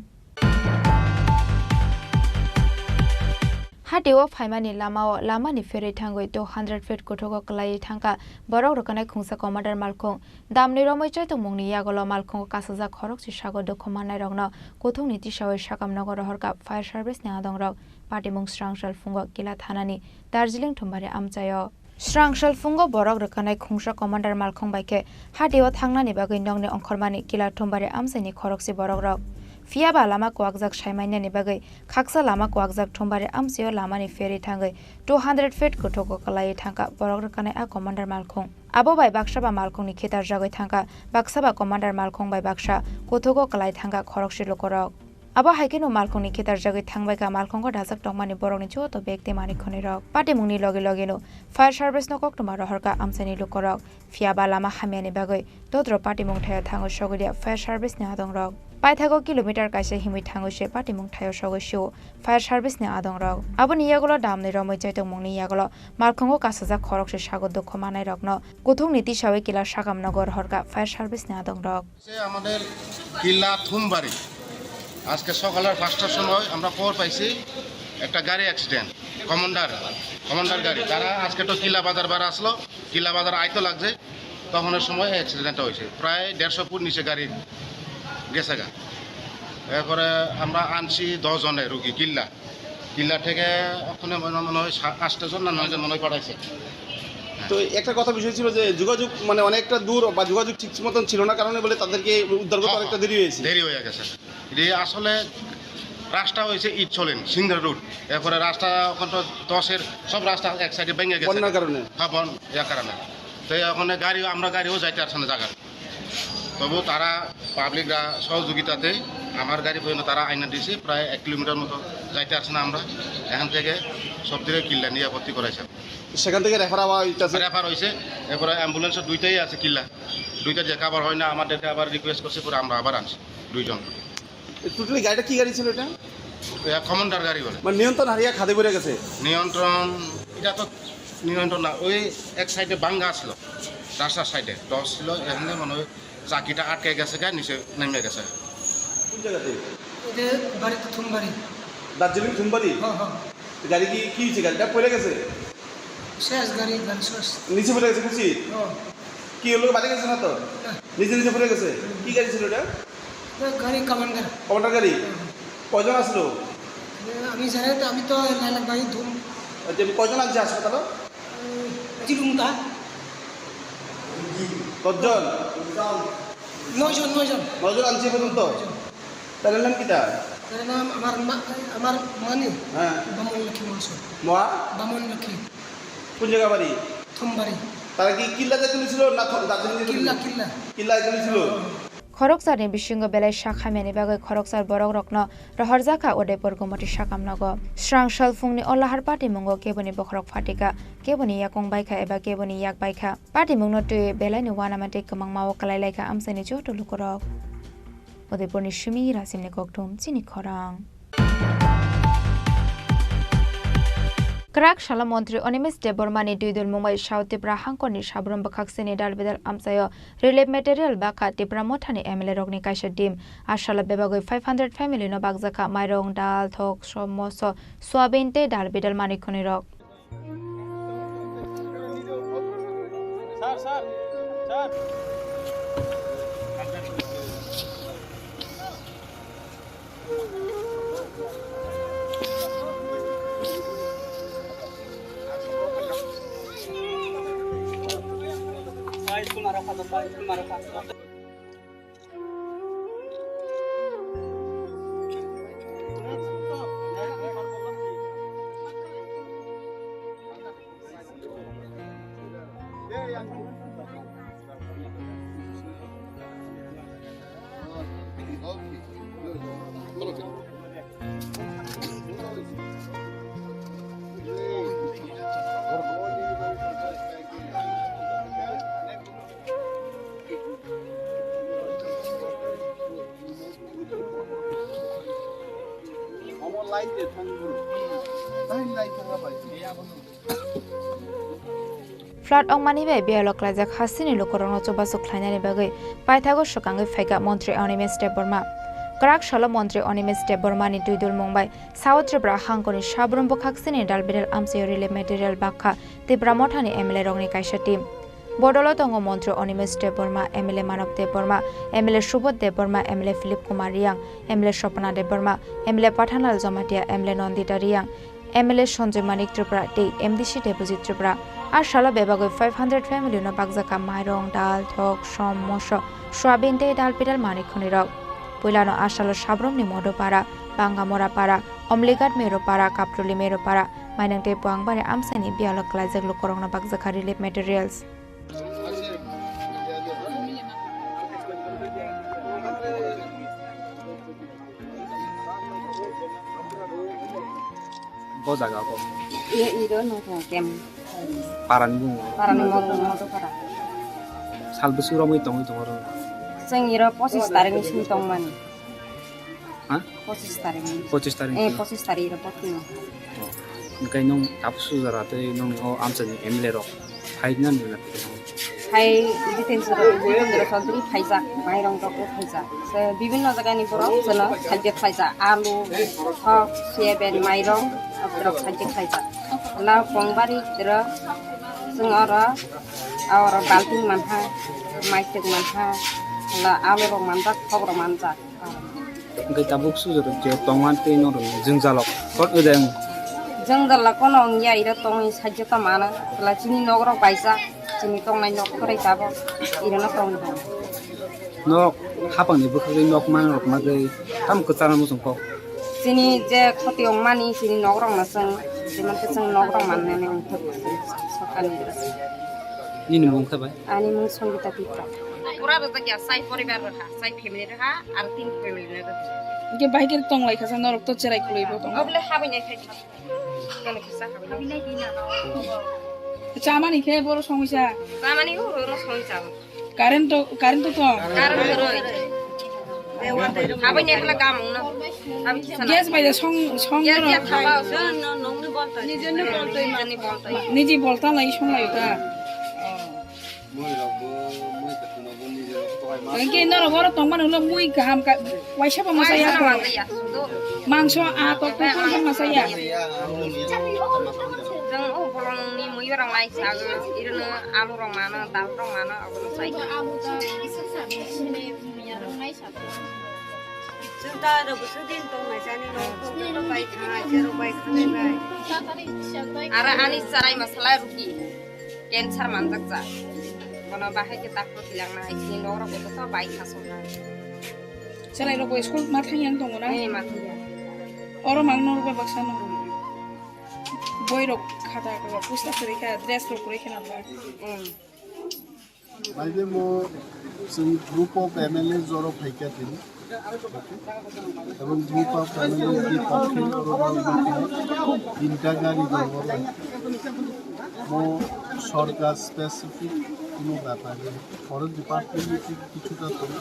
Hatio phaimani lamao lamani pherwi thangwi two hundred feet kuthugo kwlaiwi thangkha borok rwkhanai khungsa commander malkhung. Damni romwi chaitokmungni yagulo malkhungo kasajak khorokse sago dukhu mannairokno kuthukni tisawi sakam nogo rohorkha fire service ni adongrok. Patimung srangchal phungo Kila thanani Darjeeling Thumbari amchaio. Srangchal phungo borok rwkhanai khungsa commander malkhung bai khe hatio thangnani bagwi nokni ongkhormani Kila Thumbari amchaini khorokse borokrok. Phiyaba lama kuwakjak saimanani bagwi khaksa lama kuwakjak Thumbari amchaio lamani pherwi thangwi two hundred feet kuthugo kwlaiwi thangkha borok rwkhanai a commander malkhung. Abo bai baksa ba malkhungni khitarjagwi thangkha, baksa ba commander malkhung bai baksa kuthugo kwlai thangkha khorokse lukurok. Abo hai kheno malkhungni khitarjagwi thangbaikha malkhungo dajak tongmani borokni joto bag tei manwi khwnwi rok. Patimungni loge loge no fire service no koktwma rohorkha amchaini lukorok. Phiya ba lama hamyani bagwi dodro patimung thaio thangwi sogwi liya fire service ni adongrok. Paithago kilometer kaisa himwi thangwi se patimung thaio sogwi sio fire service ni adongrok. Aboni yagulo damni romwi chaitokmungni yagulo malkhungo kasajak khorokse sago dukhu manairokno kuthukni tisawi kila sakam nogo rohorkha fire service ni adongrok. সে আমাদের কিল্লা থুমবাড়ি, আজকে সকালের পাঁচটার সময় আমরা খবর পাইছি একটা গাড়ি অ্যাক্সিডেন্ট, কমান্ডার, কমান্ডার গাড়ি। তারা আজকে তো কিল্লা বাজার বার আসলো, কিল্লা বাজার আইতো লাগছে, তখনের সময় অ্যাক্সিডেন্টটা হয়েছে। প্রায় দেড়শো ফুট নিচে গাড়ি গেছে গা। এরপরে আমরা আনছি দশ জনের রুগী কিল্লা। কিল্লা থেকে ওখানে মনে, মনে হয় সা-, আটটা জন না নয় জন মনে হয় পাঠাইছে। তো একটা কথা বিষয় ছিল যে যোগাযোগ মানে অনেকটা দূর বা যোগাযোগ ঠিক মতন ছিল না কারণে বলে তাদেরকে উদ্ধার করতে হ্যাঁ, অনেকটা দেরি হয়েছে। দেরি হয়ে গেছে। এটি আসলে রাস্তা হয়েছে ইট চলেন, সিঙ্গেল রুট। এরপরে রাস্তা ওখান তো দশের সব রাস্তা এক সাইডে ভেঙে গেছে। বন্যার কারণে? হ্যাঁ, বন-, ইয়ার কারণে। তো ওখানে গাড়িও, আমরা গাড়িও যাইতে পারছে না জায়গা। তবু তারা পাবলিকরা সহযোগিতাতে আমার গাড়ি পর্যন্ত তারা আইনা দিয়েছে, প্রায় এক কিলোমিটার মতো যাইতে পারছে না আমরা। এখান থেকে সব দিকে কিল্লা নিয়ে ভর্তি করাইছে। সেখান থেকে রেফার আবার হইতাছে? রেফার হয়েছে, এরপরে অ্যাম্বুলেন্সও দুইটাই আছে কিল্লা, দুইটা যে কাভার হয় না, আমাদেরকে আবার রিকোয়েস্ট করছে, পরে আমরা আবার আনছি দুইজন। টোটালি গাড়িটা কি গাড়ি ছিল এটা? এটা কমান্ডার গাড়ি বলে। মানে নিয়ন্ত্রণ হারিয়ে খাদে পড়ে গেছে? নিয়ন্ত্রণ, এটা তো নিয়ন্ত্রণ না, ওই এক সাইডে ভাঙ্গা ছিল, রাস্তার সাইডে দশ ছিল, এখানে মনে হয় চাকিটা আটকে গেছে গা, নিচে নেমে গেছে। কোন জায়গাতে? এটা বাড়িতে থুমবাড়ি। দার্জিলিং থুমবাড়ি? হ্যাঁ, হ্যাঁ। গাড়ি কি, কি হয়েছে? গাড়িটা পড়ে গেছে? শেষ গাড়ি, গাড়ি শেষ। নিচে পড়ে গেছে, বুঝছি? হ্যাঁ। কি হলো, বাড়ি গেছে না তো? না। নিজে নিজে পড়ে গেছে? হুম। কি গাড়ি ছিল এটা? এটা গাড়ি কমান্ডার। কমান্ডার গাড়ি? হুম। কয়জন আসলো? এ, আমি জানি তো, আমি তো লাইলা ভাই ধুম। আচ্ছা, কয়জন আনছে হাসপাতালে? উম, জিরুমতা। দশজন? নয়জন, নয়জন। নয়জন আনছে পর্যন্ত? নয়জন। তার নাম কিতা? তার নাম আমার মা-, আমার মানি। হ্যাঁ। বামন লক্ষ্মী মনসুর। মা? বামন লক্ষ্মী। কোন জায়গা বাড়ি? থুমবাড়ি। তারা কি কিল্লা যাইতে নিছিল না থ-, দার্জিলিং যাইতে কিল্লা, নিছিল? কিল্লা। কিল্লা যাইতে নিছিল? হ্যাঁ। Khoroksarni bisingo belai sak hamyani bagwi khoroksa borokrokno rohorjakha Udaipur Gumoti sakam nogo. Srang salphungni o lahar patimungo keboni bokhorok phatikha, keboni yakung baikha eba keboni yak baikha. Patimungno twiwi belaini uanama tei kwmangma-o kwlailaikha amchaini joto lukurok. Udaipurni simi Rasimni Kokthum, chini khorang. Kwrak salo Montri Animesh Debbarmani twi dulmung bai South Tipra hangkorni sabrum bwkhaksini dalbidal amchaio relief material bakha Tipra Mothani M L A rokni kaisa team. A salo bebagwi five hundred family no bakjakha mairong, dal, thok, som, moso, soyabin tei dalbidal manwi khwnwi rok. Flood wngmani bai biyalo klaijak hasteni lukurokno chubachu khlainani bagwi paithago swkangwi phaikha Montri Animesh Debbarma. Kwrak salo Montri Animesh Debbarmani twi dulmung bai South Tripura hangkorni sabrum bwkhaksini dalbidal amchaio relief material bakha Tipra Mothani M L A rokni kaisa team. Bodolo tongo Montri Animesh Debbarma, M L A Manav Debbarma, M L A Subodh Debbarma, M L A Philip Kumar Reang, M L A Swapna Debbarma, M L A Pathanlal Jamatia, M L A Nandita Reang, M L A Sanjoy Manik Tripura tei M D C Debojit Tripura. A salo bebagwi five hundred family no bakjakha mairong, dal, thok, som, moso, soyabin tei dal pidal manwi khwnwi rok. Puilano a salo Sabrumni Modopara, Bangamora Para, Omlighat Mero Para, Kapruli Mero Para, Mainang tei Puangbari amchaini biyalo klaijak lukurokno bakjakha relief materials. O jaga o. Iya, iro no to kem. Parani bung. Parani moro, moro para. Sal bwswk romwi tongwi tongo oro. Chwng iro pochis tarikni simi tongmani. Ha? Pochis tarikni. Pochis tarikni. Eh, pochis tarik iro pochis. Oh. Hwnkhe nwng tabuk sujara tei nwng o amchaini M L A rok phai nani na? Hai, Jitendra, Jitendra Chaudhary phaijak, mairong rok phaijak. Se bibhinno jagani borok jono sajak phaijak, alu, thok, soyaben, mairong, rok sajak phaijak. La Kongbari ro, chwng oro, oro balting manha, maitwk manha, la alu rok manjak, thok rok manjak. Hwnkhe tabuk sujaro je tongma tei norok jwngjalo kot wngya. Jwngjalo kono wngya, iro tongwi sajjo ta mano. Tla chini nok rok baisa, chini tongnai nok korai tabok, iro no tongwi tongo. Nok hapangni bwkhagwi nok manrok magwi tam kwchana muchung kok. Chini je khoti wngmani chini nok rok no chwng, jemon ke chwng nok rok mannani wngthok sorkarni. Nini mung khe bai? Ani mung Songita Tripura. Pura rwjak ya, sai poribar rwha, sai family rwha, ar tin family na rwha. Hwnkhe bahai khe tong lai kha sa, norok to cherai khulai bo tong. Obole habai nai khai. Kono kisa habai nai. Chamani khe boro songwi sa. Chamani o, oro songwi sa. Current to, current to tong. Current to roi. Habai nai khala gamung na. Habai kisa na. Gas bai da song, song gas ro. Ya thaba. Nijeni boltoi. Nijeni boltoi. Niji bolta lai song lai ta. Hwnkhe norok oro tongmani ulo mui kaham ka, waisa bo masa ya. Waisa bo masa ya. Mangso a to kukur bo masa ya. Chwng o bolongni mui rok lai sago, irono alu rok mano, dal rok mano, abono sai. Chwng ta rok bwswk din tong nai jani no, tong tong bai khanai, cherok bai khanai bai. Ara ani charai masala ruki. Cancer manjak cha. Bono bahai khe tak rw tilang na hai chini nok rok bo to bai kha song na. Chwrai rok bo school ma thang yang tongo na? Eh, ma thang yang. Oro mang norok bai baksa no. Boi rok khata rok pusta kwrwi kha, dress rok kwrwi kha na ba. Hmm. Bai de mo chwng group of M L A joro phai kha tini. Ebong group of M L A ni pokhe oro tinta gari dongor. Mo sorkar specific kuno bepar nei. Forest department ni thik kichuta tong,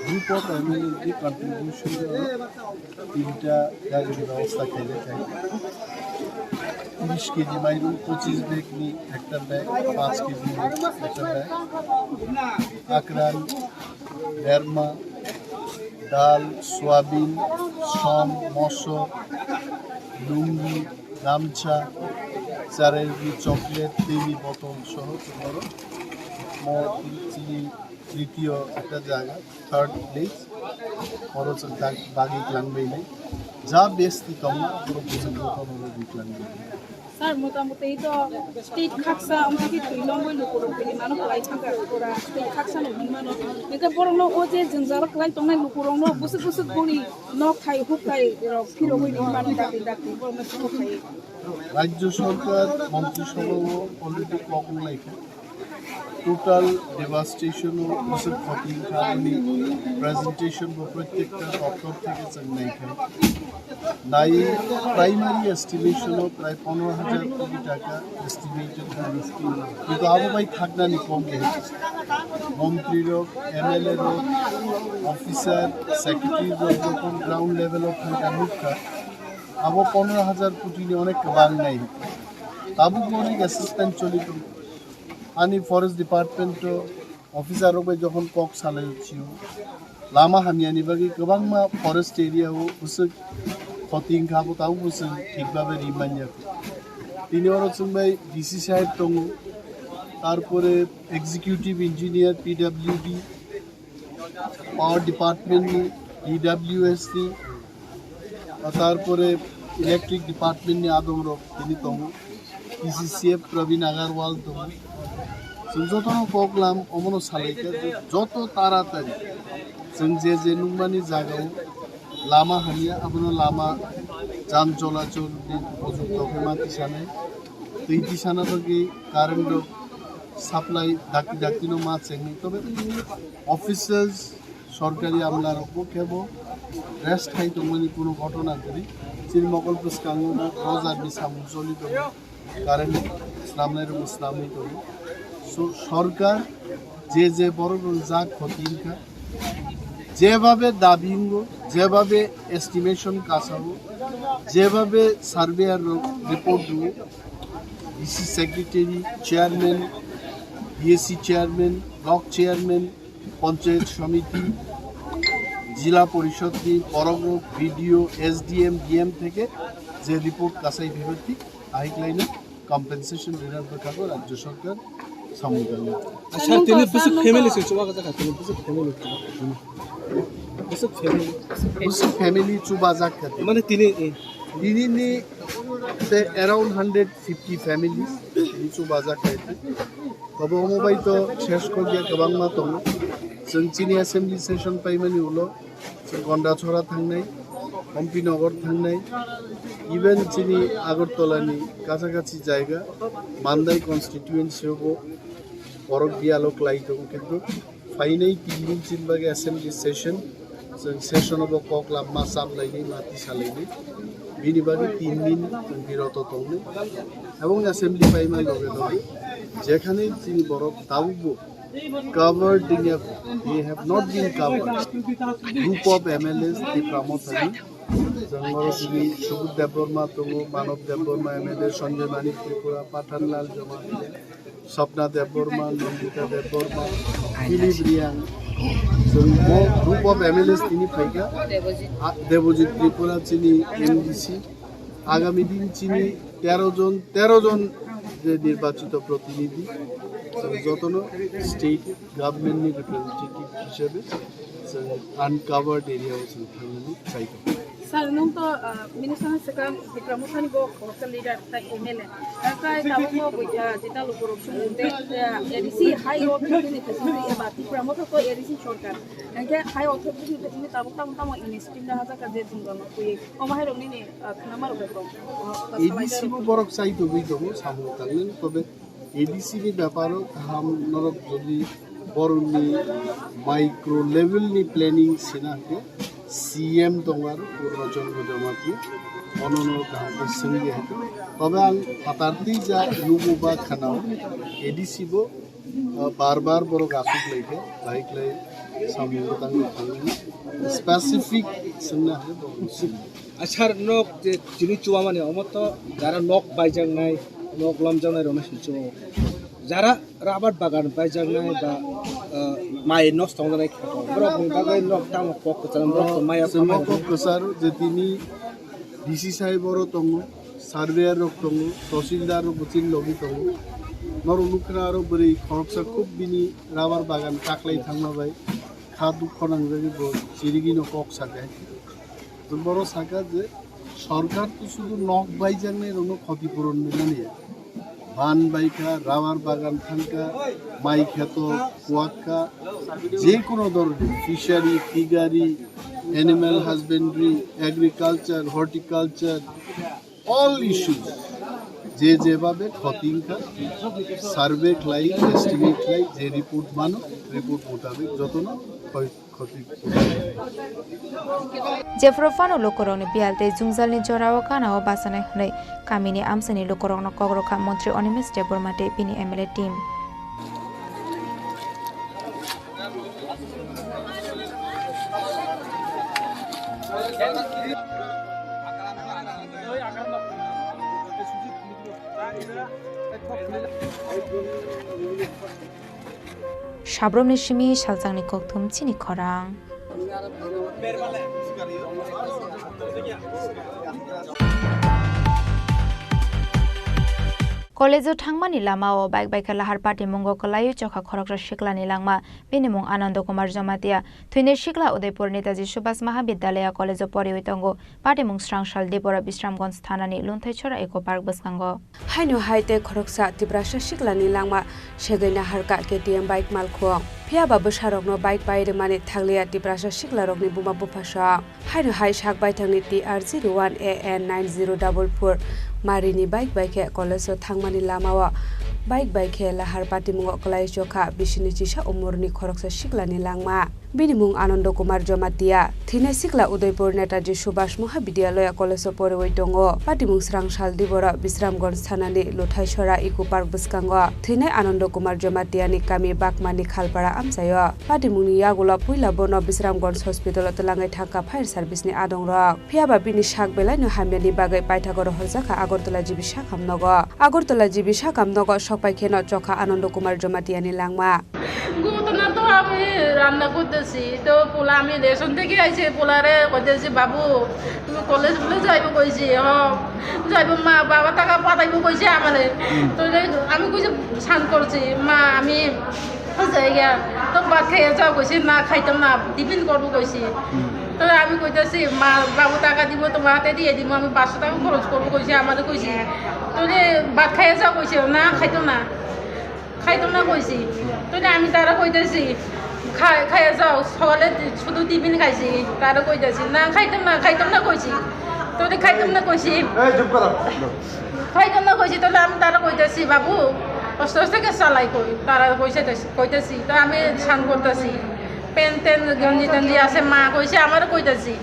group of M L A ni contribution oro tinta gari ni bebosta khaijak. Tiris kg mairung, pochis bag ni ekta bag, panch kg ni ekta bag, akran, derma, dal, soyabin, som, mosor, lungi, gamcha, charergi, chocolate, tei ni botol soho tongo. Mo chini tritiyo ekta jaga, third place, oro chwng dag-, bagwi twlang bainai. Ja besti tongma, oro bujwk jotono rwgwi twlang bainai. Sir, motamoti to state khaksa wngkha khe thwi longwi lukurok tini mano kwlai thangkha, pura state khaksa no hwnwi mano. Hwnkhe borokno o je jwngjalo kwlai tongnai lukurokno bwswk bwswk boni nok thai huk thai rok phirogwi ringmani dakti dakti borokno sukha khai. Rajya Sarkar Montri Sabhao already kok wnglaikha. Total devastation o bwswk khoti wngkha, aboni presentation bo protekta doptor theke chwng naikha. Nai primary estimation o prai pondro hajar koti taka estimated wngkha. Kintu abo bai thaknani kom de. Montri rok, M L A rok, officer, secretary rok jokhon ground level o thangkha nukha, abo pondro hajar koti ni onek kwbang nai. Tabuk bo onek assistance choli tongo. Ani forest department o officer rok bai jokhon kok salai o chio, lama hamya ni bagwi kwbangma forest area o bwswk khoti wngkha, abo tabuk bo chwng thik babe ri manya. Tini oro chwng bai D C saheb tongo, tarpore executive engineer P W D, power department ni, P W S ni, tarpore electric department ni adong rok tini tongo, P C C F Praveen Agarwal tongo. Chwng jotono kok lam omono salaikha je joto taratari chwng je je nukmani jagao lama hamya, abono lama jam cholachol ni upojukto khe ma tisanai, twi tisana bagwi current rok supply dakti dakti no ma chengnai. Tobe officers Sorkari amlarokbo kebo rest khai tongmani kuno ghotona kwrwi. Chini mokol bwskango bo rojarni samung choli tongo, current snamnairokbo snamwi tongo. So, sorkar je je borokrok jak khoti wngkha, jebabe dabi wngo, jebabe estimation kasao, jebabe surveyor rok report rwo, D C secretary, chairman, B S C chairman, block chairman, panchayat samiti, jila porishod ni borok rok, B D O, S D M, D M theke je report kasai phaiba thik ahik laino compensation rina bwkhago rajya sarkar samung tango. Acha, tini bwswk family se chuba gajak, tini bwswk family chuba. Bwswk family. Bwswk family chuba jak kha. Mane tini, eh. Tini ni se around hundred fifty families tini chuba jak kha. Tobo omo bai to ses kok ya kwbangma tongo. Chwng chini assembly session paimani ulo Gondachora thangnai, Hampinagar thangnai, even chini Agartala ni kacha kachi jaiga, Mandai constituency o bo borok biyalo klai tongo, kintu phainai tin din chini bagwi assembly session, chwng session o bo kok lamma chap lainai, mati sa lainai, bini bagwi tin din chwng biroto tongnai, ebong assembly paima loge loge jekhane chini borok tabukbo covered wngya, they have not been covered. Group of M L As, Tipra Mothani, jangoro tini Subudh Debbarma tongo, Manav Debbarma M L A, Sanjay Manik Tripura, Pathan Lal Jamatia, Sapna Debbarma, Nandita Debbarma, Philip Reang. Jang bo group of M L As tini phaikha. A, Debojit Tripura chini M D C. Agami din chini tero jon, tero jon je nirbachito protinidhi, jotono state government ni representative hisebe chwng uncovered area o chwng thangnani chai tongo. Sir, nwng to, ah, minister ni swkang Tipra Mothani bo khoroksa leader tai M L A. Tei tabukbo buita jeta lukurok chumung tei, ah, A D C hai o thwkni thwkni eba Tipra Motha ko A D C sorkar. Hingke hai o thwkni thwkni tabuk tamo tamo initiative na hajak ka je jwngjal no twi. Omo hai rok nini, ah, khwnama rok bai kok. A D C bo borok chai togwi tongo, samung tangnani, tobe A D C ni beparo kaham norok jodi borokni micro level ni planning sina hwnkhe C M tongo aro Purba Janma Jamatia, ono norok kaham khe swngdi hwnkhe. Tobe ang phatartwi ja nugo ba khwnao A D C bo, ah, bar bar borok aswk lai khe, bahai khlai samung tangwi thangnani specific swngna hwnkhe borokni swngdi. Achar nok je chini chuwamani omo to jara nok baijaknai, nok lomjaknai rokno se chuwo. Jara rabar bagan baijaknai ba, ah, mai nosto ongjaknai khe borok ni bagwi nok tamo kok kwcharo borok to maya. Chwng khamai kok kwcharo je tini D C sahib oro tongo, surveyor rok tongo, tahsildar rok bo chini logi tongo. Norok nukha aro bwrwi khoroksa khub bini rabar bagan kaklai thangma bai kha dukho nangjagwi bo chirigwi no kok sakha. Borok sakha je sorkar to sudu nok baijaknai rokno khoti puron rinani ya. Ban baikha, rabar bagan thangkha, mai kheto kuwakha, je kono dhoroni fishery, piggery, animal husbandry, agriculture, horticulture, all issues je jebabe khoti wngkha, survey khlai, estimate khlai, je report mano, report mutabik jotono khoi-, khoti. Jephru phano lukurokni biyal tei jwngjalni jorao ganao bachanai hwnwi kamini amchaini lukurokno kok rwkha Montri Animesh Debbarma tei bini M L A team. Sabromni simi salsangni kokthum chini khorang. College-o thangmani lamao bike bai khe lahar patimungo kwlaiwi chokha khoroksa siklani langma. Bini mung Anando Kumar Jamatia. Thwinai sikla Udaipur Netaji Subhas Mahavidyalaya College-o poriwi tongo. Patimung srang sal Dibora Bisramganj thanani Lunthaichora Eco Park bwskango. Haino hai tei khoroksa Tiprasa siklani langma segwi naharkha K T M bike malkhung. Phiya ba bwsarokno bike pai rwmani thakliya Tiprasa siklarokni buma buphasong. Haino hai sak baithangni T R zero one A N nine zero double four marini bike bai khe college-o thangmani lamao bike bai khe lahar patimungo kwlai chokha bisini chisa umurni khoroksa siklani langma. Bini mung Anando Kumar Jamatia. Thwinai sikla Udaipur Netaji Subhash Mahavidyalaya College o poriwi tongo. Patimung srang sal diboro Bisramganj thanani Luthaisora Eco Park bwskango thwinai Anando Kumar Jamatiani kami Bakmani Khalpara amchaio. Patimungni yagulo puila bono Bisramganj Hospital o twlangwi thangkha fire service ni adongrok. Phiyaba bini sak belaino hamyani bagwi paithago rohorjakha Agartala G B sakam nogo. Agartala G B sakam nogo sokpai kheno chokha Anando Kumar Jamatiani langma. ঘটনা তো আমি রান্না করতেছি, তো পোলা, আমি রেশন থেকে আইছি, পোলারে কইতেছি, "বাবু, তুমি কলেজ বলে যাইবো?" কইছি, "হ, যাইবো মা, বাবা টাকা পাঠাইবো," কইছে আমারে। তো যাই হোক, আমি কইছি, স্নান করছি, "মা, আমি যাই গিয়া, তো ভাত খাইয়া যাও," কইছি, "না, খাইতাম না, টিফিন করবো," কইছি। তো আমি কইতেছি, "মা, বাবু টাকা দিব, তোমার হাতে দিয়ে দিব, আমি পাঁচশো টাকা খরচ করবো," কইছি, আমারে কইছি। তো যে ভাত খাইয়া যাও কইছে, "না, খাইতো না।" খাইতাম না কইছি। তো না, আমি তারা কইতেছি, "খাই, খাইয়া যাও, সকালে শুধু টিফিন খাইছি।" তারা কইতেছি, "না, খাইতাম না, খাইতাম না," কইছি। তো না, খাইতাম না কইছি। এই, চুপ করো। খাইতাম না কইছি, তাহলে আমি তারা কইতেছি, "বাবু, আস্তে আস্তে কে চালাই কই?" তারা কইছে, কইতেছি, তো আমি স্নান করতেছি। প্যান্ট ট্যান্ট, গেঞ্জি টেঞ্জি আছে, মা কইছে, আমারও কইতেছি।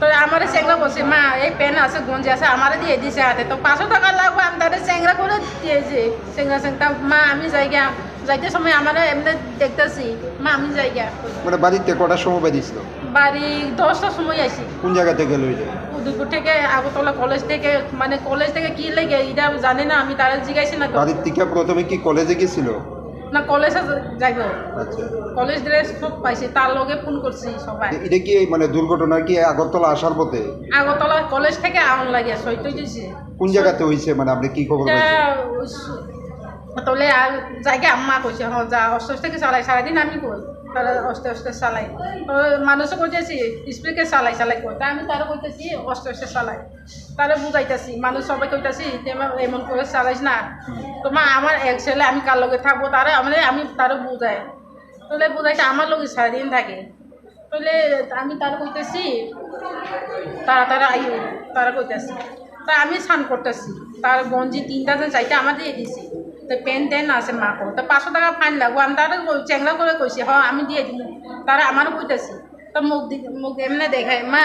তো আমারে চেংরা করছে, "মা, এই প্যান্ট আছে, গঞ্জি আছে, আমারে দিয়ে দিছে হাতে।" তো পাঁচশো টাকা লাগবে, আমি তারে চেংরা করে দিয়েছি। চেংরা চেংরা, "মা, আমি যাই গিয়া।" যাইতে সময় আমারে এমনি দেখতেছি, "মা, আমি যাই গিয়া।" মানে বাড়িতে কটার সময় বেরিয়েছিল? বাড়ি দশটার সময় আইছি। কোন জায়গা থেকে এলো এটা? উদয়পুর থেকে, আগরতলা কলেজ থেকে, মানে কলেজ থেকে কি লেগে এটা জানি না, আমি তারে জিজ্ঞাসা না তো। বাড়ির থেকে প্রথমে কি কলেজে গেছিল? না, কলেজে যাইব। আচ্ছা। কলেজ ড্রেস সব পাইছি, তার লগে ফোন করছি সবাই। এ-, এটা কি মানে দুর্ঘটনা কি আগরতলা আসার পথে? আগরতলা কলেজ থেকে আউন লাগে, সৈতই দিছি। কোন জায়গাতে হইছে, মানে আপনি কি খবর এটা পাইছেন? ওই সু-, তলে আর জায়গা আম্মা কইছে, "হ, যা, আস্তে আস্তে চালাই, সারাদিন আমি কই, তারা আস্তে আস্তে চালাই।" তো মানুষও কইতেছি, "স্পিডে চালাই, চালাই কই।" তা আমি তারা কইতেছি, "আস্তে আস্তে চালাই।" তারে বুঝাইতাছি, মানুষ সবাই কইতাছি, "তুই আমার এমন করে চালাইস না।" তো মা, আমার এক ছেলে, আমি কার লগে থাকবো, তারে, মানে, আমি তারে বুঝাই। তাহলে বুঝাইতে আমার লগে সারাদিন থাকে। তাহলে আমি তারে কইতেছি, "তারা, তারা আইও," তারা কইতাছি। তা আমি স্নান করতেছি, তার গঞ্জি তিনটা যে চাইতে আমার দিয়ে দিছি। তো প্যান্ট ট্যান্ট আছে মা কো, তো পাঁচশো টাকা ফাইন লাগবো। আমি তারে কই-, চেংরা করে কইছি, "হ, আমি দিয়ে দিবো।" তারা আমারও কইতাছি। তো মুখ দি-, মুখ এমনি দেখায়, "মা,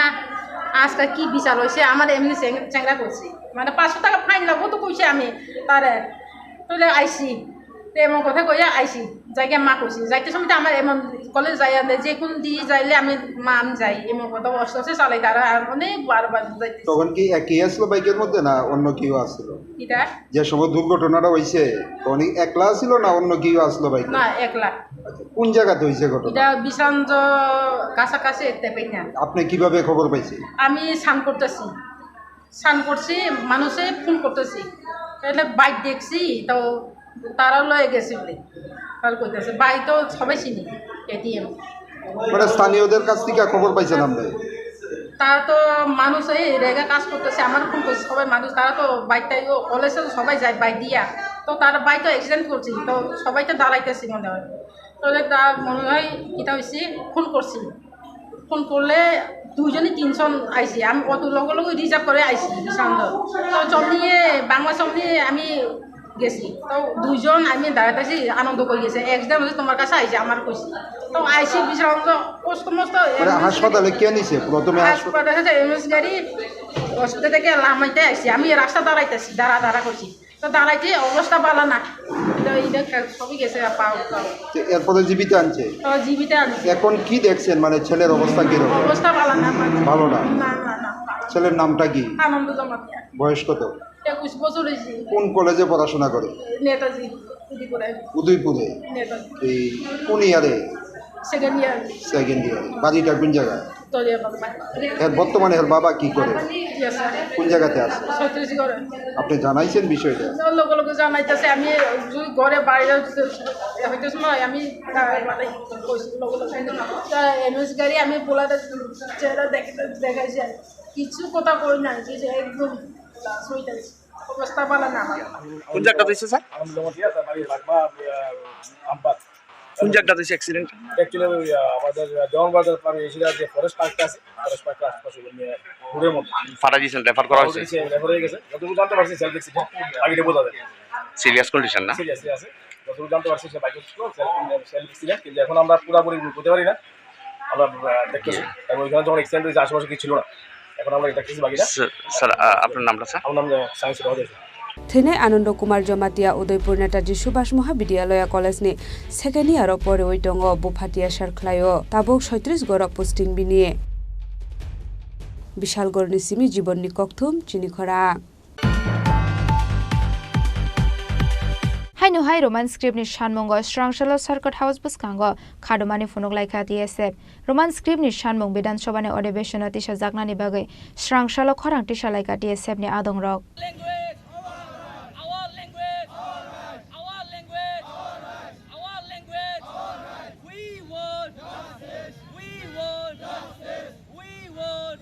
আজকে কি বিচার হয়েছে?" আমার এমনি চেং-, চেংরা করছে, মানে, "পাঁচশো টাকা ফাইন লাগবো তো," কইছে আমি তারে। তাহলে আইসি, তো এমন কথা কইয়া আইসি, যাই গিয়া মা কইছি, যাইতে সময় তো আমার এমন কলেজ যাই, আর যে কোন দিয়ে যাইলে আমি, "মা, আমি যাই," এমন কথা অস্তে অস্তে চালাই তারা, আর অনেক বারবার বুঝাইতেছি। তখন কি একই আসলো বাইকের মধ্যে না অন্য কেউ আসলো? কিটা? যে সময় দুর্ঘটনাটা হইছে, তখন একলা ছিল না অন্য কেউ আসলো বাইকে? না, একলা। আচ্ছা, কোন জায়গাতে হইছে ঘটনা? এটা বিশালগঞ্জ কাছাকাছি একটা পেইনা। আপনি কিভাবে খবর পাইছেন? আমি স্নান করতেছি, স্নান করছি, মানুষে ফোন করতেছি, তাহলে বাইক দেখছি, তো তারা লয়ে গেছে বলে, তাহলে কইতেছে, বাইক তো সবাই চিনি, এটিএম। মানে স্থানীয়দের কাছ থেকে খবর পাইছেন আপনি? তা তো মানুষ এই রেগা কাজ করতেছে, আমার ফোন করছে সবাই মানুষ, তারা তো বাইকটাই, ও কলেজে তো সবাই যায় বাইক দিয়া, তো তার বাইক তো অ্যাক্সিডেন্ট করছে, তো সবাই তো দাঁড়াইতেছে মনে হয়। তাহলে তা মনে হয় এটা হয়েছে ফোন করছি, ফোন করলে দুইজনই তিনজন আইছি, আমি অত লগে লগে রিজার্ভ করে আইছি বিশালগঞ্জ। তো চমনিয়ে, বাংলা চমনিয়ে আমি গেছি। তো দুইজন আমি দাঁড়াইতেছি, আনন্দ করে গেছে, একজন হচ্ছে তোমার কাছে আইছে, আমার কইছে। তো আইছি বিশালগঞ্জ, কষ্ট মষ্ট মানে এমনি হাসপাতালে কে নিছে? প্রথমে হাসপাতাল হাসপাতালে হচ্ছে এমএস গাড়ি, হসপিটাল থেকে লামাইতে আইছি, আমি রাস্তা দাঁড়াইতেছি, দাঁড়া দাঁড়া করছি। তো দাঁড়াইতে অবস্থা ভালো না, তো এটা সবই গেছে, পাও, পাও। তো এরপরে জীবিত আনছে? তো জীবিত আনছে। এখন কি দেখছেন, মানে ছেলের অবস্থা কিরকম? অবস্থা ভালো না, মানে। ভালো না? না, না, না, ভালো না। ছেলের নামটা কি? আনন্দ জমাতিয়া। বয়স কত? একুশ বছর হয়েছে। কোন কলেজে পড়াশোনা করে? নেতাজি, উদয়পুরে। উদয়পুরে? নেতাজি। এই কোন ইয়ারে? Second year. Second year. বাড়িটা কোন জায়গায়? দলিয়া বাবা। এর বর্তমানে এর বাবা কি করে? Yes, sir. কোন জায়গাতে আছে? ছত্তিশগড়ে। আপনি জানাইছেন বিষয়টা? তো লগে লগে জানাইতেছে, আমি যদি ঘরে বাইরে হইতে সময় আমি, আহ, মানে, কইছি, লগে লগে। তা এমএস গাড়ি আমি পোলাটা চেহারা দেখে, দেখাইছি আর কিছু কথা কই না, যে একদম লাশ হইতে অবস্থা ভালো না আমার। কোন জায়গাত হইছে, স্যার? আনন্দমতি আছে, বাড়ি বাগমা, আহ, আমপাত। কোন জায়গাত হইছে অ্যাক্সিডেন্ট? অ্যাকচুয়ালি ওই, আহ, আমাদের দেওয়ানবাজার পাড়ে এসে যে ফরেস্ট পার্কটা আছে, ফরেস্ট পার্কের আশপাশে ওই রোডের মধ্যে। পাঠাই দিয়েছেন, রেফার করা হয়েছে? Already সে রেফার হয়ে গেছে। যতটুকু জানতে পারছি সেলফ অ্যাক্সিডেন্ট। বাকিটা বোঝা যায়। সিরিয়াস কন্ডিশন না? Serious, serious. যতটুকু জানতে পারছি সে বাইকে ছিল, সেলফ, সেলফ অ্যাক্সিডেন্ট, কিন্তু এখন আমরা পুরোপুরি বলতে পারি না। আমরা, আহ, দেখতেছি। জি। এবং এখানে যখন অ্যাক্সিডেন্ট হয়েছে, আশেপাশে কিছু ছিল না। এখন আমরা এটা কিছু বাকিটা। স্যার, স্যার, আ-, আপনার নামটা, স্যার? আমার নাম, আহ, সায়েন্স Rahman. Thinai Anando Kumar Jamatia, Udaipur Netaji Subhash Mahavidyalaya College ni second year o poriwi tongo, bupha T S R khlaio, tabuk soitris gorok posting bini. Bishalgarh ni simi Jibon ni kokthum chini khorang. Haino hai Roman script ni sanmungo Srangsalo Circuit House bwskango khadumani phunuk laikha T S F. Roman script ni sanmung Bidhan Sabha ni odibeshono tisajaknani bagwi Srangsalo khorang tisa laikha T S F ni adongrok. Language, our language, our language, our language. We want, we want, we want.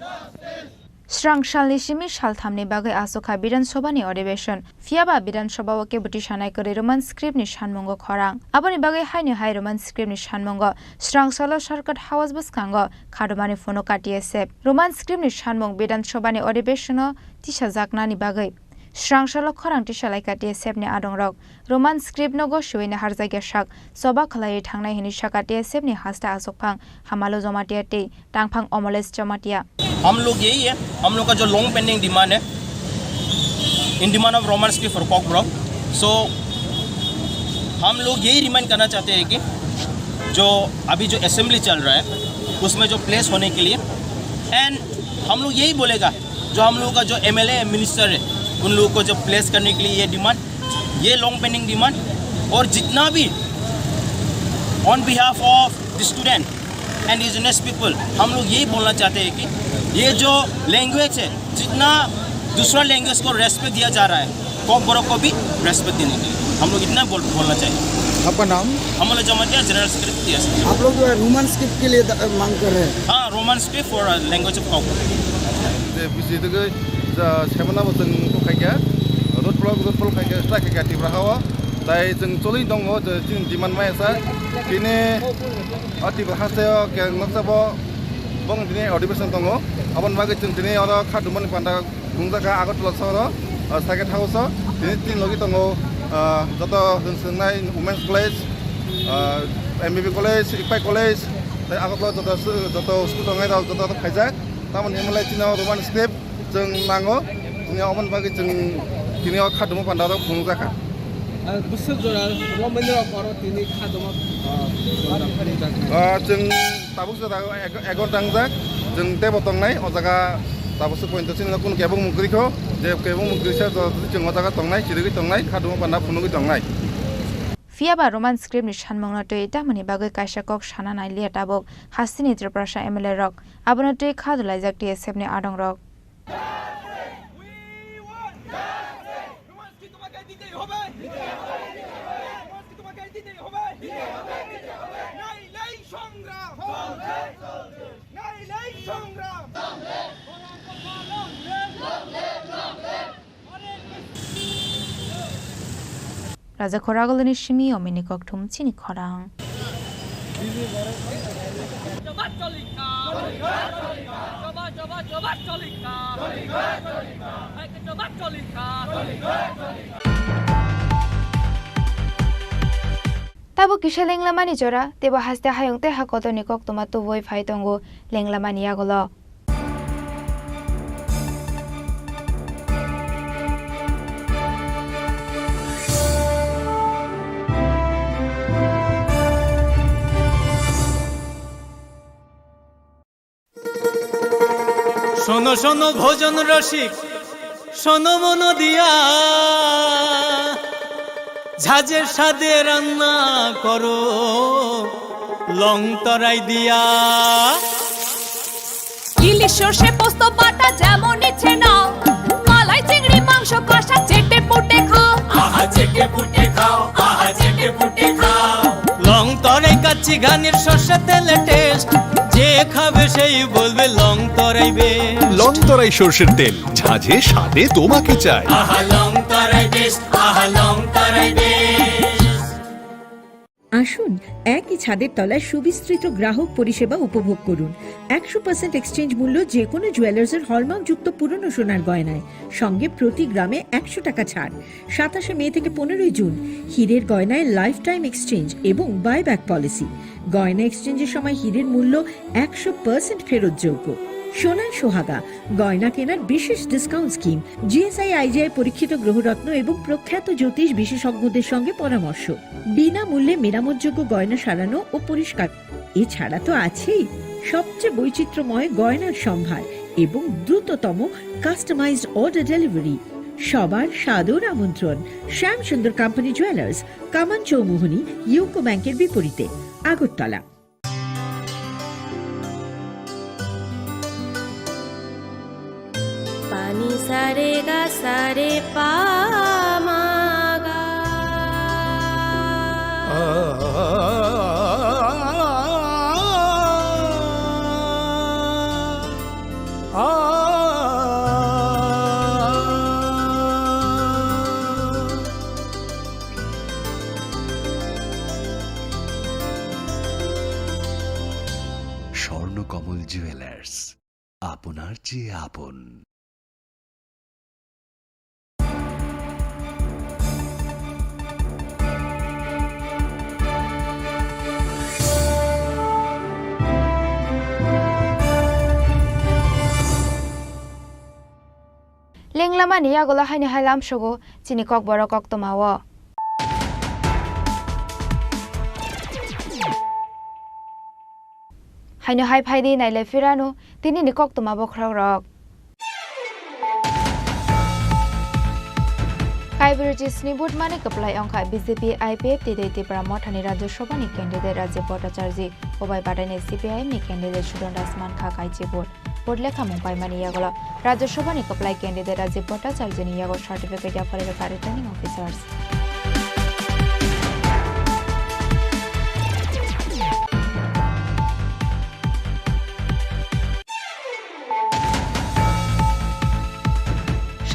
Srangsalni simi salthamni bagwi aswk kha Bidhan Sabha ni odibeshon. Phiyaba Bidhan Sabha o kebo tisanai kwrwi Roman script ni sanmungo khorang. Aboni bagwi haino hai Roman script ni sanmungo Srangsalo Circuit House bwskango khadumani phunukha T S F. Roman script ni sanmung Bidhan Sabha ni odibeshono tisajaknani bagwi Srangsalo khorang tisa laikha T S F ni adongrok. Roman script no gosiwi naharjakya sak choba khwlaiwi thangnai hinwi sakha T S F ni hasta achukphang Hamalu Jamatia tei tangphang Omolesh Jamatia. हम लोग यही है, हम लोग का जो long pending demand है, in demand of Roman script for Kokborok. So हम लोग यही रिमाइंड करना चाहते हैं कि जो अभी जो असेंबली चल रहा है, उसमें जो प्लेस होने के लिए, एंड हम लोग यही बोलेगा, जो हम लोगों का जो एमएलए मिनिस्टर है, उन लोगों को जो प्लेस करने के लिए ये डिमांड, ये लॉन्ग पेंडिंग डिमांड, और जितना भी on behalf of the student and indigenous people, हम लोग यही बोलना चाहते हैं कि ये जो लैंग्वेज है, जितना दूसरा लैंग्वेज को रेस्पेक्ट दिया जा रहा है, कॉकबोरोक को भी रेस्पेक्ट देने के लिए हम लोग इतना बोल, बोलना चाहिए। आपका नाम? अमोल जमातिया, जनरल सेक्रेटरी टीएसएफ। आप लोग जो है रोमन स्क्रिप्ट के लिए द-, मांग कर रहे हैं? हाँ, Roman script for language of कॉकबोरोक। Bisitwgwi, semana bo chwng khaikha, rotplok rotplok khaikha, strike khaikha Tripura hao. Tai chwng choli tongo, je chini demand maya sa. Tini o Tripura haste o ke noksa bo bong tini odibeshon tongo. Aboni bagwi chwng tini oro kha dumani panda phunukjakha Agartala sohoro, ah, Circuit House o. Tini tin logi tongo, ah, joto chwng swngnai Women's College, ah, M B B College, Ipai College, tai Agartala joto, joto school tongnai rok joto khaijak. Tamoni hwnlai chini o Roman script chwng nango, chwng aboni bagwi chwng tini o kha dumani panda rok phunukjakha. Ah, bwswk jora romani rok oro tini kha duma, ah, phunukjakha. Ah, chwng Tabuk se ego, ego tangjak, chwng tebo tongnai, o jaga tabuk se pointo chini kunu kebong mung kwrwi kho, je kebong mung kwrwi sa, chwng o jaga tongnai, chirigwi tongnai, kha dumani panda phunugwi tongnai. Phiyaba Roman script ni sanmungno twi tamoni bagwi kaisa kok sana nai liya tabuk hasteni Tiprasa M L A rok. Abono twi kha dulaijak T S F ni adongrok. রোমান্সকে তোমাকে দিতেই হবে। রোমান্সকে তোমাকে দিতেই হবে। নাইলেই সংগ্রাম। নাইলেই সংগ্রাম। Raja Khoragulni simi omini kokthum chini khorang. জবাব চলিকা। জবাব, জবাব, জবাব চলিকা। জবাব চলিকা। Tabuk kisa lenglamani jora, teibo haste hayung tei ha kotorni koktwma tubuwi phai tongo lenglamani yagulo. শোনো শোনো ভোজন রসিক, শোনো মন দিয়া, ঝাঁঝে স্বাদে রান্না করো লং তরাই দিয়া। ইলিশ সর্ষে পোস্ত বাটা যেমন ইচ্ছে নাও, মালাই চিংড়ি মাংস কষা চেটে পুটে খাও। আহা চেটে পুটে খাও, আহা চেটে পুটে খাও। লং তরাই কাচ্চি ঘানির সর্ষে তেলে টেস্ট, যে খাবে সেই বলবে লং তরাই বেস্ট। লং তরাই সর্ষের তেল, ঝাঁঝে স্বাদে তোমাকে চাই। আহা লং তরাই বেস্ট, আহা লং তরাই বেস্ট। আসুন, একই ছাদের তলায় সুবিস্তৃত গ্রাহক পরিষেবা উপভোগ করুন। একশো পার্সেন্ট এক্সচেঞ্জ মূল্য যে কোনো জুয়েলার্সের হলমার্কযুক্ত পুরনো সোনার গয়নায়, সঙ্গে প্রতি গ্রামে একশো টাকা ছাড়। সাতাশে মে থেকে পনেরোই জুন, হীরের গয়নায় লাইফ টাইম এক্সচেঞ্জ এবং বাইব্যাক পলিসি। গয়না এক্সচেঞ্জের সময় হীরের মূল্য একশো পার্সেন্ট ফেরতযোগ্য। সোনার সোহাগা গয়না কেনার বিশেষ ডিসকাউন্ট স্কিম, জিএসআই আইজিআই পরীক্ষিত গ্রহরত্ন এবং প্রখ্যাত জ্যোতিষ বিশেষজ্ঞদের সঙ্গে পরামর্শ। বিনামূল্যে মেরামতযোগ্য গয়না সারানো ও পরিষ্কার। এছাড়া তো আছেই সবচেয়ে বৈচিত্র্যময় গয়নার সম্ভার এবং দ্রুততম কাস্টমাইজড অর্ডার ডেলিভারি। সবার সাদর আমন্ত্রণ শ্যাম সুন্দর কোম্পানি জুয়েলার্স, কামান চৌমুহনী, ইউকো ব্যাংকের বিপরীতে, Agartala. Pani sare ga sare pa ma ga. Swarnakamal jewellers, আপনার চেয়ে আপন। Lenglamani yagulo haino hai lamsogo chini kokborok koktwmao. Haino hai phaidi nailai phirano tinini koktwma bokhorokrok. Kaibrwi chisni vote mani kwplai wngkha B J P I P F T tei Tipra Mothani Rajya Sabhani candidate Rajiv Bhattacharjee, obai badaini C P I M ni candidate Sudan Das mankha kaichi vote. Vote lekhamung paimani yagulo Rajya Sabhani kwplai candidate Rajiv Bhattacharjee ni yago certificate yapharwi rwkha returning officers.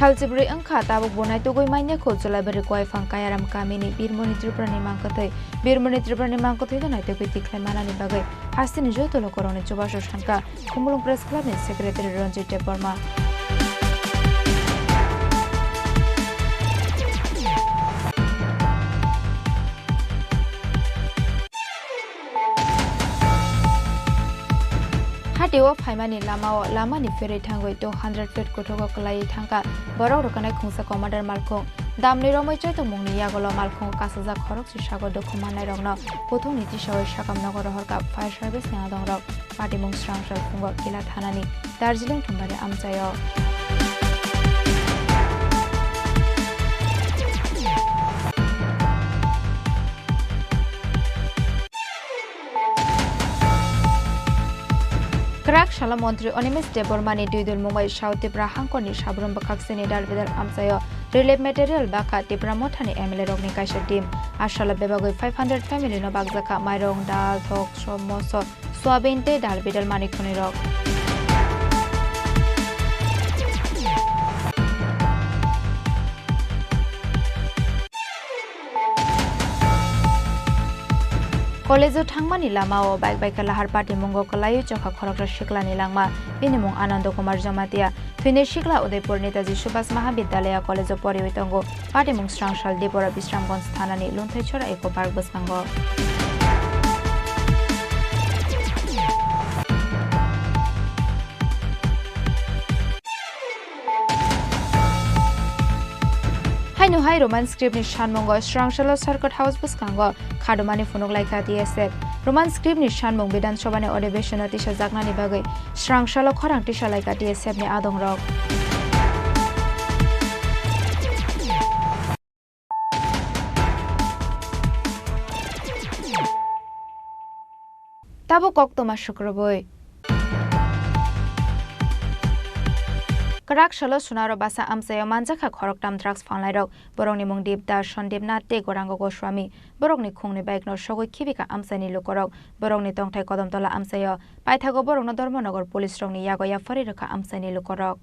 Sal chibrwi wngkha tabuk bo naitugwi manya kho Chulaibari Koiphang Kayaram kamini Birmoni Tripurani mangkwthwi. Birmoni Tripurani mangkwthwino naitugwi tikhlai manani bagwi hasteni joto lukurokni chubachu sankha. Khumulwng Press Club ni Secretary Ranjit Debbarma. Hatio phaimani lamao lamani pherwi thangwi two hundred feet kuthugo kwlaiwi thangkha borok rwkhanai khungsa commander malkhung. Damni romwi chaitokmungni yagulo malkhungo kasajak khorokse sago dukhu mannairokno puthukni tisawi sakam nogo rohorkha fire service ni adongrok. Patimung srang srang phungo Kila thanani Darjeeling Thumbai amchaio. Kwrak salo Montri Animesh Debbarmani dui dul mungbai South Tipra hangkorni Sabrum bwkhaksini dalbidal amchaio relief material bakha Tipra Mothani M L A rokni kaisa team. A salo bebagwi five hundred family no bakjakha mairong, dal, thok, som, moso, soyabin tei dal bidal manwi khwnwi rok. College-o thangmani lamao bike bai khe lahar patimungo kwlaiwi chokha khoroksa siklani langma, bini mung Anando Kumar Jamatia. Thwinai sikla Udaipur Netaji Subhas Mahavidyalaya College-o poriwi tongo. Patimung srang sal Dipora Bisramganj thanani Lunthaichhora Eco Park bwskango. Haino hai Roman script ni sanmungo srang salo Circuit House bwskango khadumani phunuk laikha T S F. Roman script ni sanmung Bidhan Sabha ni adhibeshon o tisajaknani bagwi srang salo khorang tisa laikha T S F ni adongrok. Tabuk koktwma sukrubui. Kwrak salo Sunaro basa amchaio manjakha khoroktham drugs phalnairok. Borokni mung Deep Das, Sandeep Nath tei Gaurango Goswami. Borokni khungni bike no sogwi khibikha amchaini lukurok. Borokni tongthai Kodomtola amchaio. Paithago borokno Dharmanagar police rokni yago yapharwi rwkha amchaini lukurok.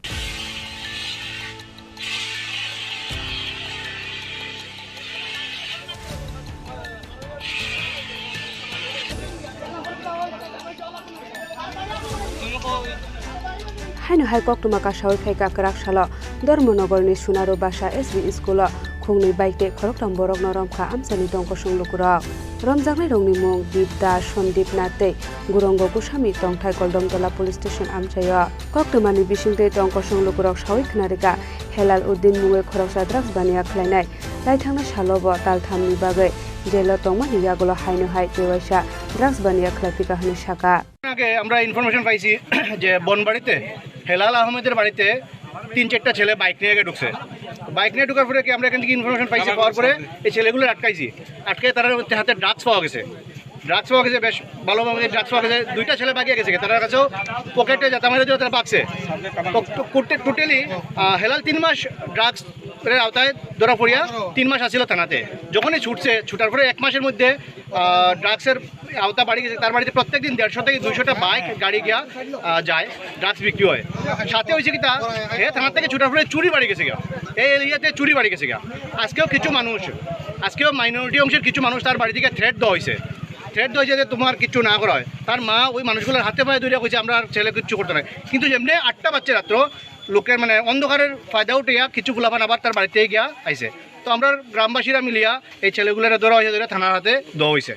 Haino hai koktwma kasawi phaikha kwrak salo Dharmanagorni Sunaru Basa S B school-o khungnwi bike tei khoroktham borokno romkha amchaini tongkosong lukurok. Romjaknairokni mung Deep Das, Sandip Nath tei Gurongo Goswami tongthai Koldomtola Police Station amchaio. Koktwmani bisingtwi tongkosong lukurok sawi khwnarikha Helal Uddin mungwi khoroksa drugs baniya khlainai. Laithangnai salo bo talthamni bagwi jailo tongmani yagulo haino hai tei waisa drugs baniya khlaiphika hwnwi sakha. আগে আমরা ইনফরমেশন পাইছি যে বনবাড়িতে হেলাল আহমেদের বাড়িতে তিন চারটা ছেলে বাইক নিয়ে গিয়ে ঢুকছে। বাইক নিয়ে ঢুকার পরে কি আমরা এখান থেকে ইনফরমেশন পাইছি, পাওয়ার পরে এই ছেলেগুলো আটকাইছি। আটকে তারা হচ্ছে হাতে ড্রাগস পাওয়া গেছে, ড্রাগস পাওয়া গেছে, বেশ ভালোভাবে ড্রাগস পাওয়া গেছে। দুইটা ছেলে বাকি গেছে, তার কাছেও পকেটে জাতা মেরে দিয়ে তারা বাগছে। টোটালি হেলাল তিন মাস ড্রাগস এর আওতায় ধরা পড়িয়া তিন মাস আসিল থানাতে। যখনই ছুটছে, ছুটার পরে এক মাসের মধ্যে ড্রাগসের আওতা বাড়ি গেছে। তার বাড়িতে প্রত্যেকদিন দেড়শো থেকে দুইশোটা বাইক গাড়ি গিয়া আহ, যায়, ড্রাগস বিক্রি হয়। সাথে হয়েছে কি তা, হে থানা থেকে ছুটার পরে চুরি বাড়ি গেছে গিয়া, এই এরিয়াতে চুরি বাড়ি গেছে গিয়া। আজকেও কিছু মানুষ, আজকেও মাইনরিটি অংশের কিছু মানুষ তার বাড়ি থেকে থ্রেট দেওয়া হয়েছে। থ্রেট দেওয়া হয়েছে যে তোমার কিচ্ছু না করা হয়। তার মা ওই মানুষগুলোর হাতে পায়ে ধরে কইছে, "আমরা আর ছেলে কিচ্ছু করতে নাই।" কিন্তু যেমনি আটটা বাজছে রাত্র, লোকের মানে অন্ধকারের ফায়দা উঠিয়া কিছু ফুলাফান আবার তার বাড়িতে গিয়া আইছে। তো আমরা গ্রামবাসীরা মিলিয়া এই ছেলেগুলোরে ধরা হয়েছে, ধরে থানার হাতে দেওয়া হয়েছে।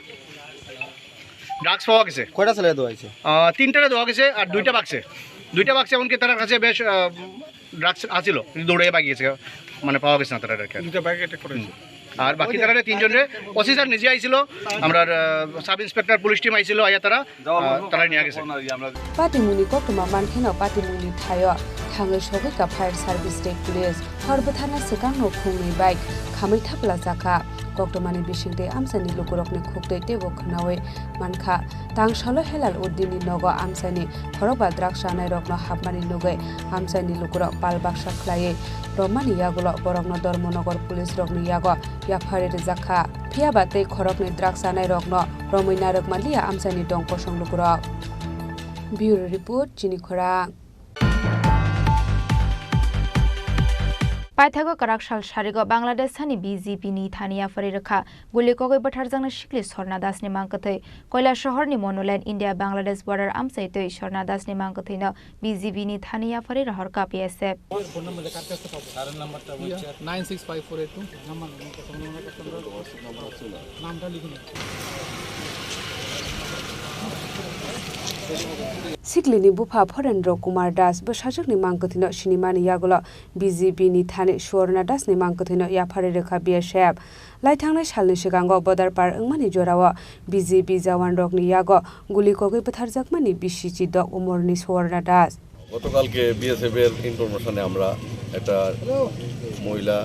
ড্রাগস পাওয়া গেছে। কয়টা ছেলে দেওয়া হয়েছে? আহ, তিনটারে দেওয়া গেছে আর দুইটা বাক্সে, দুইটা বাক্সে এমনকি তার কাছে বেশ আহ, ড্রাগস আছিল, কিন্তু দৌড়ে ভাগি গেছে, মানে পাওয়া গেছে না তারা আর কি। দুইটা বাইক অ্যাটাক করেছে। আর বাকি তারা তিনজনরে ওসি স্যার নিজে আইছিল, আমরা আহ, সাব ইন্সপেক্টর পুলিশ টিম আইছিল, আইয়া তারা আহ, তারা নিয়ে গেছে। Patimungni koktwma mankheno patimungni thaio thangwi sogwi ka fire service tei police. Hor bwtharna swkangno khungnwi bai khamwi thapla jakha. Koktwmani bisingtwi amchaini lukurokni khuktwi teibo khwnawi mankha. Tangsalo Helal Uddinni nogo amchaini khorokba drugs chanairokno hapmani nugwi amchaini lukurok pal baksa khlaiwi romani yagulo borokno Dharmanagar police rokni yago yapharwi rwjakha. Phiyaba tei khoroknwi drugs chanairokno romwi narwkmanliya amchaini tong kosong lukurok. Bureau Report, Chini Khorang. Paithago kwrak sal sarigo Bangladesh hani B J P ni thani yapharwi rwkha. Guli kogwi bwtharjaknai sikli Swarna Das ni mangkwthwi Koilasahar ni Monuland India Bangladesh border amchaitwi Swarna Das ni mangkwthwi no B J P ni thani yapharwi rohorkha B S F. Nine six five four eight two. Siklini bupha Phorendra Kumar Das bwsajwkni mangkwthwino sinimani yagulo B J P ni thani Suwarna Das ni mangkwthwino yapharwi rwkha B S F. Laithangnai salni swkango Bodarpar wngmani jorao B J P jawanrokni yago guli kogwi bwtharjakmani bisichi dok umorni Suwarna Das. গতকালকে বিএসএফ এর ইনফরমেশনে আমরা একটা মহিলা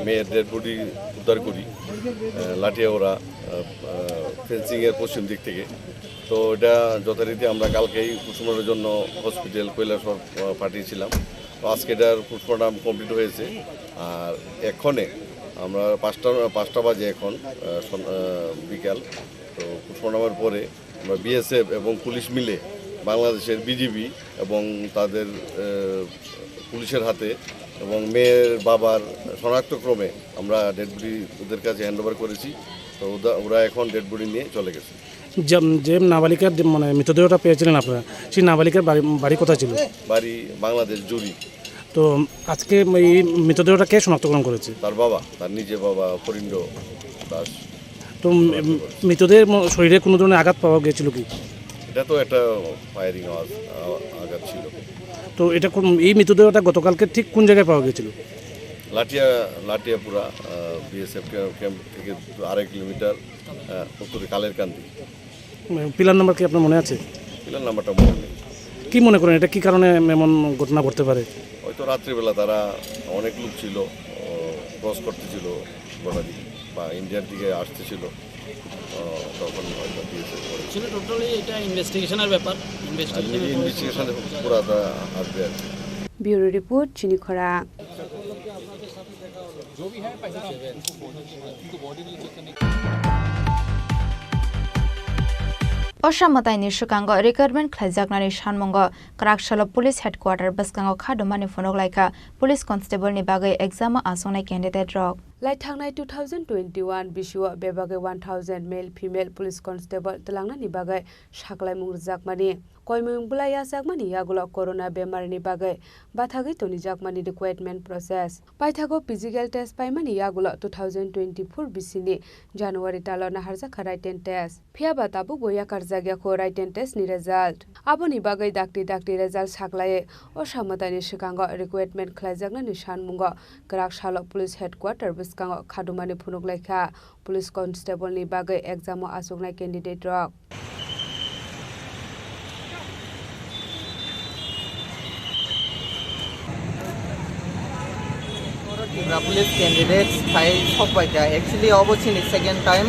মেয়ের dead body উদ্ধার করি, আহ, লাঠিয়াওড়া, আহ, আহ, ফেন্সিং এর পশ্চিম দিক থেকে। তো এটা যথারীতি আমরা কালকেই পোস্টমর্টমের জন্য হসপিটাল কৈলাসহর, আহ, পাঠিয়েছিলাম। তো আজকে এটার পোস্টমর্টম কমপ্লিট হয়েছে। আর এক্ষণে আমরা পাঁচটা, পাঁচটা বাজে এখন, আহ, সন-, আহ, বিকাল। তো পোস্টমর্টমের পরে আমরা বিএসএফ এবং পুলিশ মিলে বাংলাদেশের বিজিবি এবং তাদের, আহ, পুলিশের হাতে এবং মেয়ের বাবার শনাক্তক্রমে আমরা ডেড বডি ওদের কাছে হ্যান্ড ওভার করেছি। তো ওদা-, ওরা এখন ডেড বডি নিয়ে চলে গেছে। যে, যে নাবালিকার যে, মানে, মৃতদেহটা পেয়েছিলেন আপনারা, সেই নাবালিকার বাড়ি, বাড়ি কোথায় ছিল? বাড়ি বাংলাদেশ, জুড়ি। তো আজকে এই মৃতদেহটা কে শনাক্তকরণ করেছে? তার বাবা, তার নিজের বাবা ফরিন্দ্র দাস। তো, উম, শনাক্ত করেছে। মৃতদেহের ম-, শরীরে কোনো ধরনের আঘাত পাওয়া গিয়েছিল কি? এটা তো একটা ফায়ারিং আওয়াজ, আ-, আঘাত ছিল। তো এটা কোন, এই মৃতদেহটা গতকালকে ঠিক কোন জায়গায় পাওয়া গিয়েছিল? লাটিয়া, লাটিয়াপুরা, আহ, বিএসএফ ক্যাম্প, ক্যাম্প থেকে আড়াই কিলোমিটার, আহ, উত্তরে কালেরকান্দি। উম, পিলার নাম্বার কি আপনার মনে আছে? পিলার নাম্বারটা মনে নেই। কি মনে করেন, এটা কি কারণে এমন ঘটনা ঘটতে পারে? হয়তো রাত্রিবেলা তারা অনেক লোক ছিল, ও, ক্রস করতেছিল বর্ডার দিকে বা ইন্ডিয়ার দিকে আসতেছিল, ও, তখন হয়তো বিএসএফ করে। আসলে টোটালি এটা ইনভেস্টিগেশনের ব্যাপার। আর ইনভেস্টিগেশনের পরে ইনভেস্টিগেশনে পুরাটা আসবে আর কি। Bureau Report, Chini Khorang. Osha mwtaini swkango recruitment khlaijaknani sanmungo kwraksalo police headquarter bwskango kha dumani phunuk laikha police constable ni bagwi exam o achuknai candidate rok. Lai thangnai two thousand twenty-one bisio bebagwi one thousand male female police constable twlangnani bagwi saklaimung rwjakmani. Koimung bwlai yachakmani yagulo corona bemarni bagwi bathagwi tonijakmani recruitment process. Paithago physical test paimani yagulo two thousand twenty-four bisini January talo naharjakha written test. Phiyaba tabukbo yakarjakya kho written test ni result. Aboni bagwi dakti dakti result saklaiwi o samwtaini swkango recruitment khlaijaknani sanmungo kwrak salo police headquarter bwskango khadumani phunuk laikha police constable ni bagwi exam o achuknai candidate rok. Tripura Police candidates phai sokpaikha. Actually, obo chini second time.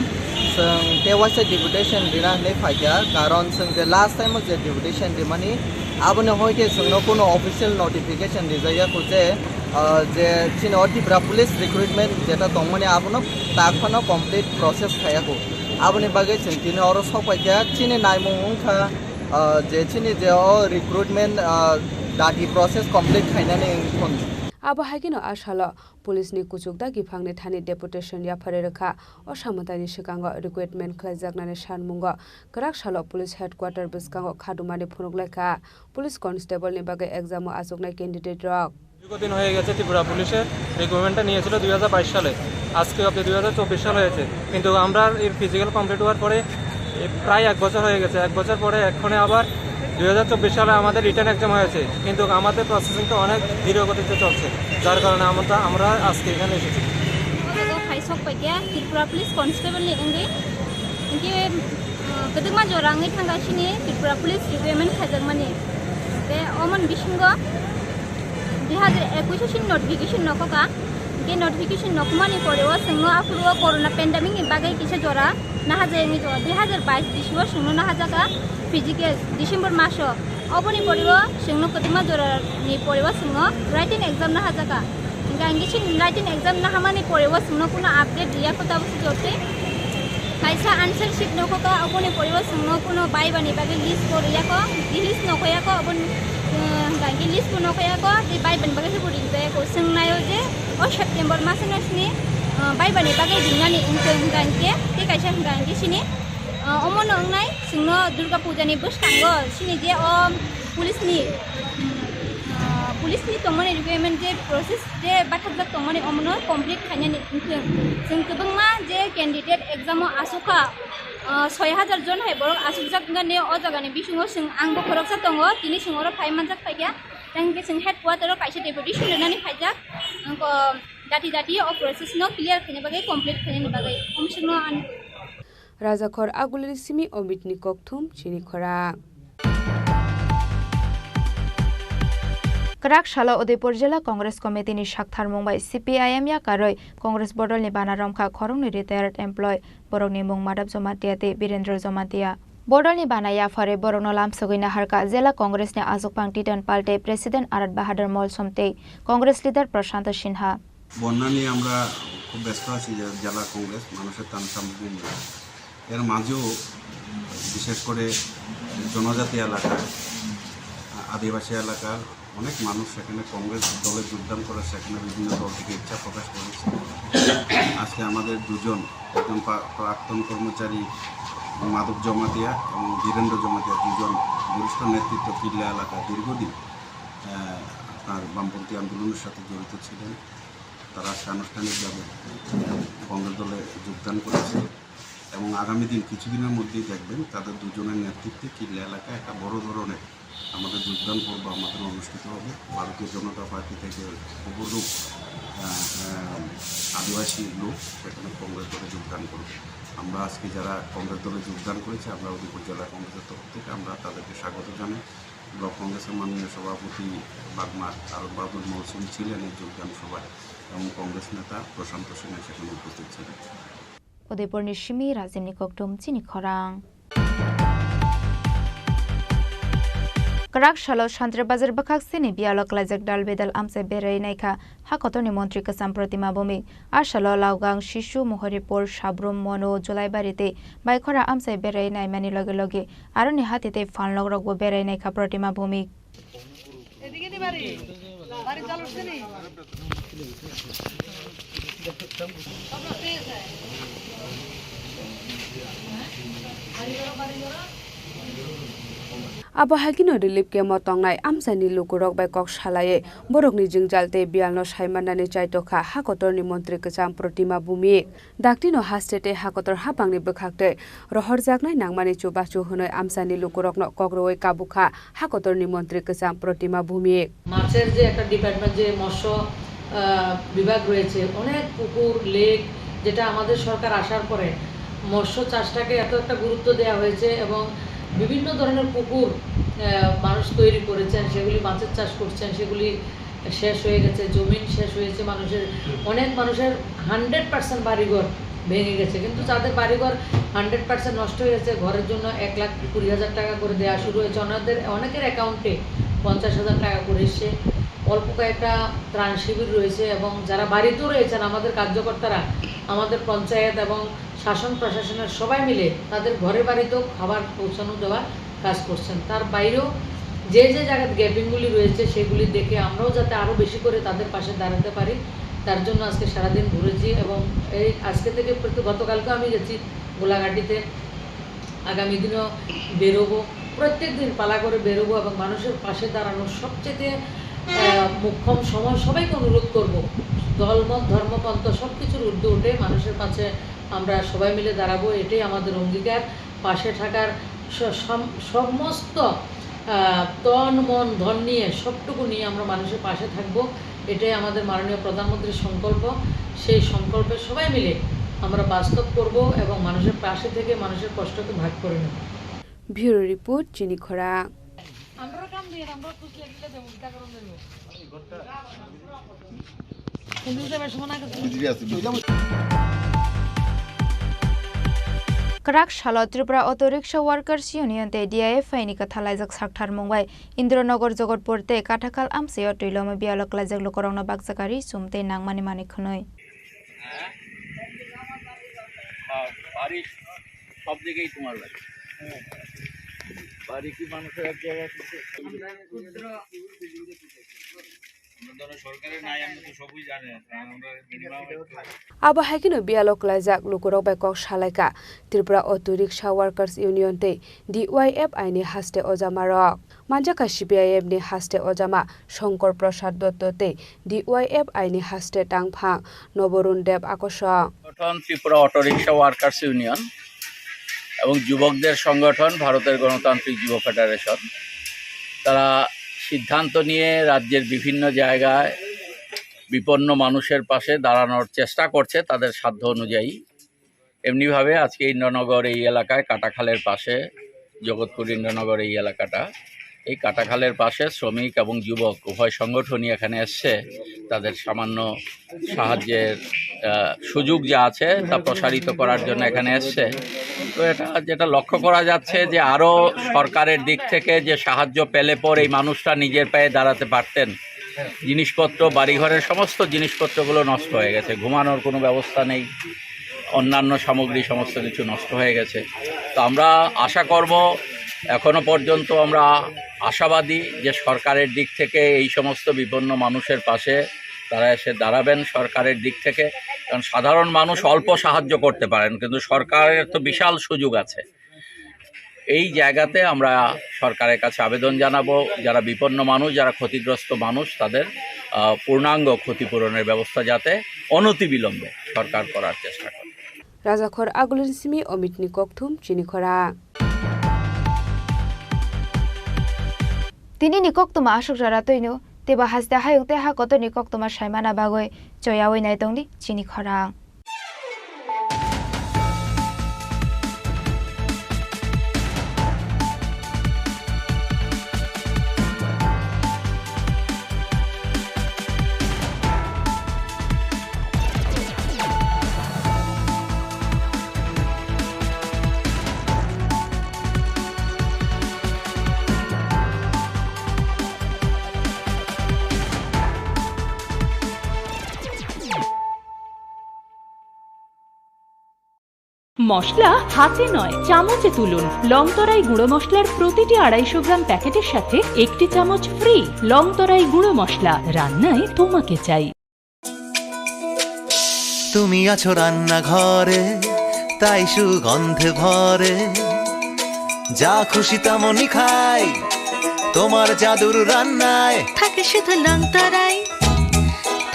Chwng tei waisa deputation rina hinwi phaikha. Karon chwng je last time o je deputation rimani, aboni hoite chwngno kuno official notification rijakya kho je, ah, je chini o Tripura Police recruitment jeta tongmani abono tak phano complete process khaiya kho. Aboni bagwi chwng tini oro sokpaikha. Chini naimung wngkha, ah, je chini je o recruitment, ah, dati process complete khainani wngkha. Abo hai kheno a salo police ni kuchuk dagi phangni thani deputation yapharwi rwkha. O samwtaini swkango recruitment khlaijaknani sanmungo kwrak salo police headquarter bwskango khadumani phunuk laikha police constable ni bagwi exam o achuknai candidate rok. দীর্ঘদিন হয়ে গেছে ত্রিপুরা পুলিশের রিক্রুটমেন্টটা নিয়েছিল দুই হাজার বাইশ সালে, আজকে অবধি দুই হাজার চব্বিশ সাল হয়েছে, কিন্তু আমরা এর ফিজিক্যাল কমপ্লিট হওয়ার পরে এ প্রায় এক বছর হয়ে গেছে। এক বছর পরে এক্ষণে আবার দুই হাজার চব্বিশ সালে আমাদের রিটেন এক্সাম হয়েছে, কিন্তু আমাদের প্রসেসিংটা অনেক ধীর গতিতে চলছে, যার কারণে আমরা, আমরা আজকে এখানে এসেছি। Ogo phai sok paikha Tripura Police Constable ni wngwi, hinkhe, uh, kwdwkma jora wngwi thangkha chini Tripura Police recruitment khaijakmani. Tei omoni bisingo dui hazar ekush o chini notification nokhoka. Hinkhe notification nokhumani pore o chwngno aphuru o corona pandemic ni bagwi kisa jora nahajai wngwi tongo. Dui hazar bais bisio chwngno nahajakha physical December maso. Oboni pore o chwngno kwdwkma jora ni pore o chwngno written exam nahajakha. Hinkhe ang khe chini written exam nahamani pore o chwngno kuno update riya kho tabuk se jotwi. Kaisa answer sheet nokhoka, oboni pore o chwngno kuno viva ni bagwi list bo riya kho, list nokhoya kho, oboni, uh, hinkhe list bo nokhoya kho, tei viva ni bagwi se bo ringjaya kho. Chwng naio je o September maso no sini, uh, viva ni bagwi ringnani wngkhe hinkhe, tei kaisa hinkhe chini, uh, omono wngnai chwngno Durga Puja ni bwskango chini je o police ni, uh, police ni tongmani recruitment je process je bathakjak tongmani omono complete khainani wngthwng. Chwng kwbangma je candidate exam o asukha, ah, soi hajar jon hai borok asukjak wngkha ne o jagani bisingo chwng angbo khoroksa tongo, tini chwng oro phai manjak phaikha. Tei hwnkhe chwng headquarter o kaisa deputation rwnani phaijak, wngkha dati dati o process no clear khaina bagwi, complete khainani bagwi. Omswkno ani Rajakhor Agulini simi Omitni kokthum chini khorang. Kwrak salo Udaipur Jila Congress Committee ni saktharmung bai C P I M yakarwi Congress bodolni bana romkha khoroknwi retired employee, borokni mung Madhav Jamatia tei Birendra Jamatia. Bodolni bana yapharwi borokno lamsogwi naharkha Jila Congress ni achukphang Titan Pal tei President Arat Bahadur Molsom tei Congress leader Prashanta Sinha. বন্যা নিয়ে আমরা খুব ব্যস্ত আছি, যে জেলা কংগ্রেস, মানুষের ত্রাণ সামগ্রী নিয়ে। এর মাঝেও বিশেষ করে জনজাতি এলাকা, আদিবাসী এলাকার অনেক মানুষ সেখানে কংগ্রেস দলে যোগদান করে, সেখানে বিভিন্ন দল থেকে ইচ্ছা প্রকাশ করেছে। আজকে আমাদের দুজন, একজন প্রা-, প্রাক্তন কর্মচারী মাধব জমাতিয়া এবং বীরেন্দ্র জমাতিয়া, দুজন বরিষ্ঠ নেতৃত্ব কিল্লা এলাকা দীর্ঘদিন, আহ, আপনার বামপন্থী আন্দোলনের সাথে জড়িত ছিলেন। তারা আজকে আনুষ্ঠানিকভাবে কংগ্রেস দলে যোগদান করেছে এবং আগামী দিন কিছুদিনের মধ্যেই দেখবেন তাদের দুজনের নেতৃত্বে কিল্লা এলাকায় একটা বড় ধরনের আমাদের যোগদান পর্ব আমাদের অনুষ্ঠিত হবে। ভারতীয় জনতা পার্টি থেকে বহু লোক, আহ, আহ, আদিবাসী লোক সেখানে কংগ্রেস দলে যোগদান করবে। আমরা আজকে যারা কংগ্রেস দলে যোগদান করেছি, আমরা উদয়পুর জেলা কংগ্রেসের তরফ থেকে আমরা তাদেরকে স্বাগত জানাই। ব্লক কংগ্রেসের মাননীয় সভাপতি বাগমা আরব বাহাদুর মৌসুমী ছিলেন এই যোগদান সভায় এবং কংগ্রেস নেতা প্রশান্ত সিনহা সেখানে উপস্থিত ছিলেন। Udaipurni simi Rajimni kokthum chini khorang. Kwrak salo Santri Bazar bwkhak sini biyalo kwlaijak dal bedal amchai berai naikha ha kotorni montri kwcham Protima Bhowmik. A salo Laogang, Shishu, Mohoripur, Sabrum, Monu, Julaibari tei Baikhora amchai berai naimani loge loge aroni hati tei phalnokrokbo berai naikha Protima Bhowmik. Abo hai kheno relief camp o tongnai amchaini lukurok bai kok salaiwi borokni jwngjal tei biyalno saimannani chaitokha ha kotorni montri kwcham Protima Bhumik. Daktino haste tei ha kotor haphangni bwkhaktwi rohorjaknai nangmani chubachu hwnwi amchaini lukurokno kok rwui kabukha ha kotorni montri kwcham Protima Bhumik. মাছের যে একটা ডিপার্টমেন্ট, যে মৎস্য, আহ, বিভাগ রয়েছে, অনেক পুকুর, লেক, যেটা আমাদের সরকার আসার পরে মৎস্য চাষটাকে এত একটা গুরুত্ব দেওয়া হয়েছে এবং বিভিন্ন ধরনের পুকুর, আহ, মানুষ তৈরি করেছেন, সেগুলি মাছের চাষ করছেন, সেগুলি শেষ হয়ে গেছে, জমিন শেষ হয়েছে মানুষের, অনেক মানুষের হান্ড্রেড পার্সেন্ট বাড়িঘর ভেঙে গেছে, কিন্তু যাদের বাড়িঘর হান্ড্রেড পার্সেন্ট নষ্ট হয়ে গেছে, ঘরের জন্য এক লাখ কুড়ি হাজার টাকা করে দেওয়া শুরু হয়েছে, ওনাদের অনেকের অ্যাকাউন্টে পঞ্চাশ হাজার টাকা করে এসছে। অল্প কয়েকটা ত্রাণ শিবির রয়েছে এবং যারা বাড়িতেও রয়েছেন, আমাদের কার্যকর্তারা, আমাদের পঞ্চায়েত এবং শাসন প্রশাসনের সবাই মিলে তাদের ঘরে বাড়িতেও খাবার পৌঁছানো দেওয়ার কাজ করছেন। তার বাইরেও যে যে জায়গায় গ্যাপিংগুলি রয়েছে, সেগুলি দেখে আমরাও যাতে আরও বেশি করে তাদের পাশে দাঁড়াতে পারি, তার জন্য আজকে সারাদিন ঘুরেছি এবং এই আজকে থেকে প্রতি, গতকালকেও আমি গেছি গোলাঘাটিতে, আগামী দিনও বেরোবো, প্রত্যেক দিন পালা করে বেরোবো এবং মানুষের পাশে দাঁড়ানোর সবচেয়ে, আহ, মোক্ষম সময়। সবাইকে অনুরোধ করব, দলমত, ধর্মপন্থা সব কিছুর ঊর্ধ্বে উঠে মানুষের পাশে আমরা সবাই মিলে দাঁড়াবো, এটাই আমাদের অঙ্গীকার। পাশে থাকার স-, সম-, সমস্ত, আহ, তন, মন, ধন নিয়ে, সবটুকু নিয়ে আমরা মানুষের পাশে থাকবো, এটাই আমাদের মাননীয় প্রধানমন্ত্রীর সংকল্প। সেই সংকল্পে সবাই মিলে আমরা বাস্তব করব এবং মানুষের পাশে থেকে মানুষের কষ্টকে ভাগ করে নেব। Bureau report, Chini Khorang. Kwrak salo Tripura Auto Rickshaw Workers Union tei D I F I ni kwthalaijak sakthar mung bai Indranagar, Jogotpur tei Katakhal amchaio twiloma biyalo kwlaijak lukurokno baksa gari chum tei nangmani manwi khwnwi. বাড়ি সব দিকেই তোমার লাগে। বাড়ি কি মানুষের এক জায়গায় কিছু আমরা ধরো সরকারের নাই, আমরা তো সবই জানি। আমরা মিনিমাম একটু Abo hai kheno biyalo kwlaijak lukurok bai kok salaikha Tripura Auto Rickshaw Workers Union tei D Y F I ni haste ojamarok. Manjakha C P I M ni haste ojama Shankar Prasad Dotto tei D Y F I ni haste tangphang Noborun Deb Akosong. সংগঠন Tripura auto rickshaw workers union এবং যুবকদের সংগঠন ভারতের গণতান্ত্রিক যুব ফেডারেশন, তারা সিদ্ধান্ত নিয়ে রাজ্যের বিভিন্ন জায়গায় বিপন্ন মানুষের পাশে দাঁড়ানোর চেষ্টা করছে তাদের সাধ্য অনুযায়ী। এমনিভাবে আজকে ইন্দ্রনগর এই এলাকায় কাটাখালের পাশে, জগৎপুর ইন্দ্রনগর এই এলাকাটা, এই কাটাখালের পাশে শ্রমিক এবং যুবক উভয় সংগঠনই এখানে এসছে, তাদের সামান্য সাহায্যের, আহ, সুযোগ যা আছে তা প্রসারিত করার জন্য এখানে এসছে। তো এটা যেটা লক্ষ্য করা যাচ্ছে যে আরও সরকারের দিক থেকে যে সাহায্য পেলে পর এই মানুষটা নিজের পায়ে দাঁড়াতে পারতেন। জিনিসপত্র, বাড়িঘরের সমস্ত জিনিসপত্রগুলো নষ্ট হয়ে গেছে, ঘুমানোর কোনো ব্যবস্থা নেই, অন্যান্য সামগ্রী সমস্ত কিছু নষ্ট হয়ে গেছে। তো আমরা আশা করব, এখনো পর্যন্ত আমরা আশাবাদী যে সরকারের দিক থেকে এই সমস্ত বিপন্ন মানুষের পাশে তারা এসে দাঁড়াবেন সরকারের দিক থেকে, কারণ সাধারণ মানুষ অল্প সাহায্য করতে পারেন, কিন্তু সরকারের তো বিশাল সুযোগ আছে। এই জায়গাতে আমরা সরকারের কাছে আবেদন জানাবো, যারা বিপন্ন মানুষ, যারা ক্ষতিগ্রস্ত মানুষ, তাদের, আহ, পূর্ণাঙ্গ ক্ষতিপূরণের ব্যবস্থা যাতে অনতিবিলম্বে সরকার করার চেষ্টা করে। Rajakhor Agulini simi Omitni kokthum Chini Khorang. Tinini koktwma aswk jora twino, teibo haste hayung tei ha kotorni koktwma saimana bagwi choyawi naitongdi Chini Khorang. মশলা হাতে নয়, চামচে তুলুন। লংতরাই গুঁড়ো মশলার প্রতিটি আড়াইশো গ্রাম প্যাকেটের সাথে একটি চামচ ফ্রি। লংতরাই গুঁড়ো মশলা, রান্নায় তোমাকে চাই। তুমি আছো রান্নাঘরে, তাই সুগন্ধে ভরে। যা খুশি তেমনই খাই, তোমার জাদুর রান্নায়। থাকে শুধু লংতরাই,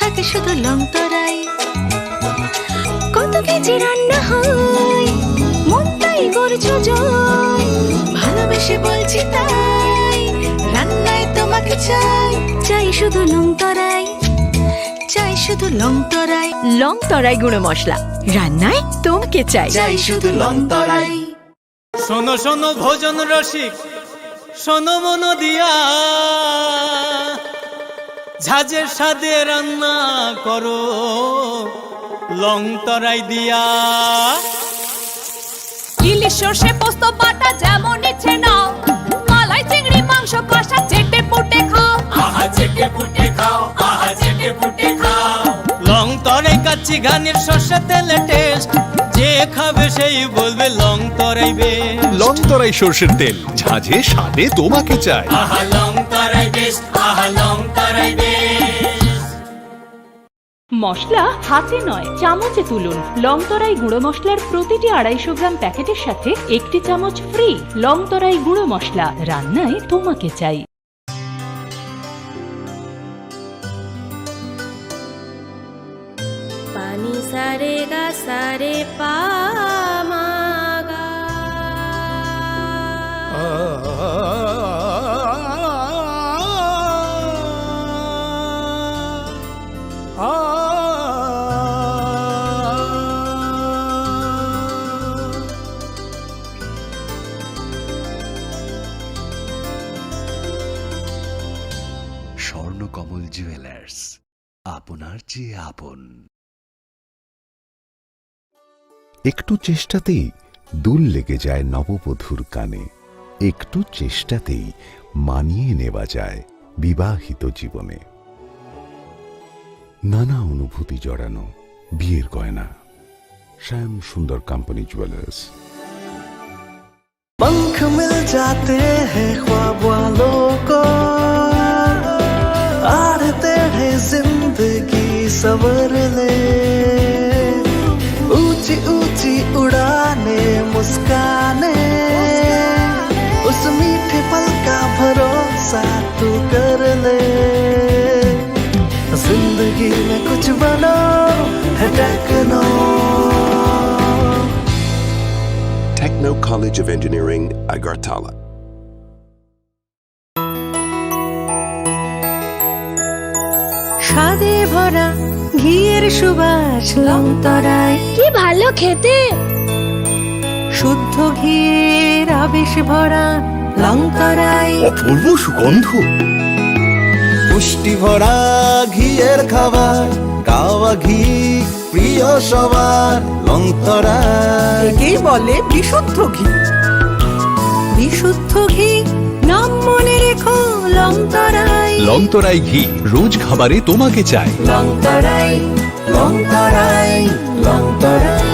থাকে শুধু লংতরাই। কত কেজি রান্না হয়, মনটাই করছো জয়। ভালোবেসে বলছি তাই, রান্নায় তোমাকে চাই। চাই শুধু লংতরাই, চাই শুধু লংতরাই। লংতরাই গুঁড়ো মশলা, রান্নায় তোমাকে চাই। চাই শুধু লংতরাই। শোনো শোনো ভোজন রসিক, শোনো মন দিয়া, ঝাঁঝের স্বাদে রান্না করো লংতরাই দিয়া। ইলিশ সর্ষে পোস্ত বাটা যেমন ইচ্ছে নাও, মালাই চিংড়ি মাংস কষা চেটে পুটে খাও। আহা চেটে পুটে খাও, আহা চেটে পুটে খাও। লংতরাই কাচ্চি ঘানির সর্ষে তেলে টেস্ট, যে খাবে সেই বলবে লংতরাই বেশ। লংতরাই সর্ষের তেল, ঝাঁঝে স্বাদে তোমাকে চাই। আহা লংতরাই বেশ, আহা লংতরাই বেশ। মশলা হাতে নয়, চামচে তুলুন। লংতরাই গুঁড়ো মশলার প্রতিটি আড়াইশো গ্রাম প্যাকেটের সাথে একটি চামচ ফ্রি। লংতরাই গুঁড়ো মশলা, রান্নায় তোমাকে চাই। Pani sare ga sare pa ma ga. Swarnakamal jewellers, আপনার চেয়ে আপন। একটু চেষ্টাতেই দুল লেগে যায় নববধূর কানে, একটু চেষ্টাতেই মানিয়ে নেওয়া যায় বিবাহিত জীবনে। নানা অনুভূতি জড়ানো বিয়ের গয়না। শ্যাম সুন্দর কোম্পানি জুয়েলার্স। पंख मिल जाते हैं ख्वाब वालों को, आड़ते हैं जिंदगी सवर ले। ऊंची ऊंची उड़ाने मुस्काने, उस मीठे पल का भरोसा तू कर ले। जिंदगी में कुछ बनो है techno. Techno College of Engineering, Agartala. স্বাদে ভরা ঘিয়ের সুবাস লংতরাই। কি ভালো খেতে! শুদ্ধ ঘিয়ের আবেশ ভরা লংতরাই। অপূর্ব সুগন্ধ। পুষ্টি ভরা ঘিয়ের খাবার, গাওয়া ঘি প্রিয় সবার লংতরাই। একেই বলে বিশুদ্ধ ঘি। বিশুদ্ধ ঘি, নাম মনে রেখো লংতরাই। লংতরাই ঘি, রোজ খাবারে তোমাকে চাই। লংতরাই, লংতরাই, লংতরাই।